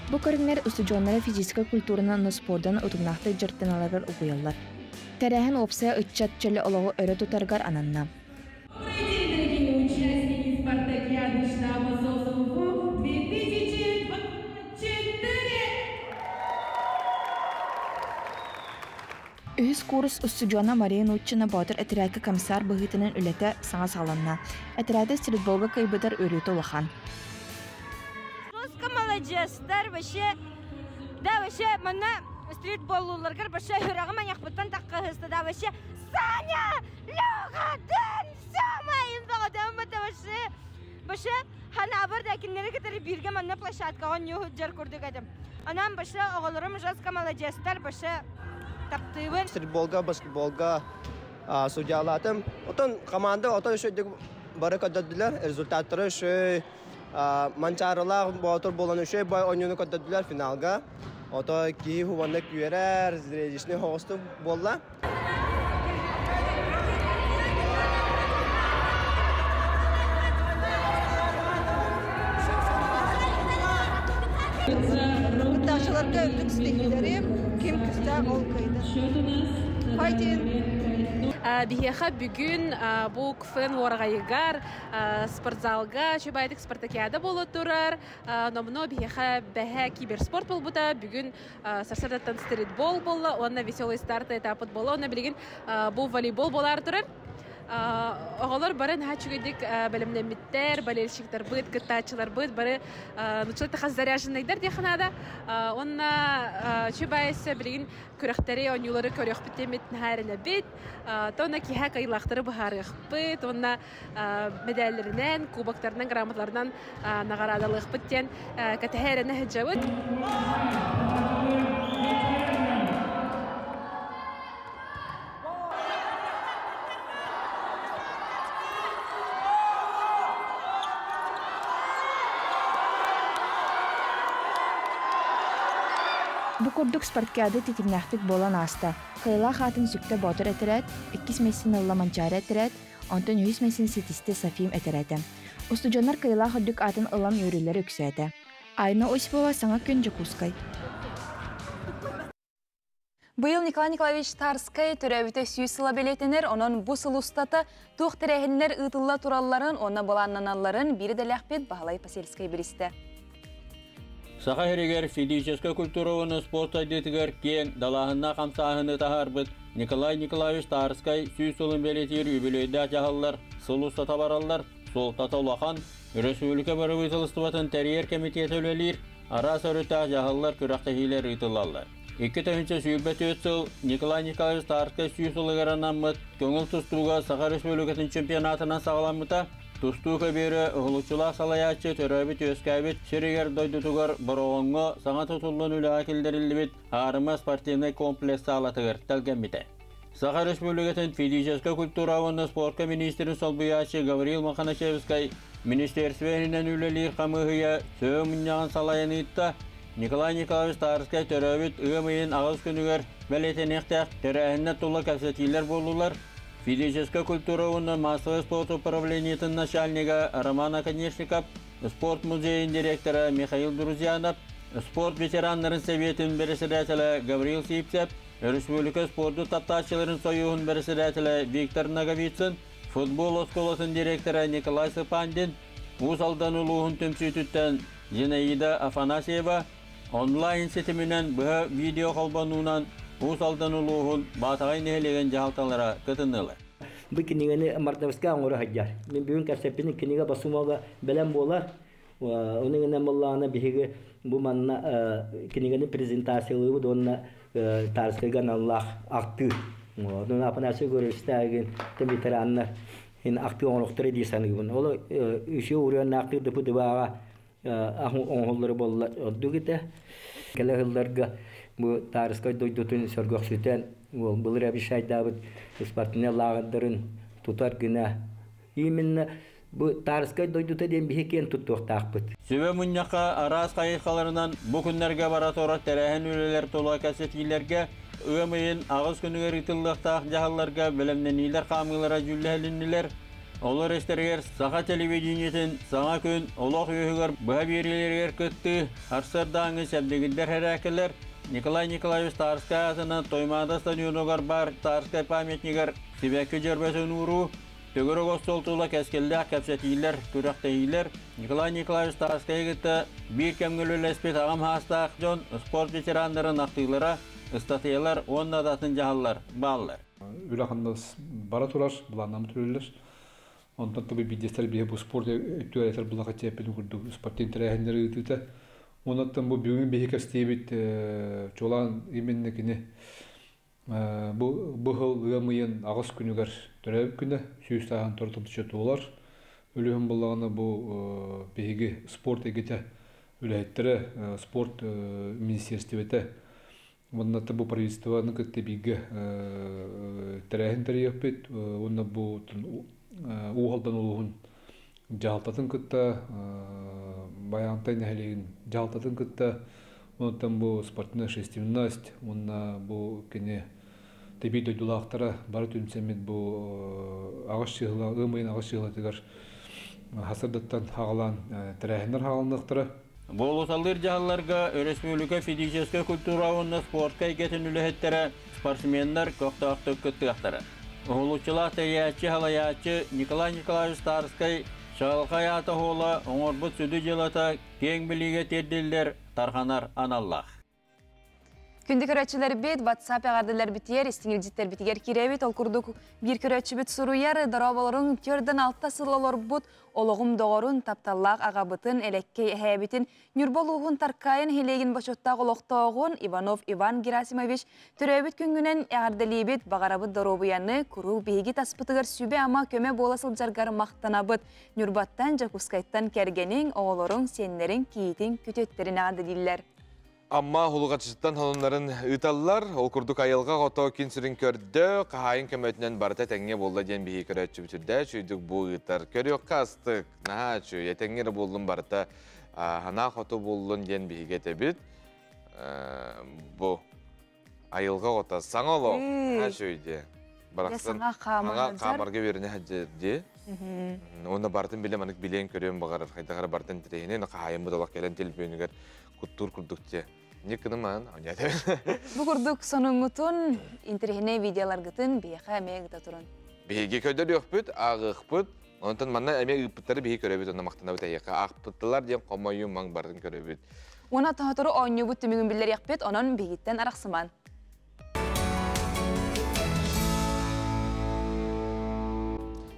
Бу көрүҥнэр устудьуоннары физическэй культуранан уонна спордунан утумнаахтык дьарыктаналларыгар угуйаллар. Тэрээһин уопсайа ыччат чөл олоҕу өрө тутарыгар ананна. Дорогие участники спартакиады штаба ЗОСУФУ 2024! Үһүс куурус устудьуона Мария Нутчина Боотур этэрээккэ комиссар быһыытынан үлэтэ саҥа саҕаланна. Этэрээти стритболга кыайбытар үөрүүтэ улахан. Жестко маладьыастар вообще да вообще манна стритболлууларгар вообще үрэҕим айахпыттан таххаһыста да вообще Саня Леха Дэн Сема им баҕатым вообще вообще ханаабар да кинилэри кытары бииргэ манна площадкаҕа оонньуу сылдьар курдук этим. Онон вообще оҕолорум жестко маладьыастар вообще таптыыбын. Стритболга, баскетболга судьялаатым. Отон команда отон үчүгэй бары көрдөрдүлэр. Результаттары үчүгэй Манчаарылаах Боотур буолан үчүгэй бай оонньууну көрдөрдүлэр финалга. Ото киһи хубанна күөрэр, зрелищный хоҕустук буолла. Кыттааччыларга үрдүк ситиһиилэри, ким күүстээх ол кыайда. Fighting! Биһиэхэ бүгүн бу КФН уораҕайыгар спортзалга үчүгэйдик спартакиада буола турар. Номнуо биһиэхэ бэһэ киберспорт буолбута. Бүгүн сарсыардаттан стритбол буолла уонна веселый старт этапыт буолла. Уонна билигин бу волейбол буолаары турар. Оҕолор бары наһаа үчүгэйдик бэлэмнэммиттэр, болельщиктарбыт, кыттааччыларбыт бары нуччалыы тахас заряженныйдар диэххэ наада. Уонна үчүгэй билигин күрэхтэри, оонньуулары көрүөхпүт диэммит наһаа эрэнэбит. Тонна киһэ кыайыылаахтары быһаарыахпыт уонна мэдээллэринэн, кубоктарынан, грамоталарынан наҕараадалыахпыт диэн кэтэһэ эрэнэ сылдьабыт. Бу курдук спартакиада тэтимнээхтик буолан ааста. Кыайыылаах аатын сүктэ Боотур этэрээт, иккис миэстэни ылла Манчаары этэрээт, онтон үһүс миэстэни ситистэ Софим этэрээтэ. Устудьуоннар кыайыылаах үрдүк аатын ылан үөрүүлэрэ үксээтэ. Айна Осипова, Саҥа күн, Дьокуускай. Быйыл Николай Николаевич Тарскай төрөөбүтэ 100 сыла бэлиэтэнэр, онон бу сыл устата туох тэрээһиннэр ыытылла туралларын уонна былааннаналларын биир идэлээхпит Баһылай Посельскай билистэ. Саха сиригэр физическэй культура уонна спорт сайдыытыгар киэҥ далааһыннаах хамсааһыны таһаарбыт Николай Николаевич Тарскай 100 сылын бэлиэтиир үбүлүөйдээх дьаһаллар сыл устата бараллар, суолтата улахан, өрөспүүбүлүкэ бырабыыталыстыбатын тэрийэр кэмитиэтэ үлэлиир, араас өрүттээх дьаһаллар күрэхтэһиилэр ыытыллаллар. 2024 сыл Николай Николаевич Тарскай 100 сылыгар анаммыт көҥүл тустууга Саха Республикатын чемпионатынан саҕаламмыта. Тустуу көбүөрэ уһулуччулаах салайааччы төрөөбүт-үөскээбит сиригэр дойдутугар Бороҕоҥҥо саҥа тутуллан үлэҕэ киллэриллибит аарыма спортивнай комплекс саалатыгар тэлгэммитэ. Саха Республикатын физическэй культура уонна спорка министрин солбуйааччы Гаврил Мохначевскай министерство иһинэн үлэлиир хамыыһыйа сүбэ мунньаҕын салайан ыытта. Николай Николаевич Тарскай төрөөбүт ыам ыйын аҕыс күнүгэр бэлиэтэниэхтээх тэрээһиннэр тула кэпсэтиилэр буоллулар. Физическэй культура уонна массовай спорт управлениетын начальнига Роман Оконешников, спорт музейын директора Михаил Друзьянов, спорт ветераннарын сэбиэтин бэрэссэдээтэлэ Гаврил Сивцев, Республика спорду таптааччыларын союһун бэрэссэдээтэлэ Виктор Ноговицын, футбол оскуолатын директора Николай Сыпандин, Уус Алдан улууһун түмсүүтүттэн Зинаида Афанасьева, онлайн ситиминэн быһа видео холбонуунан Уус Алдан улууһун Баатаҕай нэһилиэгин дьаһалталара кытыннылар. Бу кинигэни мартовскай оҥоро сылдьар. Мин бүгүн кэпсэппитим кинигэ басумага бэлэм буолар. Ону гынан буоллаҕына биһиги бу манна кинигэни презентациялыыбыт уонна Тарскайга аналлаах ахтыы. Онон Афанасий Егоровичтаагын ветераннар ахтыы оҥорохторо дии саныыбын. Ол үсүө уруйаннаахтыыр дыпы дыбааҕа оҥоһуллары буолла ордук этэ. Кэлэ сылларга бу Таарыскай дойдутун сөргөхсүтэн былыр обещайдаабыт спортивнай лааҕырдарын тутар гына именно бу Таарыскай дойдута диэн биһи киэн туттуохтаахпыт. Сүбэ мунньахха араас хайысхаларынан бу күннэргэ бара турар тэрээһин үлэлэр тула кэпсэтиилэргэ ыам ыйын аҕыс күнүгэр ыытыллыахтаах дьаһалларга бэлэмнэниилэр хаамыылара дьүүллэһилиннилэр. Олор истэригэр саха телевидениетин саҥа күн олох үөһүгэр быһа биэриилэригэр кыттыы, сарсыардааҥҥы сэрдигирдэр хэрээкэлэр, Николай Николаевич Тарскай аатынан Тоймаада стадионугар баар Тарскай памятнигар сибэкки дьөрбөтүн ууруу, төгүрүк остуол тула кэскиллээх кэпсэтиилэр, күрэхтэһиилэр, Николай Николаевич Тарскайы кытта биир кэмҥэ үлэлэспит аҕам саастаах дьон спорт ветераннарын ахтыылара, ыстатыйалар уонна да атын дьаһаллар бааллар. Үлэ-хамнас бара турар, былааннаммыт үлэлэр. Онтон тобу биирдэстэр биһи бу спорт өттүгэр булаха тиэппитин курдук спортивный тэрээһиннэри ыытыыта. Онон бу бүгүн биһи кэстиибит чуолаан именно кини бу быһыл ыам ыйын аҕыс күнүгэр төрөөбүт күнэ сүүс тааһын торто туолар. Өлүһүн буллаҕына бу биһиги спорт эгите үлэһиттэрэ спорт министерствете Уонна бу правительствоны кытта бииргэ тэрээһин тэрийиэхпит уонна бу Уус Алдан улууһун дьаһалтатын кытта Байаантай нэһилиэгин дьаһалтатын кытта онтон бу спортивная общественность уонна бу кини тэбии дойдулаахтара бары түмсэммит бу аҕыс чыһыла ыам ыйын аҕыс чыһылатыгар хасырдаттан хаҕалаан тэрээһиннэр хаалыныахтара. Буолуталыыр дьаһалларга өрөспүүбүлүкэ физическэй культура уонна спортка эйгэтин үлэһиттэрэ, спортсменнар көхтөөхтүк кыттыахтара. Уһулуччулаах тэрийээччи, салайааччы Николай Николаевич Старскай чаҕылхай аата оһуола оҥорбут сүдү дьыалата киэҥ билиигэ тиэрдиллэр, тарҕанар аналлаах. Күндү көрөөччүлэрбит, WhatsApp эҕэрдэлэрбитигэр, истиҥ илдьиттэрбитигэр киирэбит. Ол курдук биир көрөөччүбүт суруйар, дорооболоруҥ төрдөн алта сыл олорбут олоҕум доҕорун, тапталлаах аҕабытын, элэккэй эһээбитин, Ньурба улууһун Таркаайын нэһилиэгин бочуоттаах олохтооҕун Иванов Иван Герасимович төрөөбүт күҥҥүнэн эҕэрдэлиибит, баҕарабыт доруобуйаны, куруук биһиги таспытыгар сүбэ-ама көмө буола сылдьаргар махтанабыт. Ньурбаттан, Дьокуускайтан кэргэниҥ, оҕолоруҥ, сиэннэриҥ, кийиитиҥ, күтүөттэрин эҕэрдэлииллэр. Амма хулугаччыттан сонуннарын ыыталлар. Ол курдук айылҕа хото күн сирин көрдө, хаһаайын көмөтүнэн барыта тэҥҥэ буолла диэн биһиги көрөөччүбүт үрдээ үчүгүйдүк бу ыытар. Көрүөххэ астык, наһаа үчүгэй, этэҥҥэ эрэ буоллун барыта санаа хоту буоллун диэн биһиги этэбит. Бу айылҕа оҕото саҥа олох наһаа үчүгэй дии. Барахсан саҥа хаамарга үөрэнэ сылдьар дии. Уонна барытын билэ манык билиэн көрүөн баҕарар хайдах эрэ барытын интэриэһинэй хаһаайыммыт олох кэлэн телефонугар куттуур курдук дии. Не кынымаан, Бу курдук сонуҥҥутун, интэриэһинэй видеоларгытын биһиэхэ эмиэ ыыта турун. Биһиги көрдөрүөхпүт, ааҕыахпыт. Онтон манна эмиэ ыыппыттары биһиги көрөбүт, онно махтанабыт эһиэхэ. Аахпыттылар диэн хомойуу маҥ барытын көрөбүт. Уонна тоһотору оонньуубут түмүгүн биллэриэхпит, онон биһигиттэн арахсыман.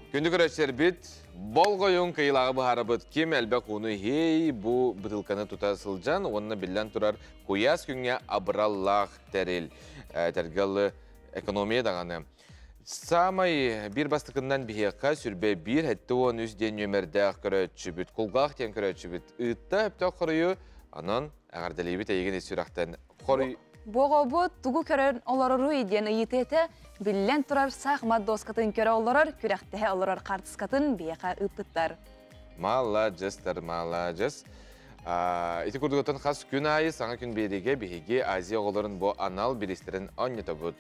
Күндү көрөөччүлэрбит, болҕойуҥ кыйылааҕы быһаарабыт ким элбэх ууну иһиэй бу бытылканы тута сылдьан уонна биллэн турар куйаас күҥҥэ абыраллаах тэрил. Тэргалы экономия даҕаны. Самай бир бастыкыннан биһиэхэ сүрбэ биир хэтти уон үс диэн нүөмэрдээх көрөөччүбүт, кулгаах диэн көрөөччүбүт ыытта өптөөх хоруйу, онон эҕэрдэлиибит эйигин ис сүрэхтэн хоруй. Буоҕобут тугу көрөн олороруй диэн ыйытыыта биллэн турар саахымат доскатын көрө олорор, күрэхтэһэ олорор хаартыскатын биһиэхэ ыыппыттар. Маладьыстар, маладьыс. Ити курдук хас күн аайы саҥа күн биэриигэ биһиги Азия оҕолорун бу анал бириистэрин оонньотобут.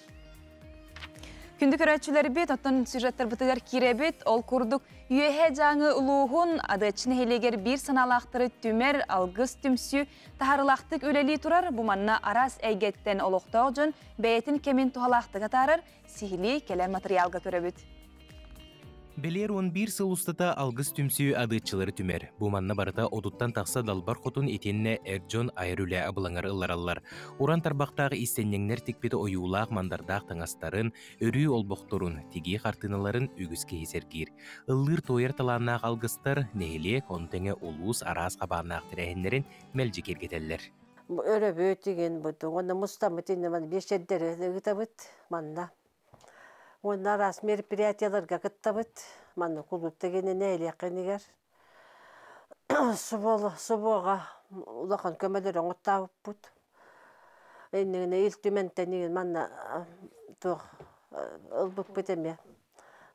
Күндү көрөөччүлэрбит, оттон сюжеттарбытыгар киирэбит, ол курдук Үөһээ Дьааҥы улууһун Адыаччы нэһилиэгэр биир санаалаахтары түмэр алгыс түмсүү таһаарыылаахтык үлэлии турар. Бу манна араас эйгэттэн олохтоох дьон бэйэтин кэмин туһалаахтык атаарар, сиһилии кэлэр матырыйаалга көрөбүт. Бэлиэр 11 сыл устата алгыс түмсүү адыаччылары түмэр. Бу манна барыта отуттан тахса далбар хотун итиэннэ эр дьон айар үлэ абылаҥар ыллараллар. Уран тарбахтаах иистэнньэҥнэр тикпит ойуулаах мандардаах таҥастарын, өрүү олбохторун, тигии хартыыналарын үгүс киһи сэргиир. Ыллыыр-туойар талааннаах алгыстар нэһилиэк, ону тэҥэ улуус араас хабааннаах тэрээһиннэрин мэлдьи киэргэтэллэр. Өрөбүт игин бутун, уонна мустаммыт иннэ ман биэчэрдэри ыытабыт манна. Уонна араас мероприятияларга кыттабыт. Манна кулууп дэгини нэһилиэккинигэр. Субуоға улахан көмөлөр оҥоттаабыппыт. Иннигине Ил Түмэнтэн игин манна туох ылбыппыт эмиэ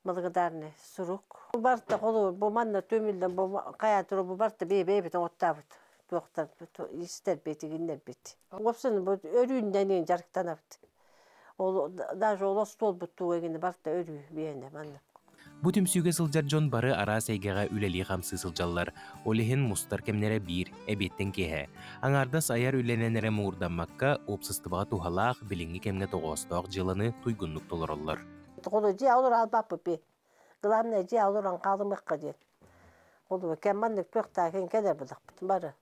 благодарный сурук. Барта холу бу манна түмүллэн бу хайа туру бу барта бэйэ-бэйэбит оҥоттаабыт. Туохтар истэрбит игиннэрбит. Уопсайынан бу өрүүннэн дьарыктанабыт. Ол даже ол остуолбут туга гини барта өрүү биэнэ манна. Бу түмсүүгэ сылдьар дьон бары араас эйгэҕэ үлэлии-хамсыы сылдьаллар. Ол иһин мустар кэмнэрэ биир, эбиэттэн киэһэ. Аҥаардас айар үлэнэн эрэ муҥурдаммакка, уопсастыбаҕа туһалаах, билиҥҥи кэмҥэ тоҕоостоох дьыаланы туйгуннук толороллор. Холу дьиэ олор албаппыт би. Главное дьиэ олорон хаалымыахха диэн. Холу кэм маннык туохтаахын кэлэр булахпыт бары.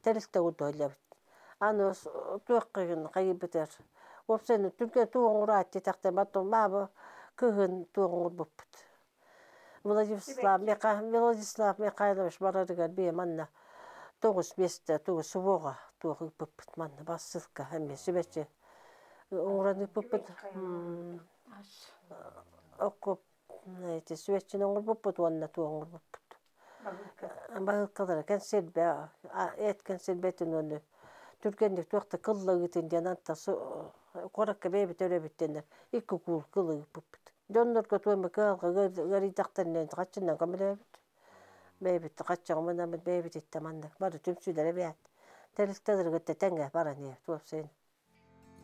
Тэрилтэ удуоллабыт. Аны туоххын хайыбытыр. Уопсайынан түргэн туу оҥураат тахтан баттон маабы кыһын туу оҥорбуппут. Владислав Владислав Михайлович барарыгар бие манна тоҕус месте тугу субуоҕа туох ыыппыппыт манна бассылка эмиэ сүбэччи оҥорон ыыппыппыт. Оккоп эти сүбэччини оҥорбуппут уонна туу оҥорбуппут. Баһыылкалара кэнсиэрбэ эт кэнсиэрбэтин уонна түргэнник туохта кылла ыытын диэн анта куоракка бэйэбит өрөбүттэннэр икки куул кыл ыыппыппыт. Дьоннорго туойма кыалга ыарыйдахтарынан хаччынан көмөлөөбүт. Бэйэбит хаччаҕымынаммыт бэйэбит иттэ маннык бары түмсүүлэрэ бэйэт. Тэрилтэлэргитте тэҥҥэ баран иһэ туопсайын.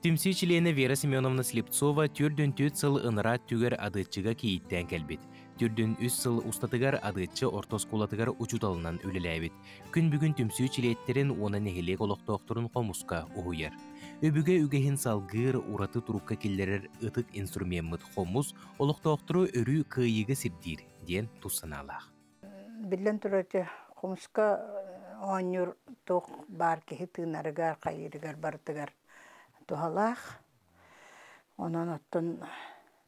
Түмсүү чилиэнэ Вера Семеновна Слепцова түрдүн түт сыл ыныраат түгэр адыаччыга кийииттээн кэлбит. Түрдүн үс сыл устатыгар Адыаччы орто оскуолатыгар учууталынан үлэлээбит. Күн бүгүн түмсүү чилиэттерин уонна нэһилиэк олохтоохторун хомуска уһуйар. Өбүгэ үгэһин салгыыр ураты турукка киллэрэр ытык инструмеммыт хомус олохтоохтору өрүү кыайыыга сирдиир диэн тус санаалаах. Биллэн турар хомуска оонньуур туох баар киһи тыынарыгар, хайыырыгар барытыгар туһалаах. Онон оттон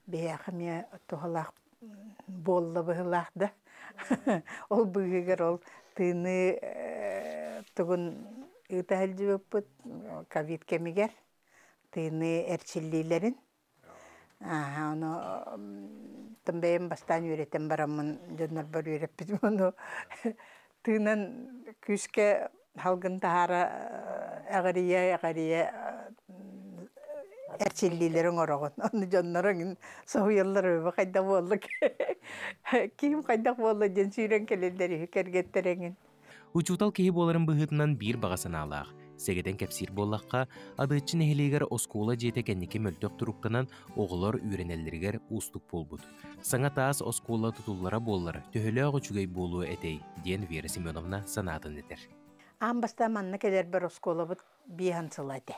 биһиэхэ эмиэ туһалаах буолла быһыылаах да. Ол быыһыгар ол тыыныы тугун ыыта сылдьыбыппыт ковид кэмигэр тыыныы эрчиллиилэрин. Ону тым бэйэм бастаан үөрэтэн бараммын дьоннорбор үөрэппитим ону тыынан күүскэ халгын таһаара эҕирийэ эҕирийэ эрчиллиилэрин оҥороҕун. Ону дьонноруҥ соһуйаллар өбө хайдах буолла киһим хайдах буолла диэн сүүрэн кэлэллэр үһү кэргэттэрэҥин. Учуутал киһи буоларын быһыытынан биир баҕа санаалаах. Сэгэтэн кэпсиир буоллахха, Адыаччы нэһилиэгэр оскуола дьиэтэ кэнники мөлтөх туруктанан оҕолор үөрэнэллэригэр уустук буолбут. Саҥа таас оскуола тутуллара буоллар, төһөлөөх үчүгэй буолуо этэй, диэн Вера Семеновна санаатын этэр. Аан бастаан манна кэлэрбэр оскуолабыт биэһэн сыла этэ.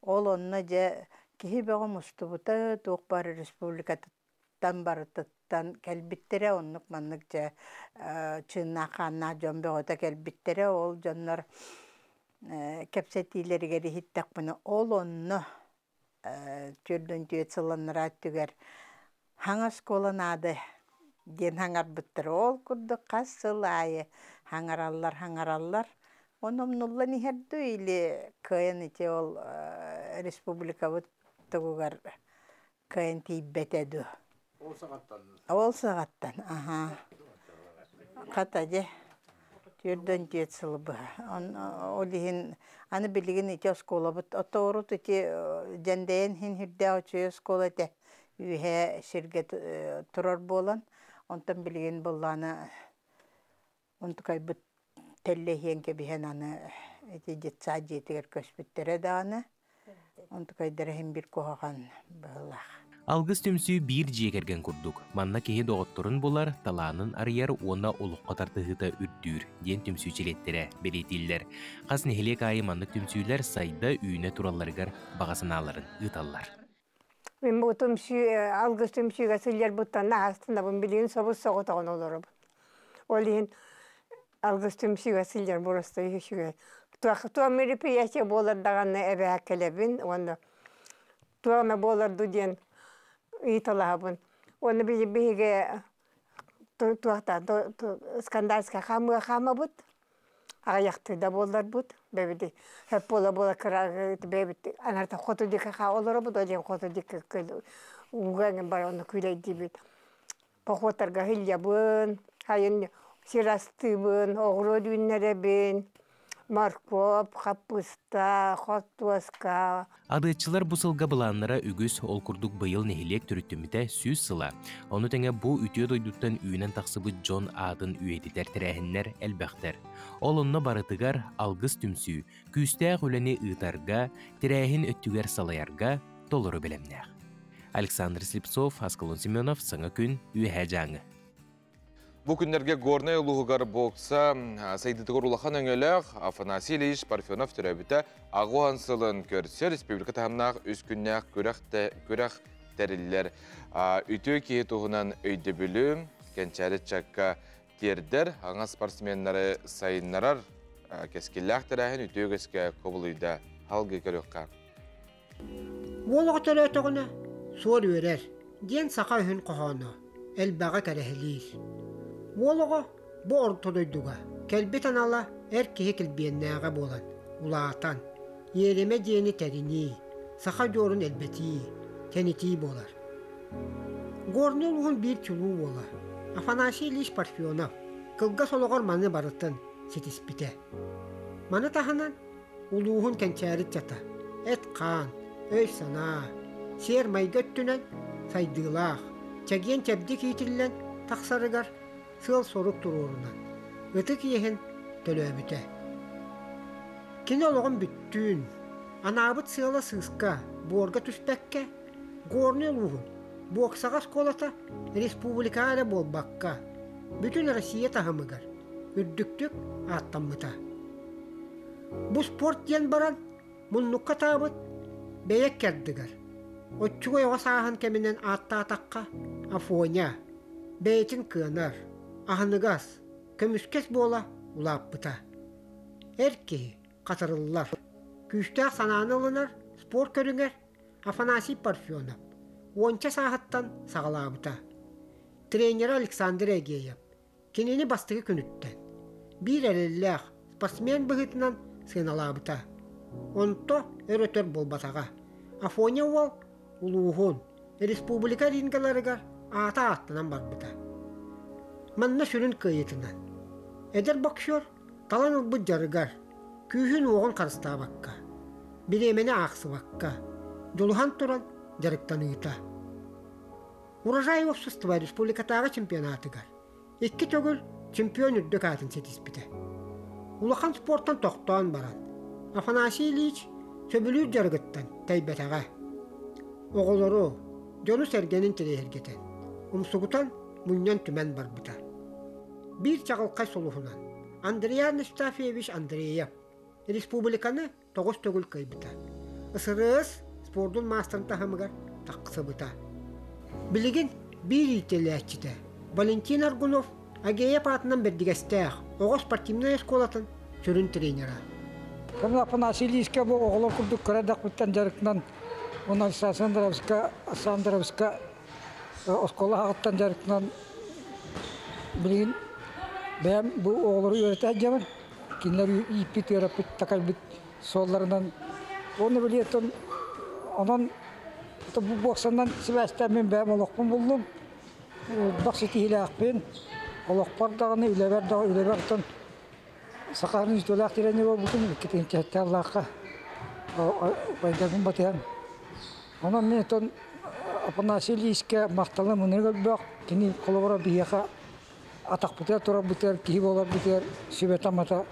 Ол онно дьэ киһи бөҕө мустубута, туох баар республикатыттан барытыттан кэлбиттэрэ, оннук маннык дьэ чыыннаах хааннаах дьон бөҕөтө кэлбиттэрэ. Ол дьоннор кэпсэтиилэригэр иһиттэхпинэ, ол онно түрдүн түөт сылланнара түгэр хаҥа оскуола наада диэн хаҥарбыттар. Ол курдук хас сыл аайы хаҥараллар, хаҥараллар. Онон нуллан иһэрдүү или кыайан ити ол республикабыт тугугар кыайан тиийбэтэ дуу. Ол саҕаттан. Ол саҕаттан, аха. Хата дьэ, 44 сылы быһа. Ол иһин аны билигин ити оскуолабыт оторут ити дьэндэйэн иһин үрдээх үчүгэй оскуола этэ. Үөһээ сиргэ турар буолан, онтон билигин быллаана онтукайбыт тэллэһиэн кэбиһэн аны ити детсад дьиэтигэр көспүттэрэ даҕаны онтукайдара иһин бир куһаҕан быһыылаах. Алгыс түмсүү биир дьиэ кэргэн курдук. Манна киһи доҕотторун булар, талаанын арыйар уонна олоххо тардыһыыта үрдүүр, диэн түмсүү чилиэттэрэ бэлиэтииллэр. Хас нэһилиэк аайы маннык түмсүүлэр сайда-үүнэ туралларыгар баҕа санааларын ыыталлар. Мин бу түмсүү, алгыс түмсүүгэ сылдьарбыттан аһастынабын, билигин собус соҕотоҕун олоробун. Ол иһин алгыс түмсүүгэ сылдьар боростой үчүгэй. Туох мероприятие буолар даҕаны эбээккэлэбин уонна туох эмэ буолар дуу диэн ыйыталаһабын. Уонна биһиги туохта скандальскай хаамыга хаамабыт. Аҕыйахтыы да буолларбыт. Бэбити хөп буола-буола кыра бэбит анарта хоту диэки олоробут, ол диэн хоту диэки ууга эҥин бар онно күүлэйдиибит. Походтарга сылдьабын, сайын сир астыыбын, оҕуруот үүннэрэбин, моркуоп, хаппыыста, хортуоска. Адыаччылар бу сылга былааннара үгүс, ол курдук быйыл нэһилиэк төрүттэммитэ 100 сыла. Ону тэҥэ бу үтүө дойдуттан үүнэн тахсыбыт дьон аатын үйэтитэр тэрээһиннэр элбэхтэр. Ол онно барытыгар алгыс түмсүү, күүстээх үлэни ыытарга, тэрээһин өттүгэр салайарга толору бэлэмнээх. Александр Слепцов, Аскалон Семенов, Саҥа күн, Үөһээ Дьааҥы. Бу күннэргэ Горнай улууһугар бокса сайдыытыгар улахан өҥөлөөх Афанасий Ильич Парфенов төрөөбүтэ 80 сылын көрсө республика таһымнаах үс күннээх күрэх тэриллэр. Үтүө киһи туһунан өйдөбүлү кэнчээри ыччакка тиэрдэр, аҥа спортсменнары сайыннарар кэскиллээх тэрээһин үтүө үгэскэ кубулуйда. Халгыы көрүөххэ. Уол оҕо төрөөтөҕүнэ суор үөрэр диэн саха өһүн хоһооно элбэҕи кэрэһилиир. Уол оҕо бу орто дойдуга кэлбит анала эр киһи килбиэннээҕэ буолан улаатан, иэримэ диэни тэринии, саха дьуорун элбэтии, тэнитии буолар. Горнай улууһун биир чулуу уола Афанасий Ильич Парфенов кылгас олоҕор маны барытын ситиспитэ. Маны таһынан улууһун кэнчээри ыччата эт-хаан, өй-санаа, сиэр-майгы өттүнэн сайдыылаах, чэгиэн-чэбдик иитиллэн тахсарыгар сыал-сорук туруорунан, ытык иэһин төлөөбүтэ. Кини олоҕун бүттүүн, анаабыт сыала сыыска, буорга түспэккэ, Горнай улууһун боксаҕа оскуолата республикаҕа эрэ буолбакка, бүтүн Россия таһымыгар үрдүктүк ааттаммыта. Бу спорт диэн баран муннукка таабыт бэйэ ыккардыгар, оччугуй оҕо сааһын кэминэн ааттаатахха Афоня бэйэтин кыанар, аһыныгас, көмүскэс буола улааппыта. Эр киһи хатырыллар, күүстээх санааны ылынар спорт көрүҥэр Афанасий Парфенов уонча сааһыттан саҕалаабыта. Тренерэ Александр Эгеев Кинини бастакы күнүттэн биир эрэллээх спортсмен быһыытынан сыаналаабыта. Онто өр-өтөр буолбатаҕа. Афоня уол улууһун, республика рингаларыгар аата ааттанан барбыта. Манна сүрүн кыайыытынан эдэр боксер талан ылбыт дьарыгар күүһүн-уоҕун харыстаабакка, бириэмэни аахсыбакка, дьулуһан туран дьарыктаныыта. Урожай уопсастыба республикатааҕы чемпионатыгар икки төгүл чемпион үрдүк аатын ситиспитэ. Улахан спортан тохтоон баран, Афанасий Ильич сөбүлүүр дьарыгыттан тэйбэтэҕэ. Оҕолору, дьону-сэргэни интэриэһиргэтэн, умсугутан, мунньан-түмэн барбыта. Биир чаҕылхай сулуһунан Андриан Евстафьевич Андреев республиканы тоҕус төгүл кыайбыта. СРС спордун маастарын таһымыгар тахсыбыта. Билигин биир иитиллээччитэ Валентин Аргунов Агеев аатынан Бэрдигэстээх оҕо спортивнай оскуолатын сүрүн тренера. Кым Афанасий Ильичка бу оҕолор курдук кыра эрдэхпиттэн дьарыктанан уонна Александровска Александровска оскуола аҕыттан дьарыктанан билигин бэйэм бу оҕолору үөрэтэ сылдьабын. Кинилэр ииппит, үөрэппит, такайбыт суолларынан уонна билиэтин онон бу боксанан сибээстээн мин бэйэм олохпун буллум. Элбэх ситиһиилээхпин. Олохпор даҕаны, үлэбэр даҕаны, үлэбэр оттон Сахарын үтүөлээх тирэнньик буолбутум, иккитинчи аллаахха убайдарбын батыһан. Онон мин оттон Афанасий Ильичкэ махталым ынырык элбэх. Кини холобура биһиэхэ атахпытыгар турарбытыгар, киһи буоларбытыгар сүбэтэ-амата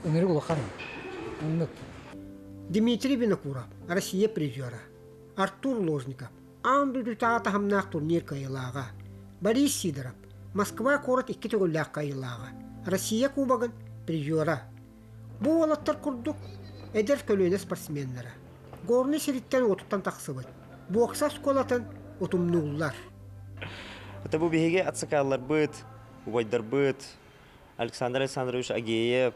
ынырык улахан. Оннук. Дмитрий Винокуров, Россия призера. Артур Ложников, аан дойдутааҕы таһымнаах турнир кыайыылааҕа. Борис Сидоров, Москва куорат икки төгүллээх кыайыылааҕа, Россия Кубогын призера. Бу уолаттар курдук эдэр көлүөнэ спортсменнара Горнай сириттэн уотуттан тахсыбыт бокса оскуолатын утумнууллар. Это бу биһиги ацкалларбыт, убайдарбыт, Александр Александрович Агеев,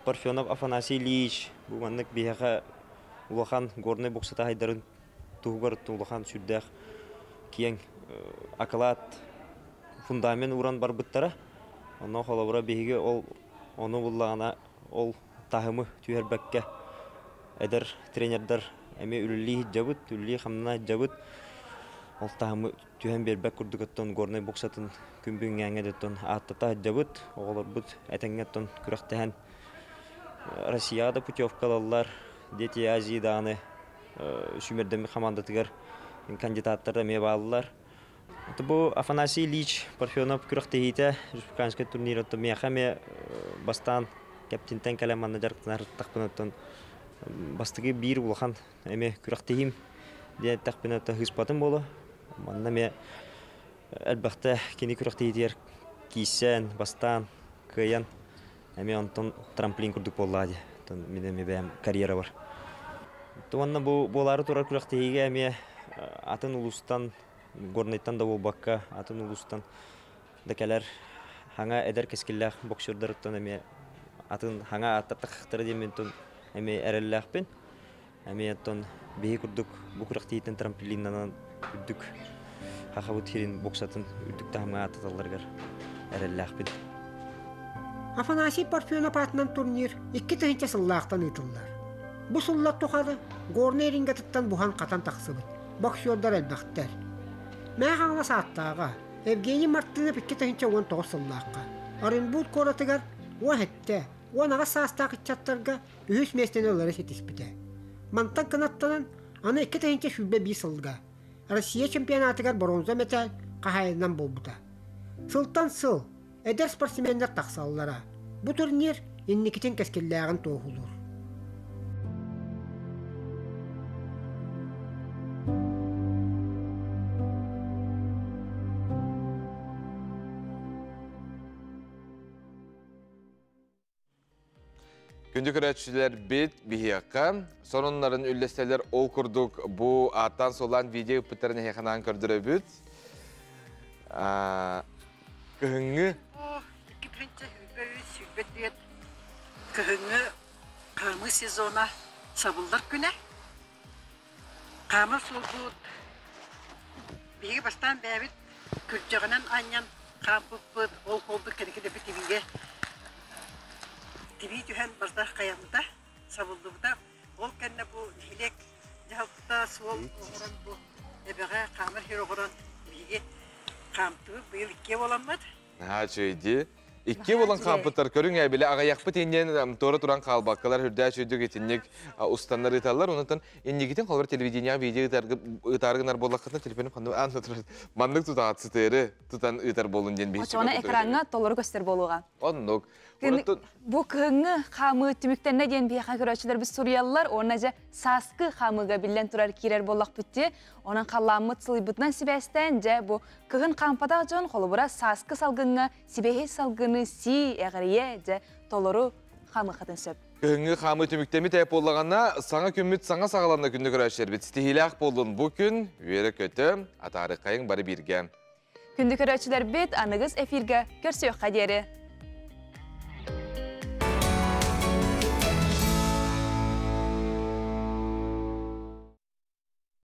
Парфенов Афанасий Ильич бу маннык биһиэхэ улахан горнай боксата хайдарын туһугар улахан сүрдээх киэҥ акылаат фундамент ууран барбыттара. Онно холобура биһиги ол ону буллаҕына ол таһымы түһэрбэккэ эдэр тренердэр эмиэ үлэлии сылдьабыт, үлэлии-хамнана сылдьабыт. Ол таһымы түһэн биэрбэт курдук оттон горнай боксатын күн бүгүҥҥээҥҥэ оттон ааттата сылдьабыт. Оҕолорбут этэҥҥэ оттон күрэхтэһэн Россияҕа да путевка ылаллар, Дети Азии даҕаны сүүмэрдэммит хамаандатыгар кандидаттар эмиэ бааллар. Бу Афанасий Ильич Парфенов күрэхтэһиитэ республиканскай турнир оттон миэхэ эмиэ бастаан кэптинтэн кэлэн манна дьарыктанар тахпын бастакы биир улахан эмиэ күрэхтэһиим диэн эттэхпинэ ыыспатым буолуо. Манна эмиэ элбэхтэ кини күрэхтэһиитигэр киирсэн, бастаан, кыайан эмиэ онтон трамплин курдук буоллаҕа дии. Оттон мин эмиэ бэйэм карьера бар. Уонна бу буолаары турар күрэхтэһиигэ эмиэ атын улуустан, Горнайтан да буолбакка, атын улуустан да кэлэр хаҥа эдэр кэскиллээх боксердарыттан эмиэ атын хаҥа ааттар диэн эмиэ эрэллээхпин. Эмиэ оттон биһи курдук бу күрэхтэһииттэн трамплиннанан үрдүк хахабыт сирин боксатын үрдүк таһымҥа ааттаталларыгар эрэллээхпин. Афанасий Парфенов аатынан турнир 2000 сыллаахтан ыытыллар. Бу сыллар тухары Горнай рингатыттан буһан-хатан тахсыбыт боксердар элбэхтэр. Мэҥэ Хаҥалас ааттааҕа Евгений Мартынов 2019 сыллаахха Оренбург куоратыгар 17, 18 саастаах ыччаттарга үһүс миэстэни ылары ситиспитэ. Мантан кынаттанан аны 2021 сылга Россия чемпионатыгар боруонса мэтээл хаһаайынынан буолбута. Сылтан сыл эдэр спортсменнар тахсаллара. Бу турнир инникитин кэскиллээҕин туоһулуур. Күндү көрөөччүлэрбит биһиэхэ сонуннарын үллэстэллэр ол курдук бу ааттаан суоллаан видео ыппыттарын эһиэхэ анаан көрдөрөбүт. Кыһыҥҥы Кыһыҥҥы хаамыы сезона сабыллар күнэ. Хаамар суолбут биһиги бастаан бэйэбит күрдьэҕинэн анньан хаампыппыт, ол холбут кэнники да тибиигэ тибии түһэн барыта хайаммыта, сабыллыбыта. Ол кэннэ бу нэһилиэк дьаһалтата суол оҥорон бу эбэҕэ хаамар сир оҥорон биһиги хаамтыбыт. Быйыл иккиэ буоламмыт. Наһаа үчүгэй дии. Икки буолан хаампыттар көрүҥ ээ, били аҕыйахпыт иннин туора туран хаалбаккалар үрдээх үчүгдүк итинник устаннар ыыталлар. Онтон иннигитин холобур телевидениеҕа видео ыытаары гынар буоллаххытына телефонум ханнык аан маннык тутаат сытыары тутан ыытар буолун диэн биһиги Очоҕуна экраҥҥа толору көстөр буолуоҕа. Оннук. Бу кыһыҥҥы хаамыы түмүктэннэ диэн биһиэхэ көрөөччүлэрбит суруйаллар уонна дьэ сааскы хаамыыга биллэн турар киирэр буоллахпыт дии. Онон халлааммыт сылыйбытынан сибээстээн дьэ бу кыһын хаампатах дьон холобура сааскы салгыҥҥа сибэһи салгыны сии эҕирийэ дьэ толору хаамыаххытын сөп. Кыһыҥҥы хаамыы түмүктэммит ээ буоллаҕына, саҥа күммүт саҥа саҕаланна күндү көрөөччүлэрбит. Ситиһиилээх буоллун бу күн, үөрэ-көтө, атаарыххайыҥ бары бииргэ. Күндү көрөөччүлэрбит, аныгыс эфиргэ көрсүөххэ диэри.